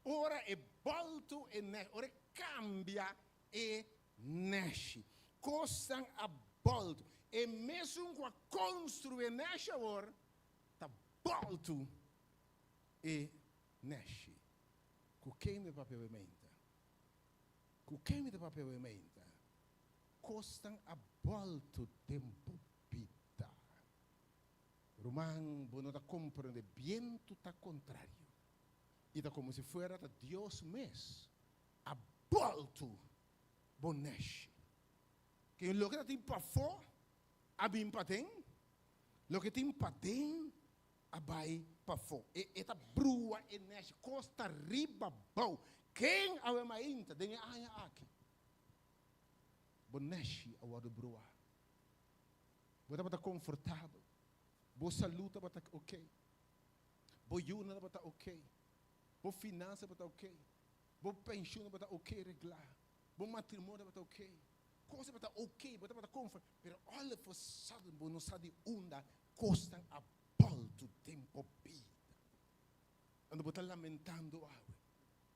Ora e boltu e nèshi, ora e kambia e nèshi, kosnan a boltu. E mesun ku a konstruí e nèshi awor ta boltu e nèshi. Ku ken mi ta papia awe mainta? Ku ken mi ta papia awe mainta? Kosnan a boltu den bo bida. Ruman, bo no ta komprendé, bientu ta kontrario. I ta komo si fuera ta Dios mes a boltu bo nèshi. Ke loke ta tin pafó a bin paden, loke tin paden a bai pafó. E e ta brua e nèshi, kos ta riba bou. Ken awe mainta den e aña aki bo nèshi a wòrdu bruá? Bo tabata konfortabel, bo salú tabata okey, bo yunan tabata okey, bo finansa tabata okey, bo penshun tabata okey reglá, bo matrimonio tabata okey, kos tabata okey, bo tabata konfor, pero all of a sudden bo no sa di unda kosnan a bòltu den bo bida. Anto bo ta lamentando awe.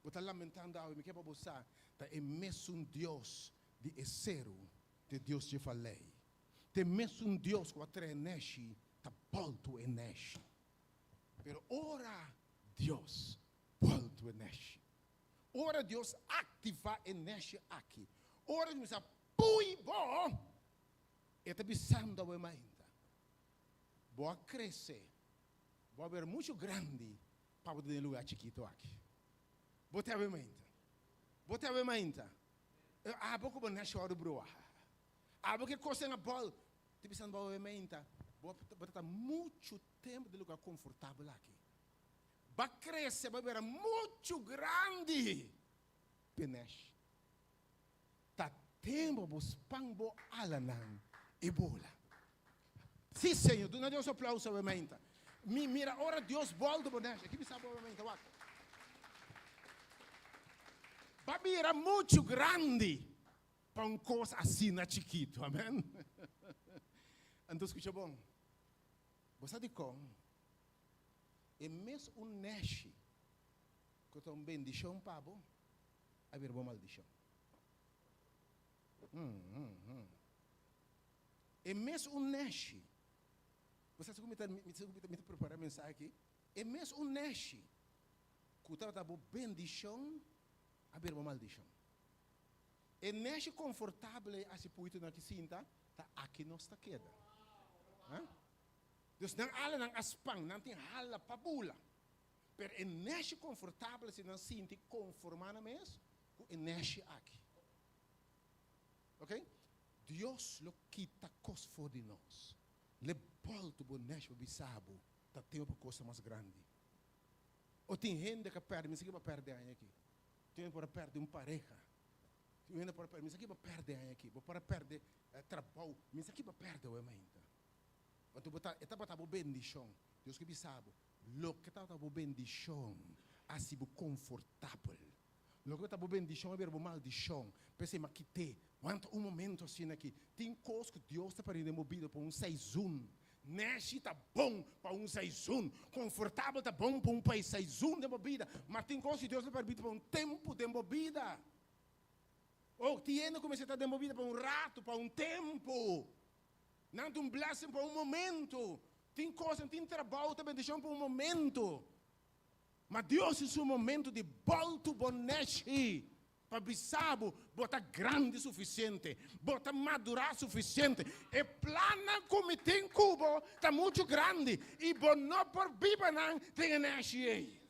Bo ta lamentando awe. Mi ke pa bo sa, ta e mesun Dios di e seru ta e Dios dje falei. Ta e mesun Dios ku a trae neshi ta bòltu e neshi. Pero ora Dios bòltu e neshi, ora Dios aktivá e neshi aki, ora Dios a pui bo, e ta bisando awe mainta, Bo a krese, bo a bira muchu grandi pa bo ta den e lugá chikitu aki. Bo ta awe mainta. Bo ta awe mainta. Abo ku bo neshi wòrdu bruá. Abo ku e kosnan a bòl. Ta bisando bo awe mainta, bo bo ta ta muchu tempu den lugá konfortabel aki. Bo a krese, bo a bira muchu grandi p'e neshi. Ta tempu bo span bo alanan i bula. Sí, Señor. Duna Dios aplauso awe mainta. Mi mira ora Dios boldo bo neshi. Aki bisa bo awe mainta, wak. Ba bira muchu grandi pa un kos asina chikitu. Amen. Anto skucha bon. Bo sa dikon? E mes un neshi ku ta un bendishon pa bo, a bira bo maldishon. E mes un neshi. Bo sa ku mi ta mi ta mi ta prepara mensahe aki? E mes un neshi ku tabata bo bendishon a bira bo maldishon. E neshi konfortabel ei a hasi puitu nan ki sinta, ta aki nos ta keda. Dus nan alanan a span, nan tin hala pa bula. Pero e neshi konfortabel si nan sinti konformá nan mes ku e neshi aki. Ok? Dios lo kita kos for di nos. Le bòltu bo neshi pa bisa bo ta tempu pa kosnan mas grandi. O tin hende ku a pèrdè, mi sa ki bo a pèrdè aña aki. Tin hende por a pèrdè un pareha. Tin hende por a pèrdè, mi sa ki bo a pèrdè aña aki. Bo por a pèrdè trabou, mi sa ki bo a pèrdè awe mainta. Anto bo ta, e tabata bo bendishon. Dios ke bisa bo, loke tabata bo bendishon a hasi bo konfortabel. Loke tabata bo bendishon a bira bo maldishon. P'esei m'a kit'é. Wanta un momento asina aki. Tin kos ku Dios ta pone den bo bida pa un seizun. Nèshi ta bon pa un seizun. Konfortabel ta bon pa un pa e seizun den bo bida. Ma tin kos ku Dios ta permiti pa un tempu den bo bida. O tin hende ku mester ta den bo bida pa un ratu, pa un tempu. Nan ta un blessing pa un momento. Tin kosnan, tin trabou ta bendishon pa un momento. Ma Dios tin su momento di boltu bo neshi pa bisa bo, bo ta grandi sufisiente, bo ta madurá sufisiente. E plannan ku mi tin ku bo ta muchu grandi i bo no por biba nan den e neshi ei.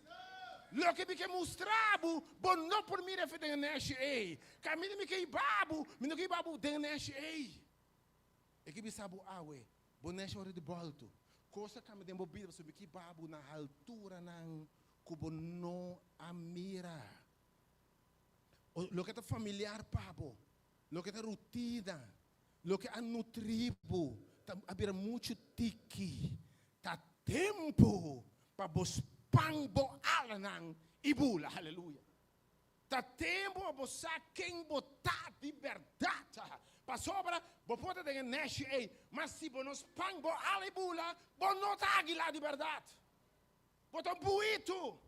Loke mi ke mustra bo, bo no por mira efe den e neshi ei. Kaminda mi ke hiba bo, mi no ke hiba bo den e neshi ei. E ke bisa bo awe, bo neshi ora di boltu. Kos a kambia den bo bida pasobra mi ke hiba bo na halturanan ku bo no a mira. O loke ta familiar pa bo, loke ta rutina, loke a nutri bo, ta a bira muchu tiki. Ta tempu pa bo span bo alanan i bula. Haleluya! Ta tempu pa bo sa ken bo ta di bèrdat. Pasobra bo por ta den e nèshi ei, ma si bo no span bo ala i bula, bo no ta águila di bèrdat. Bo ta un puitu.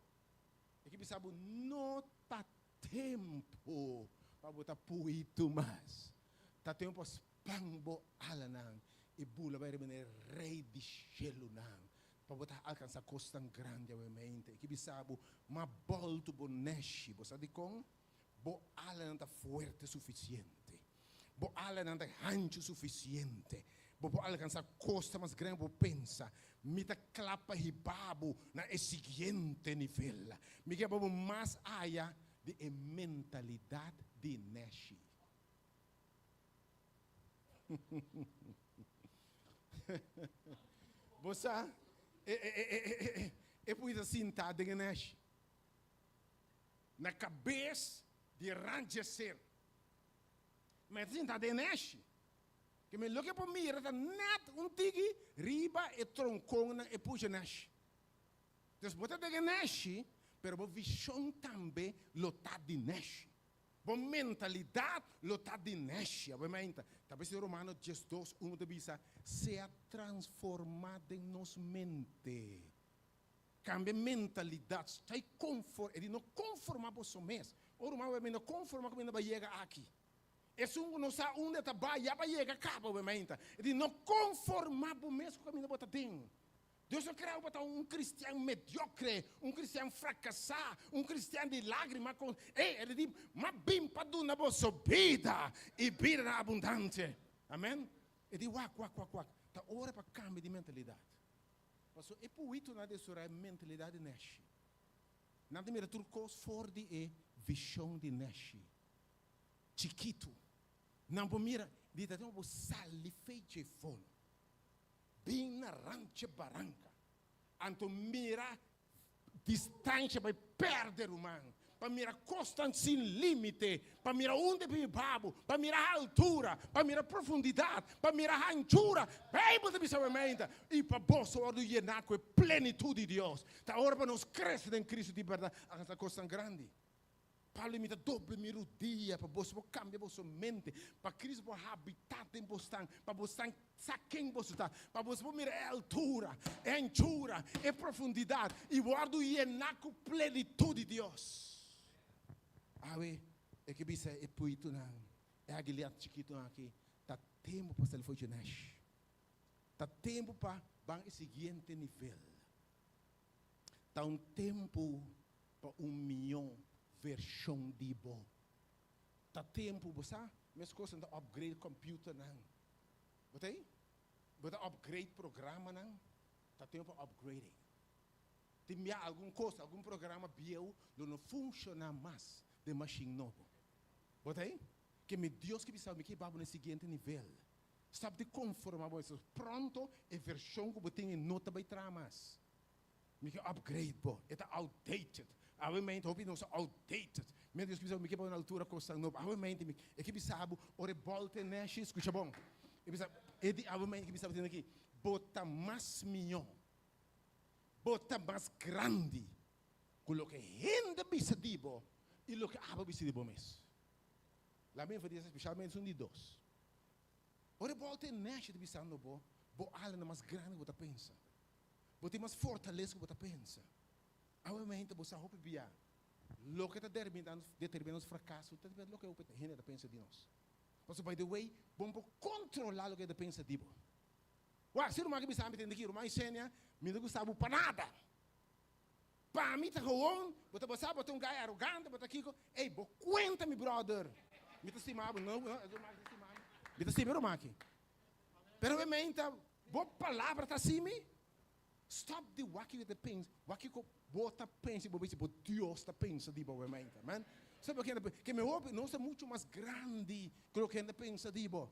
E ke bisa bo, no ta tempu pa bo ta puitu mas. Ta tempu pa span bo alanan i bula bai riba e Rei di shelunan. Pa bo ta alkansá kosnan grandi awemente. E ke bisa bo, Ma bòltu bo nèshi. Bo sa dikon? Bo alanan ta fuerte sufisiente. Bo alanan ta hanchu sufisiente. Bo por alkansá kosnan mas grandi ku bo pensa. Mi ta kla pa hiba bo na e siguiente nivel. Mi ke hiba bo mas aya di e mentalidat di nèshi. Bo sa, e, e, e, e, e, e, e pui ta sintá den e nèshi. Na kabes di rancheser. Ma e ta sintá den e nèshi. Ke men loke por mira ta nèt un tiki riba e tronkonnan e pusha nèshi. Dus bo ta den e nèshi, pero bo vishon tambe lo ta di nèshi. Bo mentalidat lo ta di nèshi. Awor meinta, ta bes Romano 12, 1 ta bisa, Sea transformá den nos mente. Kambia mentalidat. Stay konfor, e di no konformá boso mes. O ruman, awor mi no konformá ku mi no bai yega aki. Esun ku no sa unda e ta bai, ya bai yega kaba, awor meinta. E di no konformá bo mes ku kaminda bo ta den. Dios no krea bo pa ta un kristian mediokre, un kristian frakasá, un kristian di lágrima kon. Ey, el di, M'a bin pa duna boso bida, i bida na abundansia. Amen. E di, Wak, wak, wak, wak. Ta ora pa kambia di mentalidat. Pasobra e puitunan di Israel mentalidat di neshi. Nan ta mira tur kos for di e vishon di neshi. Chikitu. Nan por mira, di ta tempu bo sali fei dje fono. Bin na rancho baranka. Anto mira distansha bai perde ruman. Pa mira kosnan sin limite. Pa mira unda bibi babo. Pa mira altura. Pa mira profundidat. Pa mira hanchura. Beibel ta bisa wemeinta. I pa boso wordu yená ku e plenitut di Dios. Ta ora pa nos krese den Kristu di bèrdat. Alkansá kosnan grandi. Pablo mi ta doble mi rudia pa boso por cambia boso mente, pa Cristo por habita den bosnan, pa bosnan sa ken boso ta, pa boso por mira e altura, e anchura, e profundidad y wordo yena cu plenitud di Dios. Awe, e ke bisa e puitunan, e aguiliat chikitonan aki, ta tempo pa sali for dje nesh. Ta tempo pa ban e siguiente nivel. Ta un tempo Pa un mion vershon di bo. Ta tempu, bo sa, meskos nan ta upgrade computernan. Bo ta ei? Bo ta upgrade programanan. Ta tempu pa upgrading. Tin bia algun kos, algun programa bieu lo no funshoná mas den mashin nobo. Bo ta ei? Ke mi Dios ke bisa bo mi ke hiba bo na e siguiente nivel. Stop di konformá bo mes. Pronto e vershon ku bo tin ei no ta bai traha mas. Mi ke upgrade bo. E ta outdated. Awe mente hopi nos ta outdated. Mi Dios ke bisa bo mi ke bo na altura kosnan nobo. Awe mente mi e ke bisa bo ora e bòlta e nèshi, skucha bon. E bisa e di awe mente ke bisa bo tin aki, bo ta mas mihó, bo ta mas grandi ku loke hende bisa di bo i loke abo bisa di bo mes. Laat mi enfatisa spesialmente esun di dos. Ora e bòlta e nèshi ta bisando bo, bo alma mas grandi ku bo ta pensa. Bo tin mas fortalesa ku bo ta pensa. Awe mente bo sa hopi bia loke ta determina nos frakaso ta depende loke hopi hende ta pensa di nos. Pasobra by the way bo no por kontrola loke hende ta pensa di bo. Wak si ruman ke bisa mi tende ki ruman Ysenia mi no gusta bo pa nada. Pa mi ta gewoon bo ta bo sa bo ta un guy arogante bo ta kiko ey bo kuenta mi brother mi ta stima bo no no mi ta stima e ruman aki. Pero awe mente Bo palabra ta hasi mi stop di wak kiko ta pensa, wak kiko bo ta pensa i bo bisa bo Dios ta pensa di bo awemente. Amen. Sabe loke hende ta pensa? Ke mi hopi nos ta mucho mas grandi ku loke hende pensa di bo.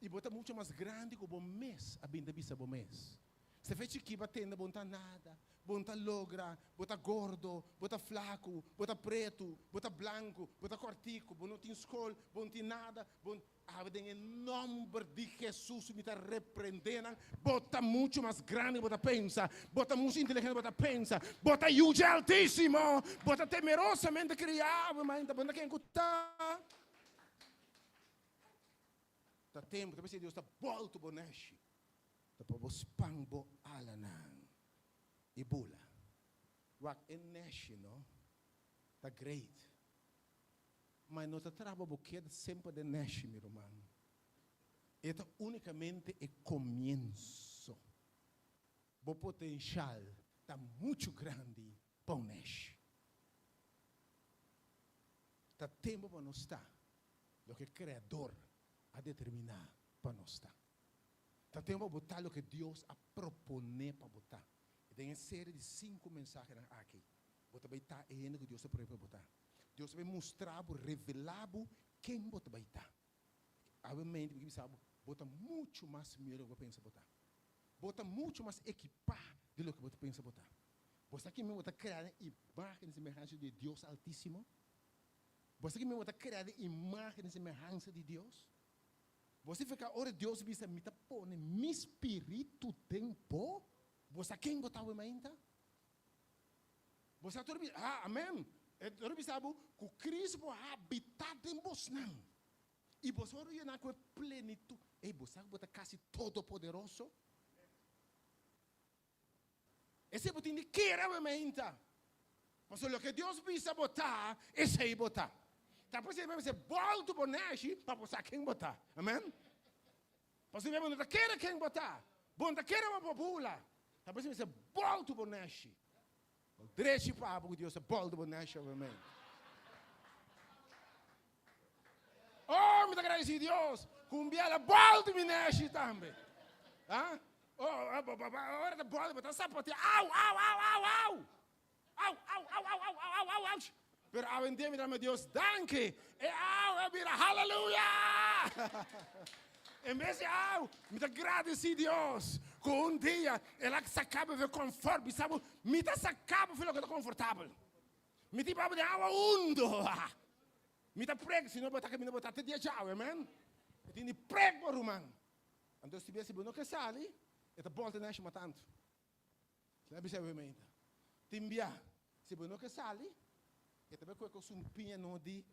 I bo ta mucho mas grandi ku bo mes a bin ta bisa bo mes. Se fe chikí bo a tende bo no ta nada, bo no ta logra, bo ta gordo, bo ta flaku, bo ta pretu, bo ta blanku, bo ta kòrtiku, bo no tin skol, bo no tin nada, bo. Awe den e nomber di Jesus mi ta reprende nan, bo ta mucho mas grandi ku bo ta pensa, bo ta mucho inteligente ku bo ta pensa, bo ta yu dje Altisimo, bo ta temerosamente kriá, awe mainta bo no ta ken ku ta. Ta tempu, ta bisa Dios ta boltu bo neshi, ta pa bo span bo alanan i bula. Wak e neshi no ta great. Ma e no ta traha pa bo keda semper den neshi, mi ruman. E ta unicamente e comienso. Bo potencial ta mucho grandi pa un neshi. Ta tempo pa nos ta loke e Creador a determina pa nos ta. Ta tempo pa bo ta loke Dios a propone pa bo ta. I den e serie di sinku mensahenan aki, bo ta bay ta e hende ku Dios a propone pa bo ta. Dios ta bay mustra bo, revela bo ken bo ta bay ta. Awe mente mi ke bisa bo, bo ta muchu mas mihor di loke bo pensa bo ta. Bo ta muchu mas ekipá di loke bo ta pensa bo ta. Bo sa kimen bo ta krea den imágen i semehansa di Dios Altísimo? Bo sa kimen bo ta krea den imágen i semehansa di Dios? Bo sa fika ora Dios bisa mi ta pone mi spiritu den bo? Bo sa ken bo ta awe mainta? Bo sa tur bisa, ah, amen. E tur bisa bo ku Cristo por habitá den bosnan. I bo por yená ku e plenitud. Ey, bo sa ku bo ta kasi todopoderoso? Esei bo tin di kere awe meinta. Pasobra loke Dios bisa bo ta, esei bo ta. Ta por esei bo mester bòltu bo nèshi pa bo sa ken bo ta. Amen. Pasobra bo no ta kere ken bo ta. Bo no ta kere bo por bula. Ta por esei mester bòltu bo nèshi. Drechi pa abo ku Dios ta bòltu bo nèshi awe meinta. Oh, mi ta gradisí Dios ku un bia el a bòltu mi nèshi tambe. Ah, oh, ora ta bòltu bo ta sapatea, au, au, au, au, au! Au, au, au, au, au, au, au, au, ouch! Pero awendia mi ta dama Dios danki. E au a bira haleluya! En bes di au, mi ta gradisí Dios ku un dia el a saka bo for konfort. Bisa bo, mi ta saka bo for loke ta konfortabel. Mi tin papia den awa hundo. Mi ta prek, si no bo ta kaminda bo ta te dia djawe, amen. Mi tin di prek bo ruman. Anto si bes si bo no ke sali, e ta bolta neshi matantu. Sina bisa e meinta. Tin bia, si bo no ke sali, e ta bai kohe ku sumpiña no di.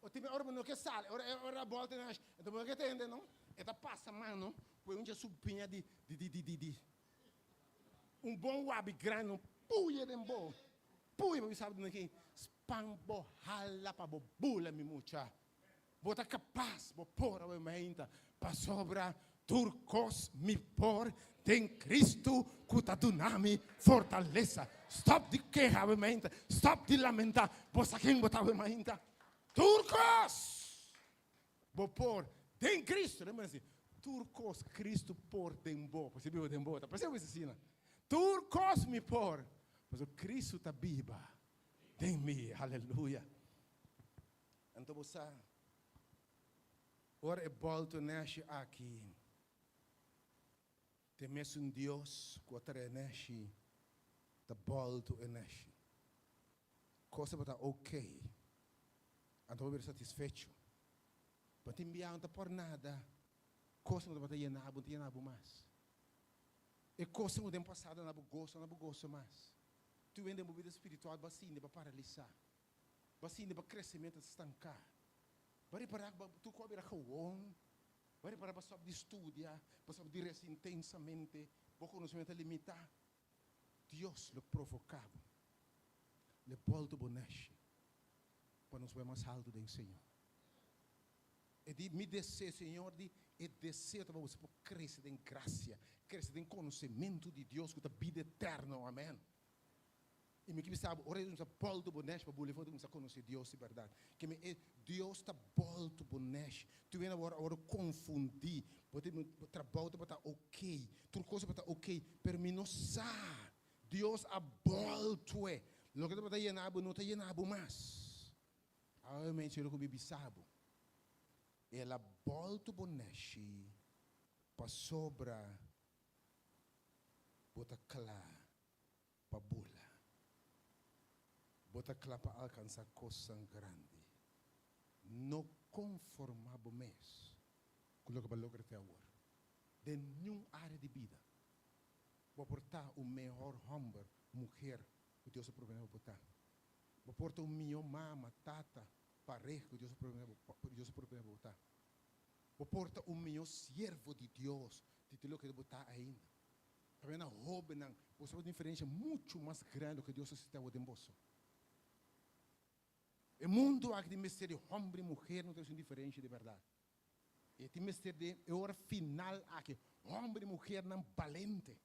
O tin bia ora bo no ke sali, ora ora bolta neshi, anto bo no ke tende no, e ta pasa mano ku e un dje sumpiña di di di di di. Un bon wabi grandi no puye den bo. Puye pa bisa bo ki span bo hala pa bo bula mi mucha. Bo ta kapas bo por awe mainta pasobra tur kos mi por den Kristu ku ta duna mi fortalesa. Stop di keha awe mainta, stop di lamenta. Bo sa ken bo ta awe mainta? Tur kos bo por den Kristu. Tur kos Kristu por den bo, pasobra e biba den bo. Ta parse bo asina? Tur kos mi por, pasobra Kristu ta biba den mi. Aleluya. Anto bo sa, ora e bòltu nèshi aki, Te mesun Dios ku a trae neshi ta bòltu e neshi. Kos tabata ok, anto bo bira satisfecho. Bo tin biaha no ta por nada, kos ku tabata yena bo no ta yena bo mas. E kosnan ku den pasado a na bo goso no na bo goso mas. Tur hende den bo bida spiritual bo a sinti bo a paralisá, bo a sinti bo kresementu ta stanká. Bo a ripará ku bo tur kos a bira gewon. Bo a repará bo stòp di studia, bo stòp di resa intensamente, bo konosementu ta limitá. Dios lo provoká bo, lo e bòltu bo nèshi pa nos bai mas haltu den Señor. E di, Mi deseo, Señor di, e deseo ta pa boso por krese den grasia, krese den konosementu di Dios ku ta bida eterno. Amèn. I mi ke bisa bo, ora Dios a bòltu bo nèsh pa buli for di kuminsá konosé Dios di bèrdat. Ke mi e Dios ta bòltu bo nèsh. Tur hende awor a wòrdu konfundí. Bo tin bo trabou tabata oké, tur kos tabata oké, pero mi no sa. Dios a bòltu'e. Loke tabata yena bo no ta yena bo mas. Awe mi a ku mi bisa bo, El a bòltu bo nèshi pasobra bo ta kla. pa bula. Bo ta kla pa alkansá kosnan grandi. No konformá bo mes ku loke bo a logra te awor. Den niun área di bida, bo por ta un mehor hòmber, muher ku Dios a proveé bo ta. Bo por ta un mihó mama, tata, pareha ku Dios a proveé Dios a proveé bo ta. Bo por ta un mihó siervo di Dios di tur loke bo ta ainda. Pabia na hóbennan, boso por diferensia muchu mas grandi loke Dios a sita awor den boso. E mundu aki tin mester di hòmber i muher no ta haci un diferensia di bèrdat. E tin mester di e ora final aki hòmber i muhernan balente,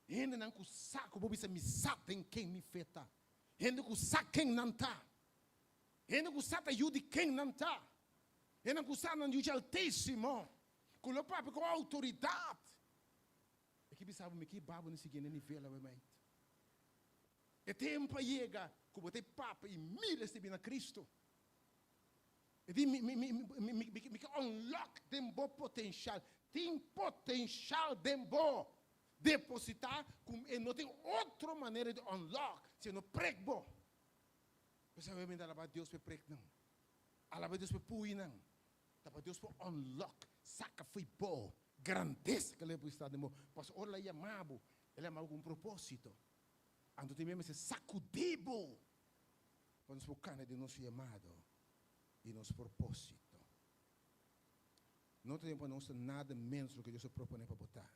hendenan ku sa ku bo bisa mi sa den ken mi fe ta, hende ku sa ken nan ta, hende ku sa ta yu di ken nan ta, hendenan ku sa nan yu dje Altísimo, ku lo papia ku outoridat. E ki bisa bo mi ki ba bo na siguiente nivel awe mait. E tempo a yega ku bo ta e papa i miles ta bini na Cristo. E di mi mi mi mi mi mi ke unlock den bo potencial. Tin potencial den bo deposita ku e no tin otro manera di unlock si e no prek bo. P'esei awe mi ta alaba Dios p'e preknan. Alaba Dios p'e puinan. Ta pa Dios por unlock, saca fo'i bo grandesa ke lo por sta den bo. Pasobra ora el a yama bo, el a yama bo ku un proposito. Anto tin mester sacudi bo pa nos por cana den nos yamado i nos proposito. No ta tempo pa nos ta nada menos loke Dios a propone pa bo ta.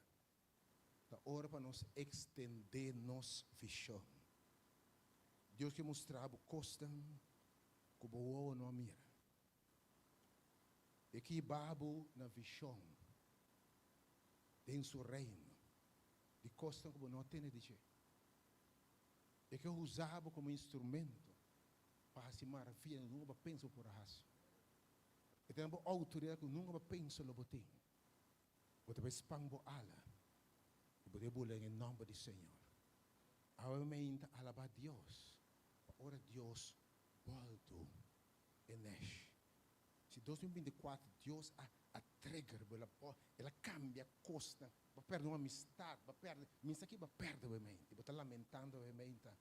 Ta ora pa nos extende nos vision. Dios ke mustra bo cosnan cu bo wowo no a mira. E ki hiba bo na vishon den su reino di kosnan ku bo no a tene di dje. E ke usa bo komo instrumento pa hasi maravianan ku nunka bo a pensa bo por a hasi. E ta duna bo outoridat ku nunka bo a pensa lo bo tin. Bo ta bai span bo ala i bo ta bula den e nòmber di Señor. Awe meinta alabá Dios pa ora Dios bòltu e nesh. Si 2024 Dios a a trigger bo, el a bo, el a cambia cosnan, bo a perde un amistad, bo a perde, mi sa ki bo a perde bo mente, bo ta lamentando bo mente.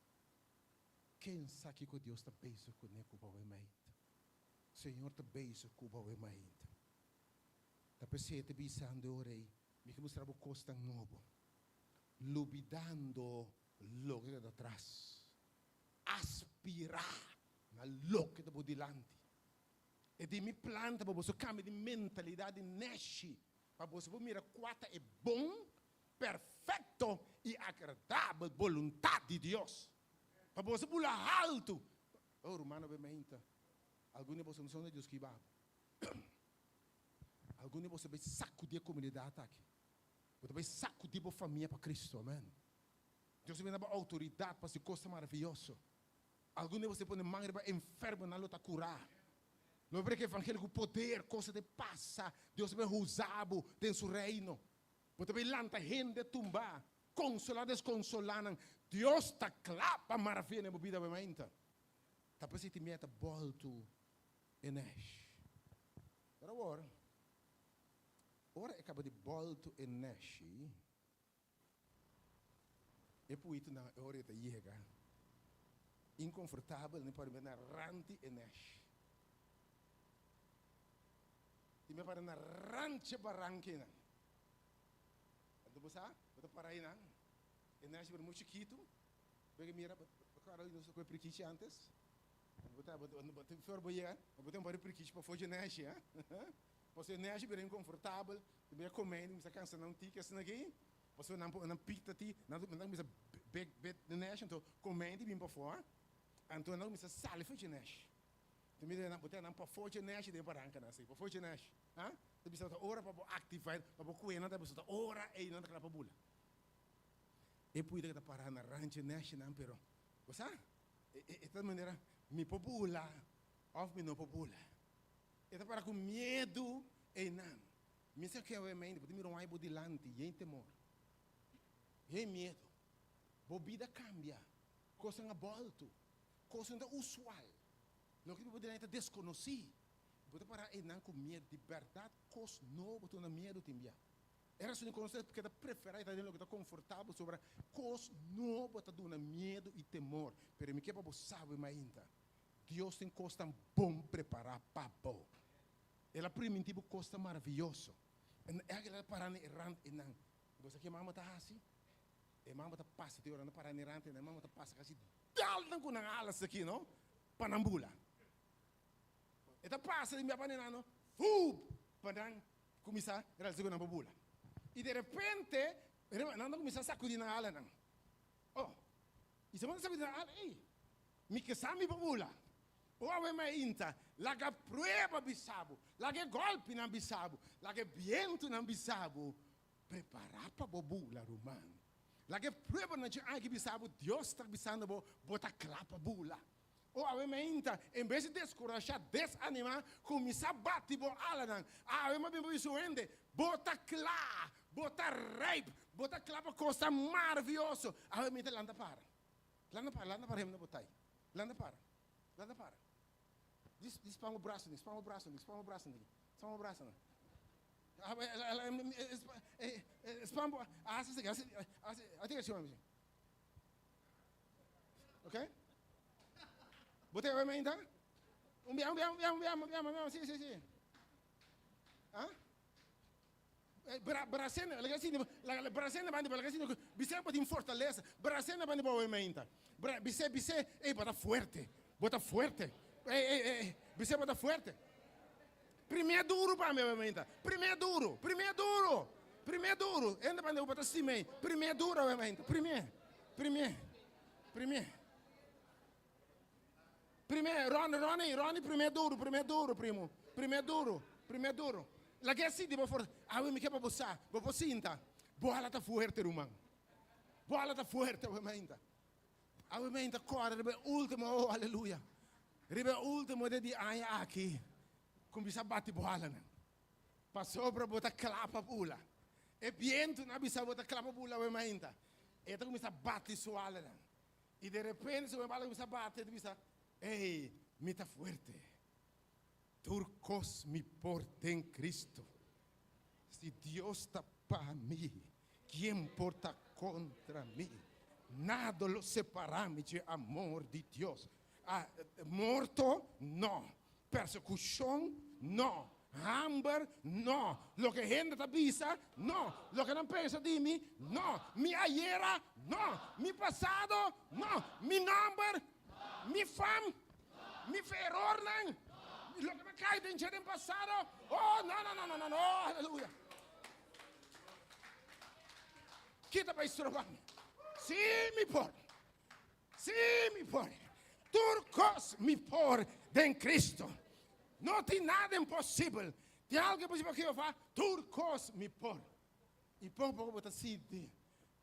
Ken sa kico Dios ta bezig cune cu bo mente? Señor ta bezig cu bo mente. Ta p'esey e ta bisando e ora ey, mi ke mustra bo cosnan nobo, lubidando loke ta atras. Aspira na loke ta bo dilanti. E di mi plan ta pa boso kambia di mentalidat di neshi, pa boso por mira kua ta e bon, perfekto i agradabel boluntat di Dios. Pa boso bula haltu. Oh, rumannan bo meinta, algun di boso no sa unda Dios kiba bo. Algun di boso bai sakudí e komunidat aki. Bo ta bai sakudí bo famia pa Kristu. Amen. Dios a bini na bo outoridat pa hasi kosnan maravioso. Algun di boso pone man riba enfermonan lo ta kurá. Lo bo prediká evangelio ku poder, kos ta pasa, Dios ta bai usa bo den su reino. Bo ta bai lanta hende tumbá, konsolá deskonsolánan. Dios ta kla pa maravia den bo bida awe mainta. Ta p'esei tin miedu ta bòltu e nèsh. Pero awor, ora e kaba di bòltu e nèshi, E puitunan e ora e ta yega inconfortabel ni por na ranti e nesh. Tin me para na rantje barankenan. Anto bo sa, bo ta para einan, e nesh bira muy chikitu, bo ke mira, bo kòrda nos ta kohe prikichi antes? Bo ta, bo ta, for bo yega, bo tin un par di prikichi pafó dje neshi, ha? Pasobra e neshi bira inconfortabel, Tin bia comé y cuminsa cansa nan tiki asina aki, pasobra nan por nan pik ta ti, nan ta cuminsa bek bek den nesh, anto comé di bin pafó, anto nan cuminsa sali for dje nesh. Tin bia nan bo tene nan pafó dje nesh y den baranca nan así, pafó dje nesh, ha? Ta bisa ta ora pa bo activa, pa bo cuena ta bisa ta ora ey nan ta cla pa bula. E puita cu ta para na rand dje neshnan, pero bo sa, e ta manera mi por bula of mi no por bula. E ta para ku miedu einan. Mi sa ke awe mente, bo ta mira un ai bo dilanti, yen temor, yen miedu. Bo bida kambia, kosnan a bòltu, kosnan ta usual. Loke ta bo dilanti ta deskonosí. Bo ta para einan ku miedu. Di bèrdat kos nobo ta duna miedu tin bia. E rason di konosé ta preferá e ta den loke ta konfortabel sobra kos nobo ta duna miedu i temor. Pero mi ke pa bo sabi mainta. Dios tin kosnan bon prepará pa bo. El a primintí bo kosnan maravioso. En e águila ta pará na e rant einan. Bo sa ke mama ta hasi? E mama ta pasa te ora nan pará na e rant einan, e mama ta pasa kasi dal nan ku nan alas aki, no, pa nan bula. E ta pasa di mia pa nan, no, fuup, pa nan kuminsá realisa ku nan por bula. I derepente, nan ta kuminsá sakudí nan alanan. Oh, i se bo ta sakudí nan ala, ei! Mi ke sa mi por bula. O awe mainta, laga prueba bisa bo, laga e golpinan bisa bo, laga e bientunan bisa bo, prepara pa bo bula, ruman. Laga e pruebanan dje aki bisa bo, Dios ta bisando bo, bo ta kla pa bula. O awe mainta, en bes di deskurashá, desanimá, kuminsá bati bo alanan. Awe m'a bin pa bisa un hende, bo ta kla, bo ta rijp, bo ta kla pa kosnan maravioso. Awe mainta lanta para. Landa para, landa para hemna bo tai. Landa para, landa para. Dis, dis span bo braso ni, span bo braso ni, span bo braso ni, span bo braso ni. Span bo, hasi así, hasi, hasi, hasi así, hasi. Ok? Bo te bai ainda? Un bia, un bia, un bia, un bia, un bia, un bia, si, si, si. Ah? Brasena, laga asina, laga brasena banda, laga asina, bisé bo tin fortalesa, brasena banda bo meinta. Bra, bisé, bisé, ey, bo ta fuerte, bo ta fuerte. Ey, ey, ey, bisé bo ta fuerte. Primé duro pa mi meinta, primé duro, primé duro, primé duro. Enda banda bo ta stim'ey, primé duro meinta, primé, primé, primé. Primé, Ronnie, Ronnie, Ronnie, primé duro, primé duro, primo. Primé duro, primé duro. Laga e sinti bo for. Awe mi ke pa bo sa, bo por sinta. Bo ala ta fuerte, ruman. Bo ala ta fuerte, awe mainta. Awe mainta kòrda riba e último, oh, aleluya. Riba e último dia di aña aki, kuminsá bati bo alanan. Pasobra bo ta kla pa bula. E bientunan a bisa bo ta kla pa bula awe mainta. E ta kuminsá bati su alanan. I de repente su bala kuminsá bati, e ta bisa, Ey, mi ta fuerte. Tur kos mi por den Cristo. Si Dios ta pa mi, kien por ta kontra mi? Nada lo separá mi dje amor di Dios. Ah, morto? No. Persekushon? No. Hamber? No. Loke hende ta bisa? No. Loke nan pensa di mi? No. Mi ayera? No. Mi pasado? No. Mi nòmber? Mi fam? Mi erornan? Loke mi a kai den dje den pasado? Oh, no, no, no, no, no, no. Aleluya. Kita bai stroba mi. Sí, mi por. Sí, mi por. Tur kos mi por den Cristo. No tin nada imposibel. Tin algo imposibel pa Jehová? Tur kos mi por. I poko poko bo ta sinti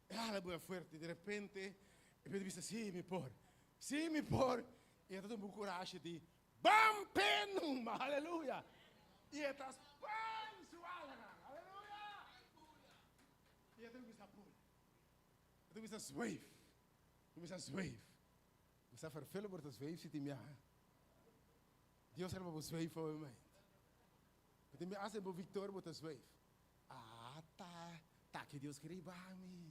e ala bo ya fuerte. Di repente e ta bisa, sí, mi por. Sí, mi por. I e ta tuma un kurashi di. Ban p'e numa, aleluya! I e ta span su alanan, aleluya! I e ta kuminsá bula. E ta kuminsá zweef. E ta kuminsá zweef. Bo sa ferfelu por ta zweef si tin biaha. Dios a bo zweef obviamente. Bo tin biaha hasta bo victoria bo ta zweef. Ah ta, ta ki Dios kere riba mi.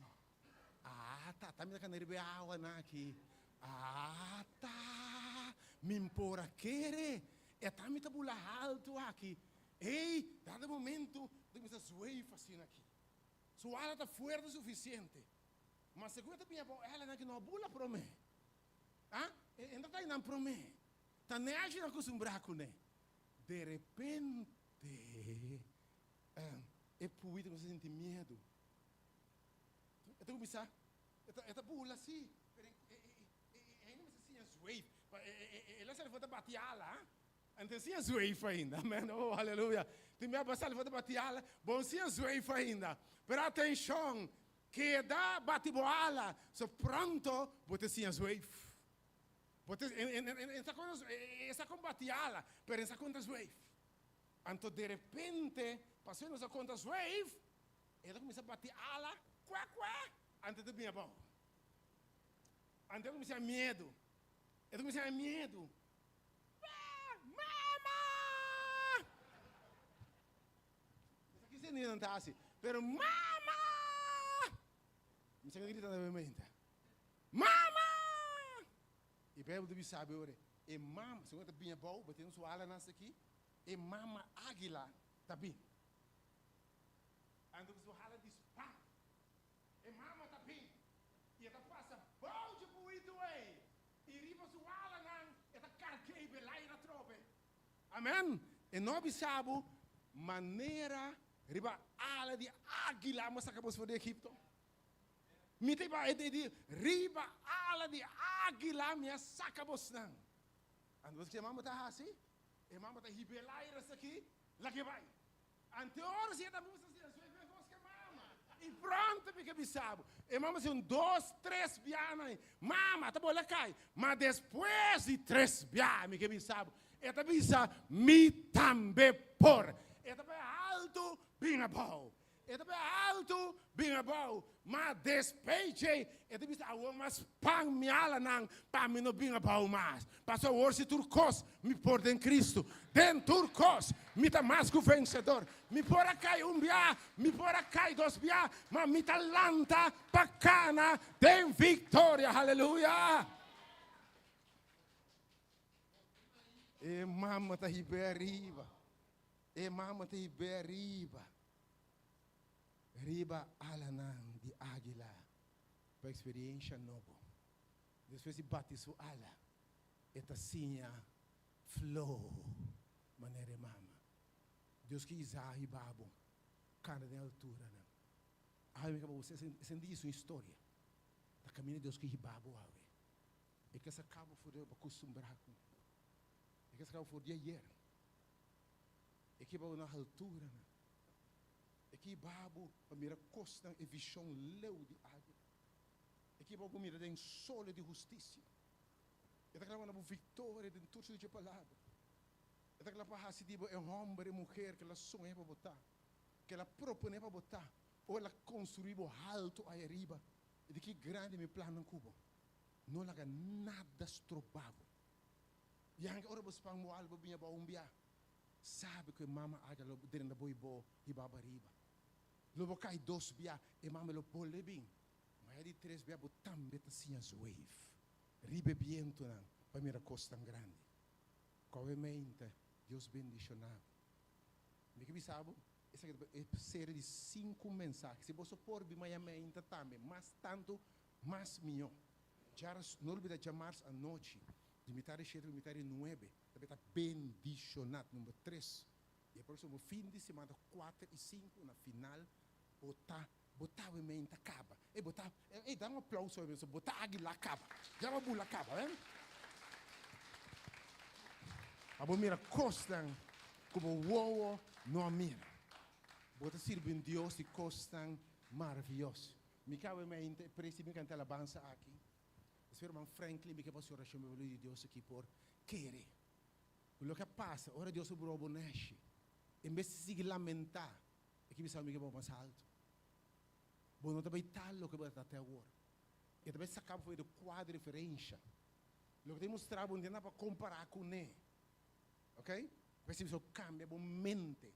Ah ta, ta mi ta kana riba e awanan aki. Ah ta, mi por a kere. E ta mi ta bula haltu aki. Ey, dado momento, bo ta kuminsa zweef asina aki. Su ala ta fuerte sufisiente. Ma segun e ta biña abou, e alanan ki no a bula promé. Ah, e no ta nan promé. Ta neshi nan kustumbrá kuné. De repente, e pui ta kuminsá sinti miedu. E ta kuminsá, e ta bula sí, pero e ainda mester siña zweef. El a sali for ta bati ala. Anto siña zweef ainda. Amen. Oh, aleluya. Tin bia bo a sali for ta bati ala, bo no siña zweef ainda. Pero atenshon, keda bati bo ala, so pronto bo ta siña zweef. Bo ta, e sa kon, e sa kon bati ala, pero e sa kon ta zweef. Anto derepente, pasobra e no sa kon ta zweef, e ta kuminsá bati ala, kuè kuè, anto e ta bini abou. Anto e ta kuminsá miedu. E ta kuminsá miedu. Mama! Esaki si niñonan ta hasi. Pero mama! Mi sa grita na mi mente. Mama! E Bijbel ta bisa abi ora, e mama, segun e ta bini abou, bo tin su alanan aki, e mama águila ta bini. Anto ku su hala di span, e mama ta bini. I e ta pasa bou dje buitu ei. I riba su alanan e ta karg'é i belai na trobe. Amen! E no a bisa bo manera riba ala di águila mi a saka bos for di Egipto? Mi ta iba e di riba ala di águila mi a saka bosnan. Anto bos ke mama ta hasi? E mama ta hiba el aire esaki, lag'é bai. Ante ora si e ta buska si e sueño e buska mama. I pronto mi ke bisa bo. E mama si un dos, tres bia na e mama ta bola kai. Ma despues di tres bia mi ke bisa bo. E ta bisa mi tambe por. E ta bai alto bin abou. E ta bai alto bin abou. Ma despeche e ta bisa awor mas pan mi alanan pa mi no bin abou mas. Pasobra awor si tur kos mi por den Cristo. Den tur kos mi ta mas ku vensedor. Mi por a kai un bia, mi por a kai dos bia, ma mi ta lanta pa kana den viktoria. Haleluya! E mama ta hib'é ariba. E mama ta hib'é ariba. Riba alanan di águila pa experiencia nobo. Despues di bati su ala, e ta siña flow manera e mama. Dios ke Isaiah hiba bo kana den alturanan. Awe mi kaba bo sentí su historia. Ta kaminda Dios ke hiba bo awe. E ke saka bo for di bo kustumbrá kuné. E ke saka bo for di ayer. E ke hiba bo na alturanan. E ke hiba bo pa mira kosnan, e vishon leu di águila. E ke hiba bo mira den solo di hustisia. E ta kla pa duna bo viktoria den tur su dicho palabra. E ta kla pa hasi di bo e hòmber, e muher ku el a soña pa bo ta, ku el a proponé pa bo ta, o el a konstruí bo haltu ai ariba. I di ki grandi mi plannan ku bo. No laga nada stroba bo. Bianca, ora bo span bo algu bo biña bou un bia. Sabi ku e mama aga lo drenta bo i bo hiba bo ariba. Lo bo kai dos bia, e mama lo bolbe bin. Ma ya di tres bia bo tambe ta siña zweef riba e bientunan pa mira kosnan grandi. Kowe mente, Dios bendishoná bo. Mi ke bisa bo, esaki ta e serie di sinku mensahe. Si boso por bin maya meinta tambe, mas tantu mas mihó. Djaras, no lubida djamars anochi, di mitar di shete pa mitar di nuebe. Ta beta bendishonat. Number tres, i e próksimo fin di siman ta kuater i sinku na final bo ta bo ta we men ta kaba. Ey bo ta ey da un aplauso we men bo ta agila kaba. Ya bo bula kaba ven. Pa bo mira kosnan ku bo wowo no a mira. Bo ta sirbi un Dios di kosnan maravioso. Mi ka we men ta presi mi kanta alabansa aki. Espero herman Franklin mi ke pa su orashon mi di Dios aki por kere. Ku loke a pasa ora Dios a brua bo neshi, en bes di sigui lamentá, e ke bisa mi ke bo mas altu. Bo no ta bai tal loke bo ta te awor. E ta bai saka bo for di kuadro di referensha. Loke ta demostrá bo no tin nada pa kompará kuné. Ok? P'esei bo kambia bo mente.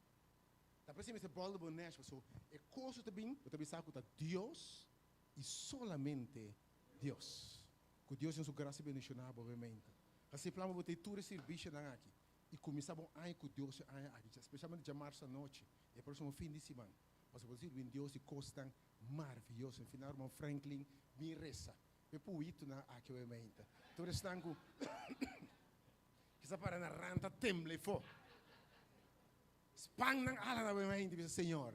Ta p'esei mester bòlde bo neshi pasobra e kos ku ta bin, bo ta bisa ku ta Dios i solamente Dios. Ku Dios den su grasia bendishoná bo obviamente. Hasi plan pa bo tei tur e sirbishonan aki i kuminsá bo aña ku Dios e aña aki, spesialmente djamarsa anochi i e próksimo fin di siman, pasobra bo ta sirbi Dios di kosnan maravioso. En final ruman Franklin bin resa pa e puitunan aki obviamente. Tur esnan ku kisa para na ranta tembla efo. Span nan ala na obviamente bisa Señor,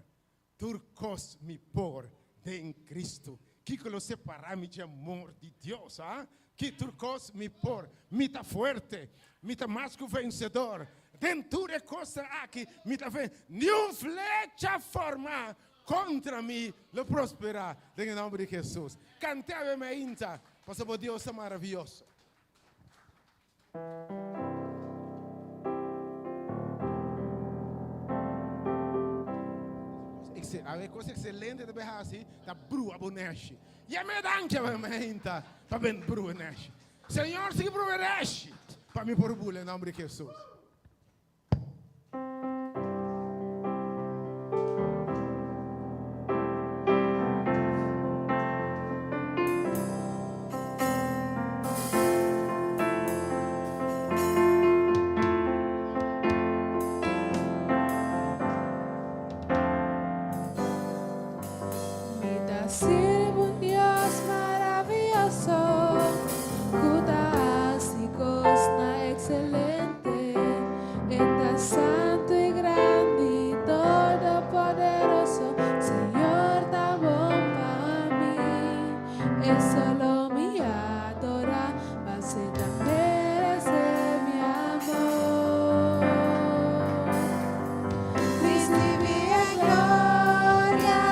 Tur kos mi por den Cristo. Kiko lo separá mi dje amor di Dios, ha? Ki tur kos mi por. Mi ta fuerte. Mi ta mas ku vensedor. Den tur e kosnan aki mi ta ven. Ni un flecha formá kontra mi lo prosperá den e nòmber di Hesus. Kant'é awe mainta, pasobra bo Dios ta maravioso. A kos ekselente ta bay hasi ta brua bo neshi. Ya me danki awe mainta pa ben brua neshi. Señor sigui brua neshi pa mi por bula en nomber di Jesus. Mi ta sirbi un Dios maravioso ku ta hasi kosnan ekselente. E ta santu i grandi, todopoderoso. Señor ta bon pa mi. E solo mi adorá, pas'e ta meresé mi amor. Risibí e gloria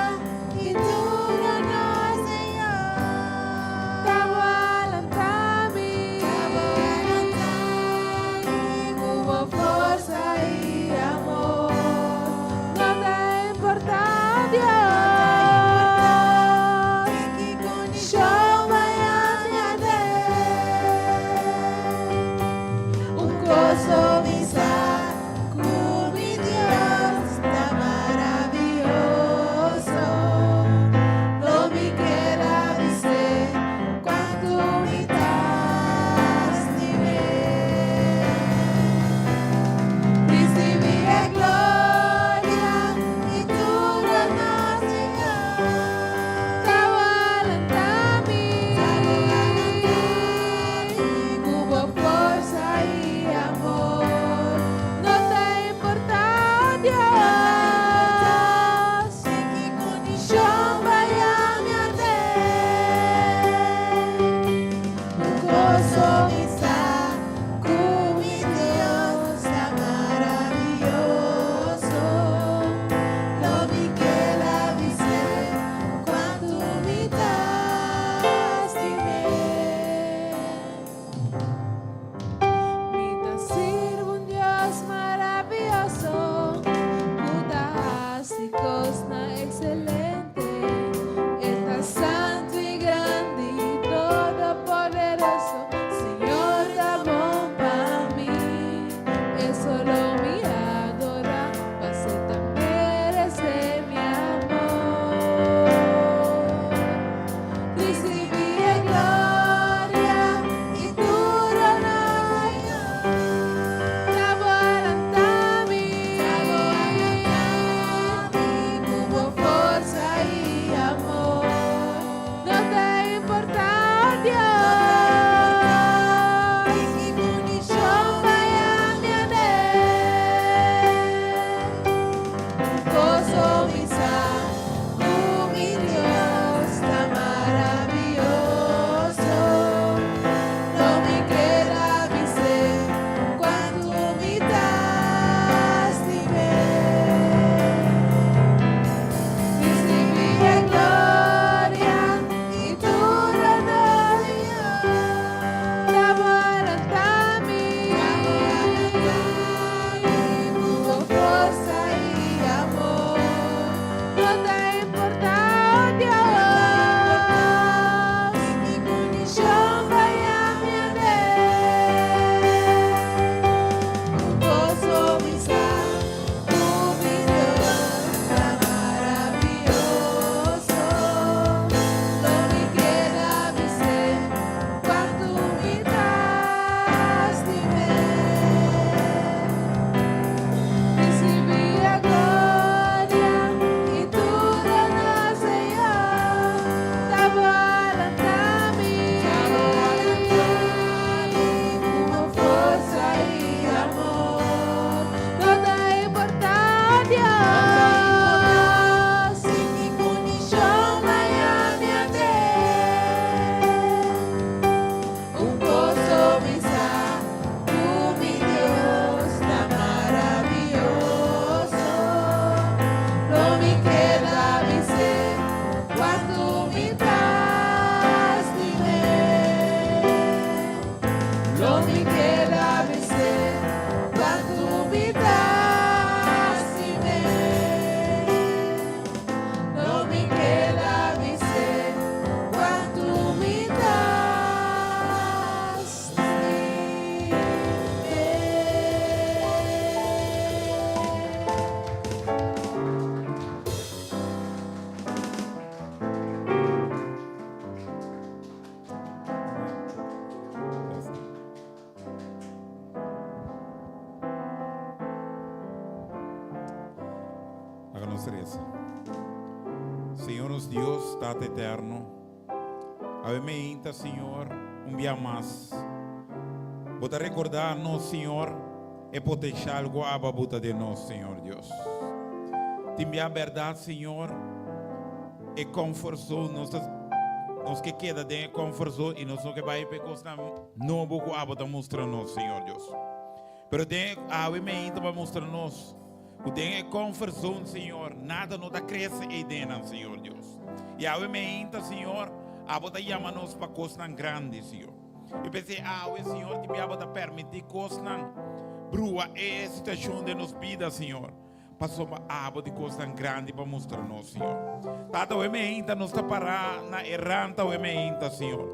i tur honor, Señor. Ta bo a lanta mi, ta bo a lanta mi ku bo forsa i amor. No ta importá, Dios, ki kondishon bai a mi aden. Un kos lo mi sa. Ku mi Dios ta maravioso, lo mi keda bis'é kuantu mi ta stim'é. Risibí e gloria i tur honor, Señor. Ta bo a lanta mi, ta bo a lanta mi ku bo forsa i amor. No ta importá, Dios, den ki kondishon bai a mi aden. Un kos so mi sa, ku mi Dios ta maravioso. Lo mi keda bis'é kuantu mi ta stim'é. Mi ta sirbi un Dios maravioso ku ta hasi kosnan ekselente. E ta santu i grandi i todopoderoso. Señor ta bon pa mi. E solo mi adorá, pas'e ta meresé mi amor. Risibí e gloria i tur honor, Señor. Ta bo a lanta mi, ta bo a lanta mi ku bo forsa i amor. No ta importá, Dios, ki kondishon bai a mi aden. Un kos so mi sa. Ku mi Dios ta maravioso. Lo mi keda bis'é kuantu mi ta stim'é. Risibí e gloria i tur honor. nos resa. Señor nos Dios, Tata Eterno, awe meinta, Señor, un bia mas. Bo ta recordá nos, Señor, e potencial cu abo a buta den nos, Señor Dios. Tin bia berdad, Señor, e comfort zone, nos ta, nos ke keda den e comfort zone y nos no ke bai pa e cosnan nobo cu abo ta mustra nos, Señor Dios. Pero den awe meinta bo a mustra nos cu den e comfort zone, Señor, nada no ta crece ey den nan, Señor Dios. Y awe meinta, Señor, abo ta yama nos pa cosnan grandi, Señor. Y p'esey awe, Señor, tin bia bo ta permiti cosnan brua e situacion den nos bida, Señor. Pasobra abo di cosnan grandi pa mustra nos, Señor. Tata, awe meinta nos ta para na e rand awe meinta, Señor.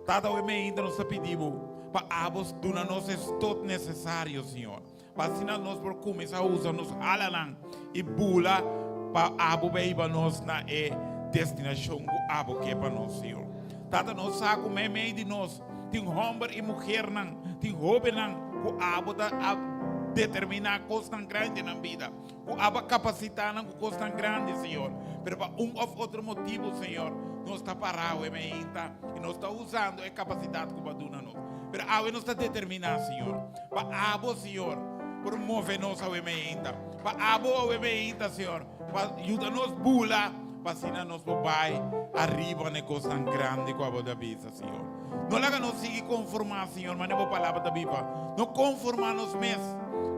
Tata, awe meinta nos ta pidi bo pa abo duna nos e stot necesario, Señor. Pa asina nos por cuminsa usa nos alanan y bula pa abo bay hiba nos na e destinacion cu abo ke pa nos, Señor. Tata, nos sa cu meimei di nos tin homber y muhernan, tin hobennan cu abo ta a determina cosnan grandi den nan bida, cu abo a capacita nan cu cosnan grandi, Señor. Pero pa un of otro motibo, Señor, nos ta para awe meinta y nos ta usando e capacidad cu bo a duna nos. Pero awe nos ta determina, Señor, pa abo, Señor, por move nos awe meinta. Pa abo awe meinta, Señor, pa yuda nos bula, pa asina nos por bai ariba na e cosnan grandi cu abo ta bisa, Señor. No laga nos sigui conforma, Señor, manera bo palabra ta biba. No conforma nos mes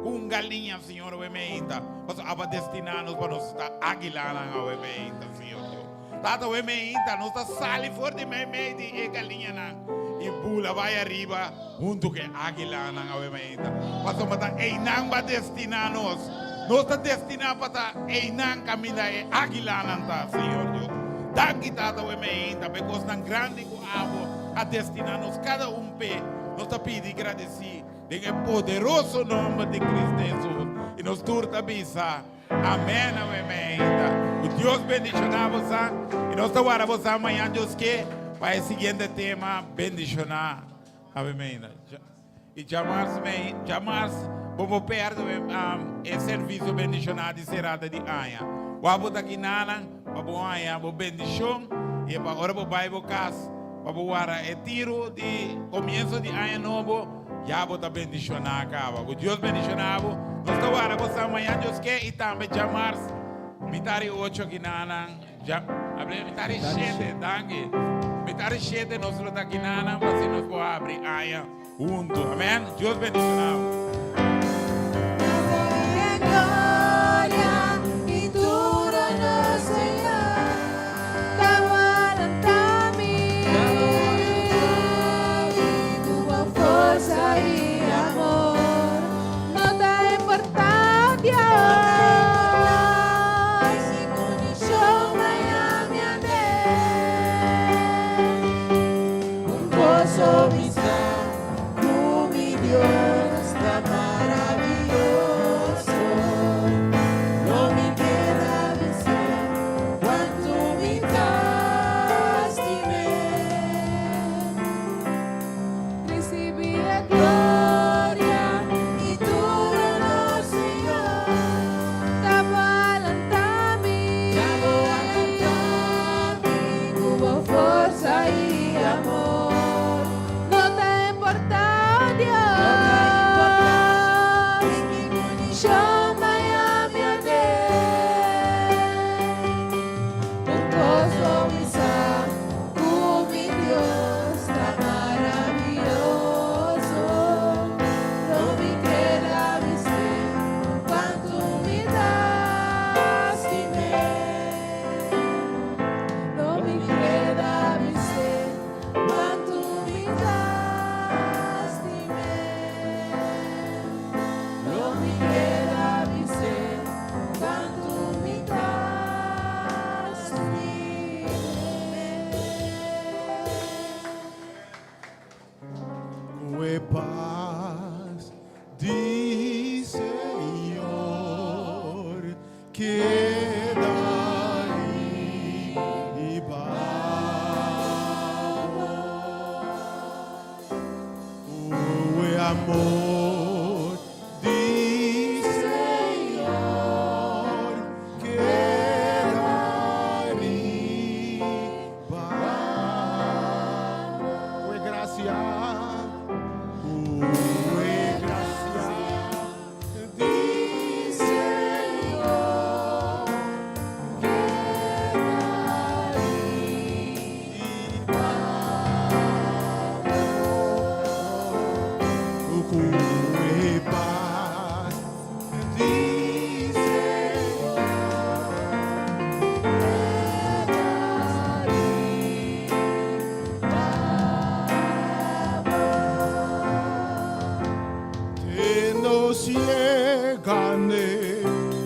cu un galiña, Señor, awe meinta, pasobra abo a destina nos pa nos ta aguilanan awe meinta, Señor Dios. Tata, awe meinta nos ta sali for di meimei di e galiñanan y bula bai ariba hunto cu e aguilanan awe meinta, pasobra ta einan bo a destina nos. Nos ta destina pa ta einan caminda e aguilanan ta, Señor Dios. Danki, Tata, awe meinta pa e cosnan grandi cu abo a destina nos cada un p'e. Nos ta pidi y gradeci den e poderoso nomber di Cristo Jesus. Y nos tur ta bisa, Amen, awe meinta. Cu Dios bendiciona bosa. Y nos ta wara bosa mañan, Dios ke, pa e siguiente tema, bendiciona. Awe meinta. I djamars mei, djamars bo por perde e servisio bendishoná di serada di aña. Wak bo ta kinanan pa bo haña bo bendishon i pa ora bo bai bo kas pa bo wara e tiru di komienso di aña nobo, ya bo ta bendishoná kaba. Ku Dios bendishoná bo. Nos ta wara bo sa mañan Dios ke i tambe djamars mitari ocho kinanan. Ja, abre mitari shete, danki. Mitari shete nos lo ta kinanan pa si nos por habri aña hunto. Amen. Dios bendiciona bo. Amor di Señor keda. gracia, ku e gracia di Señor keda riba bo. Ku e pas di Señor keda riba bo. Te nos yega n'e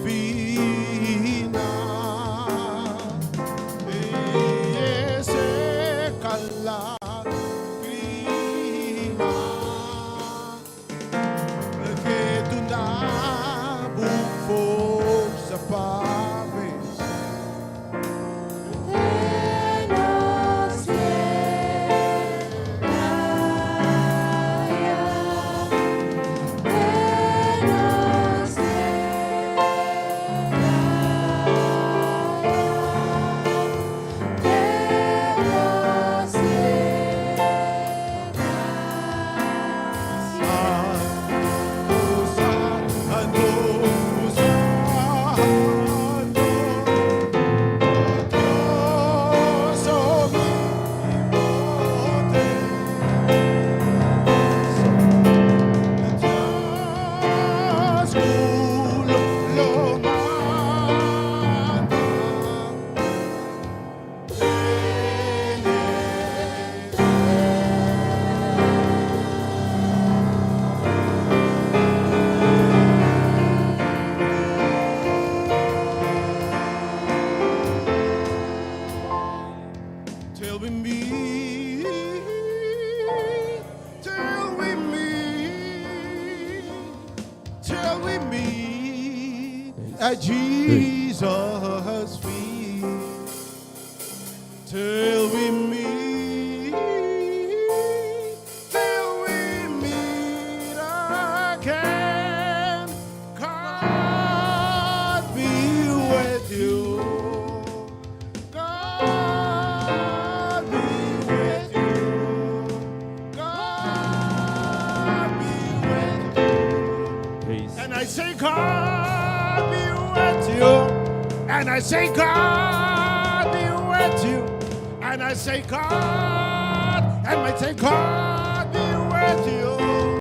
final. I seka lágrima. Ku E duna bo forsa pa vense. Te nos yega aya. Te nos yega aya. Te nos yega. Santu, Santu, Dios omnipotente. Dios lo manda. Till we meet, till we meet, till we meet at Jesus' feet. Till we meet, till we meet again. God be with you. God be with you. God be with you. And I say, God be with you. And I say, God be with you. And I say, God, and I say, God be with you.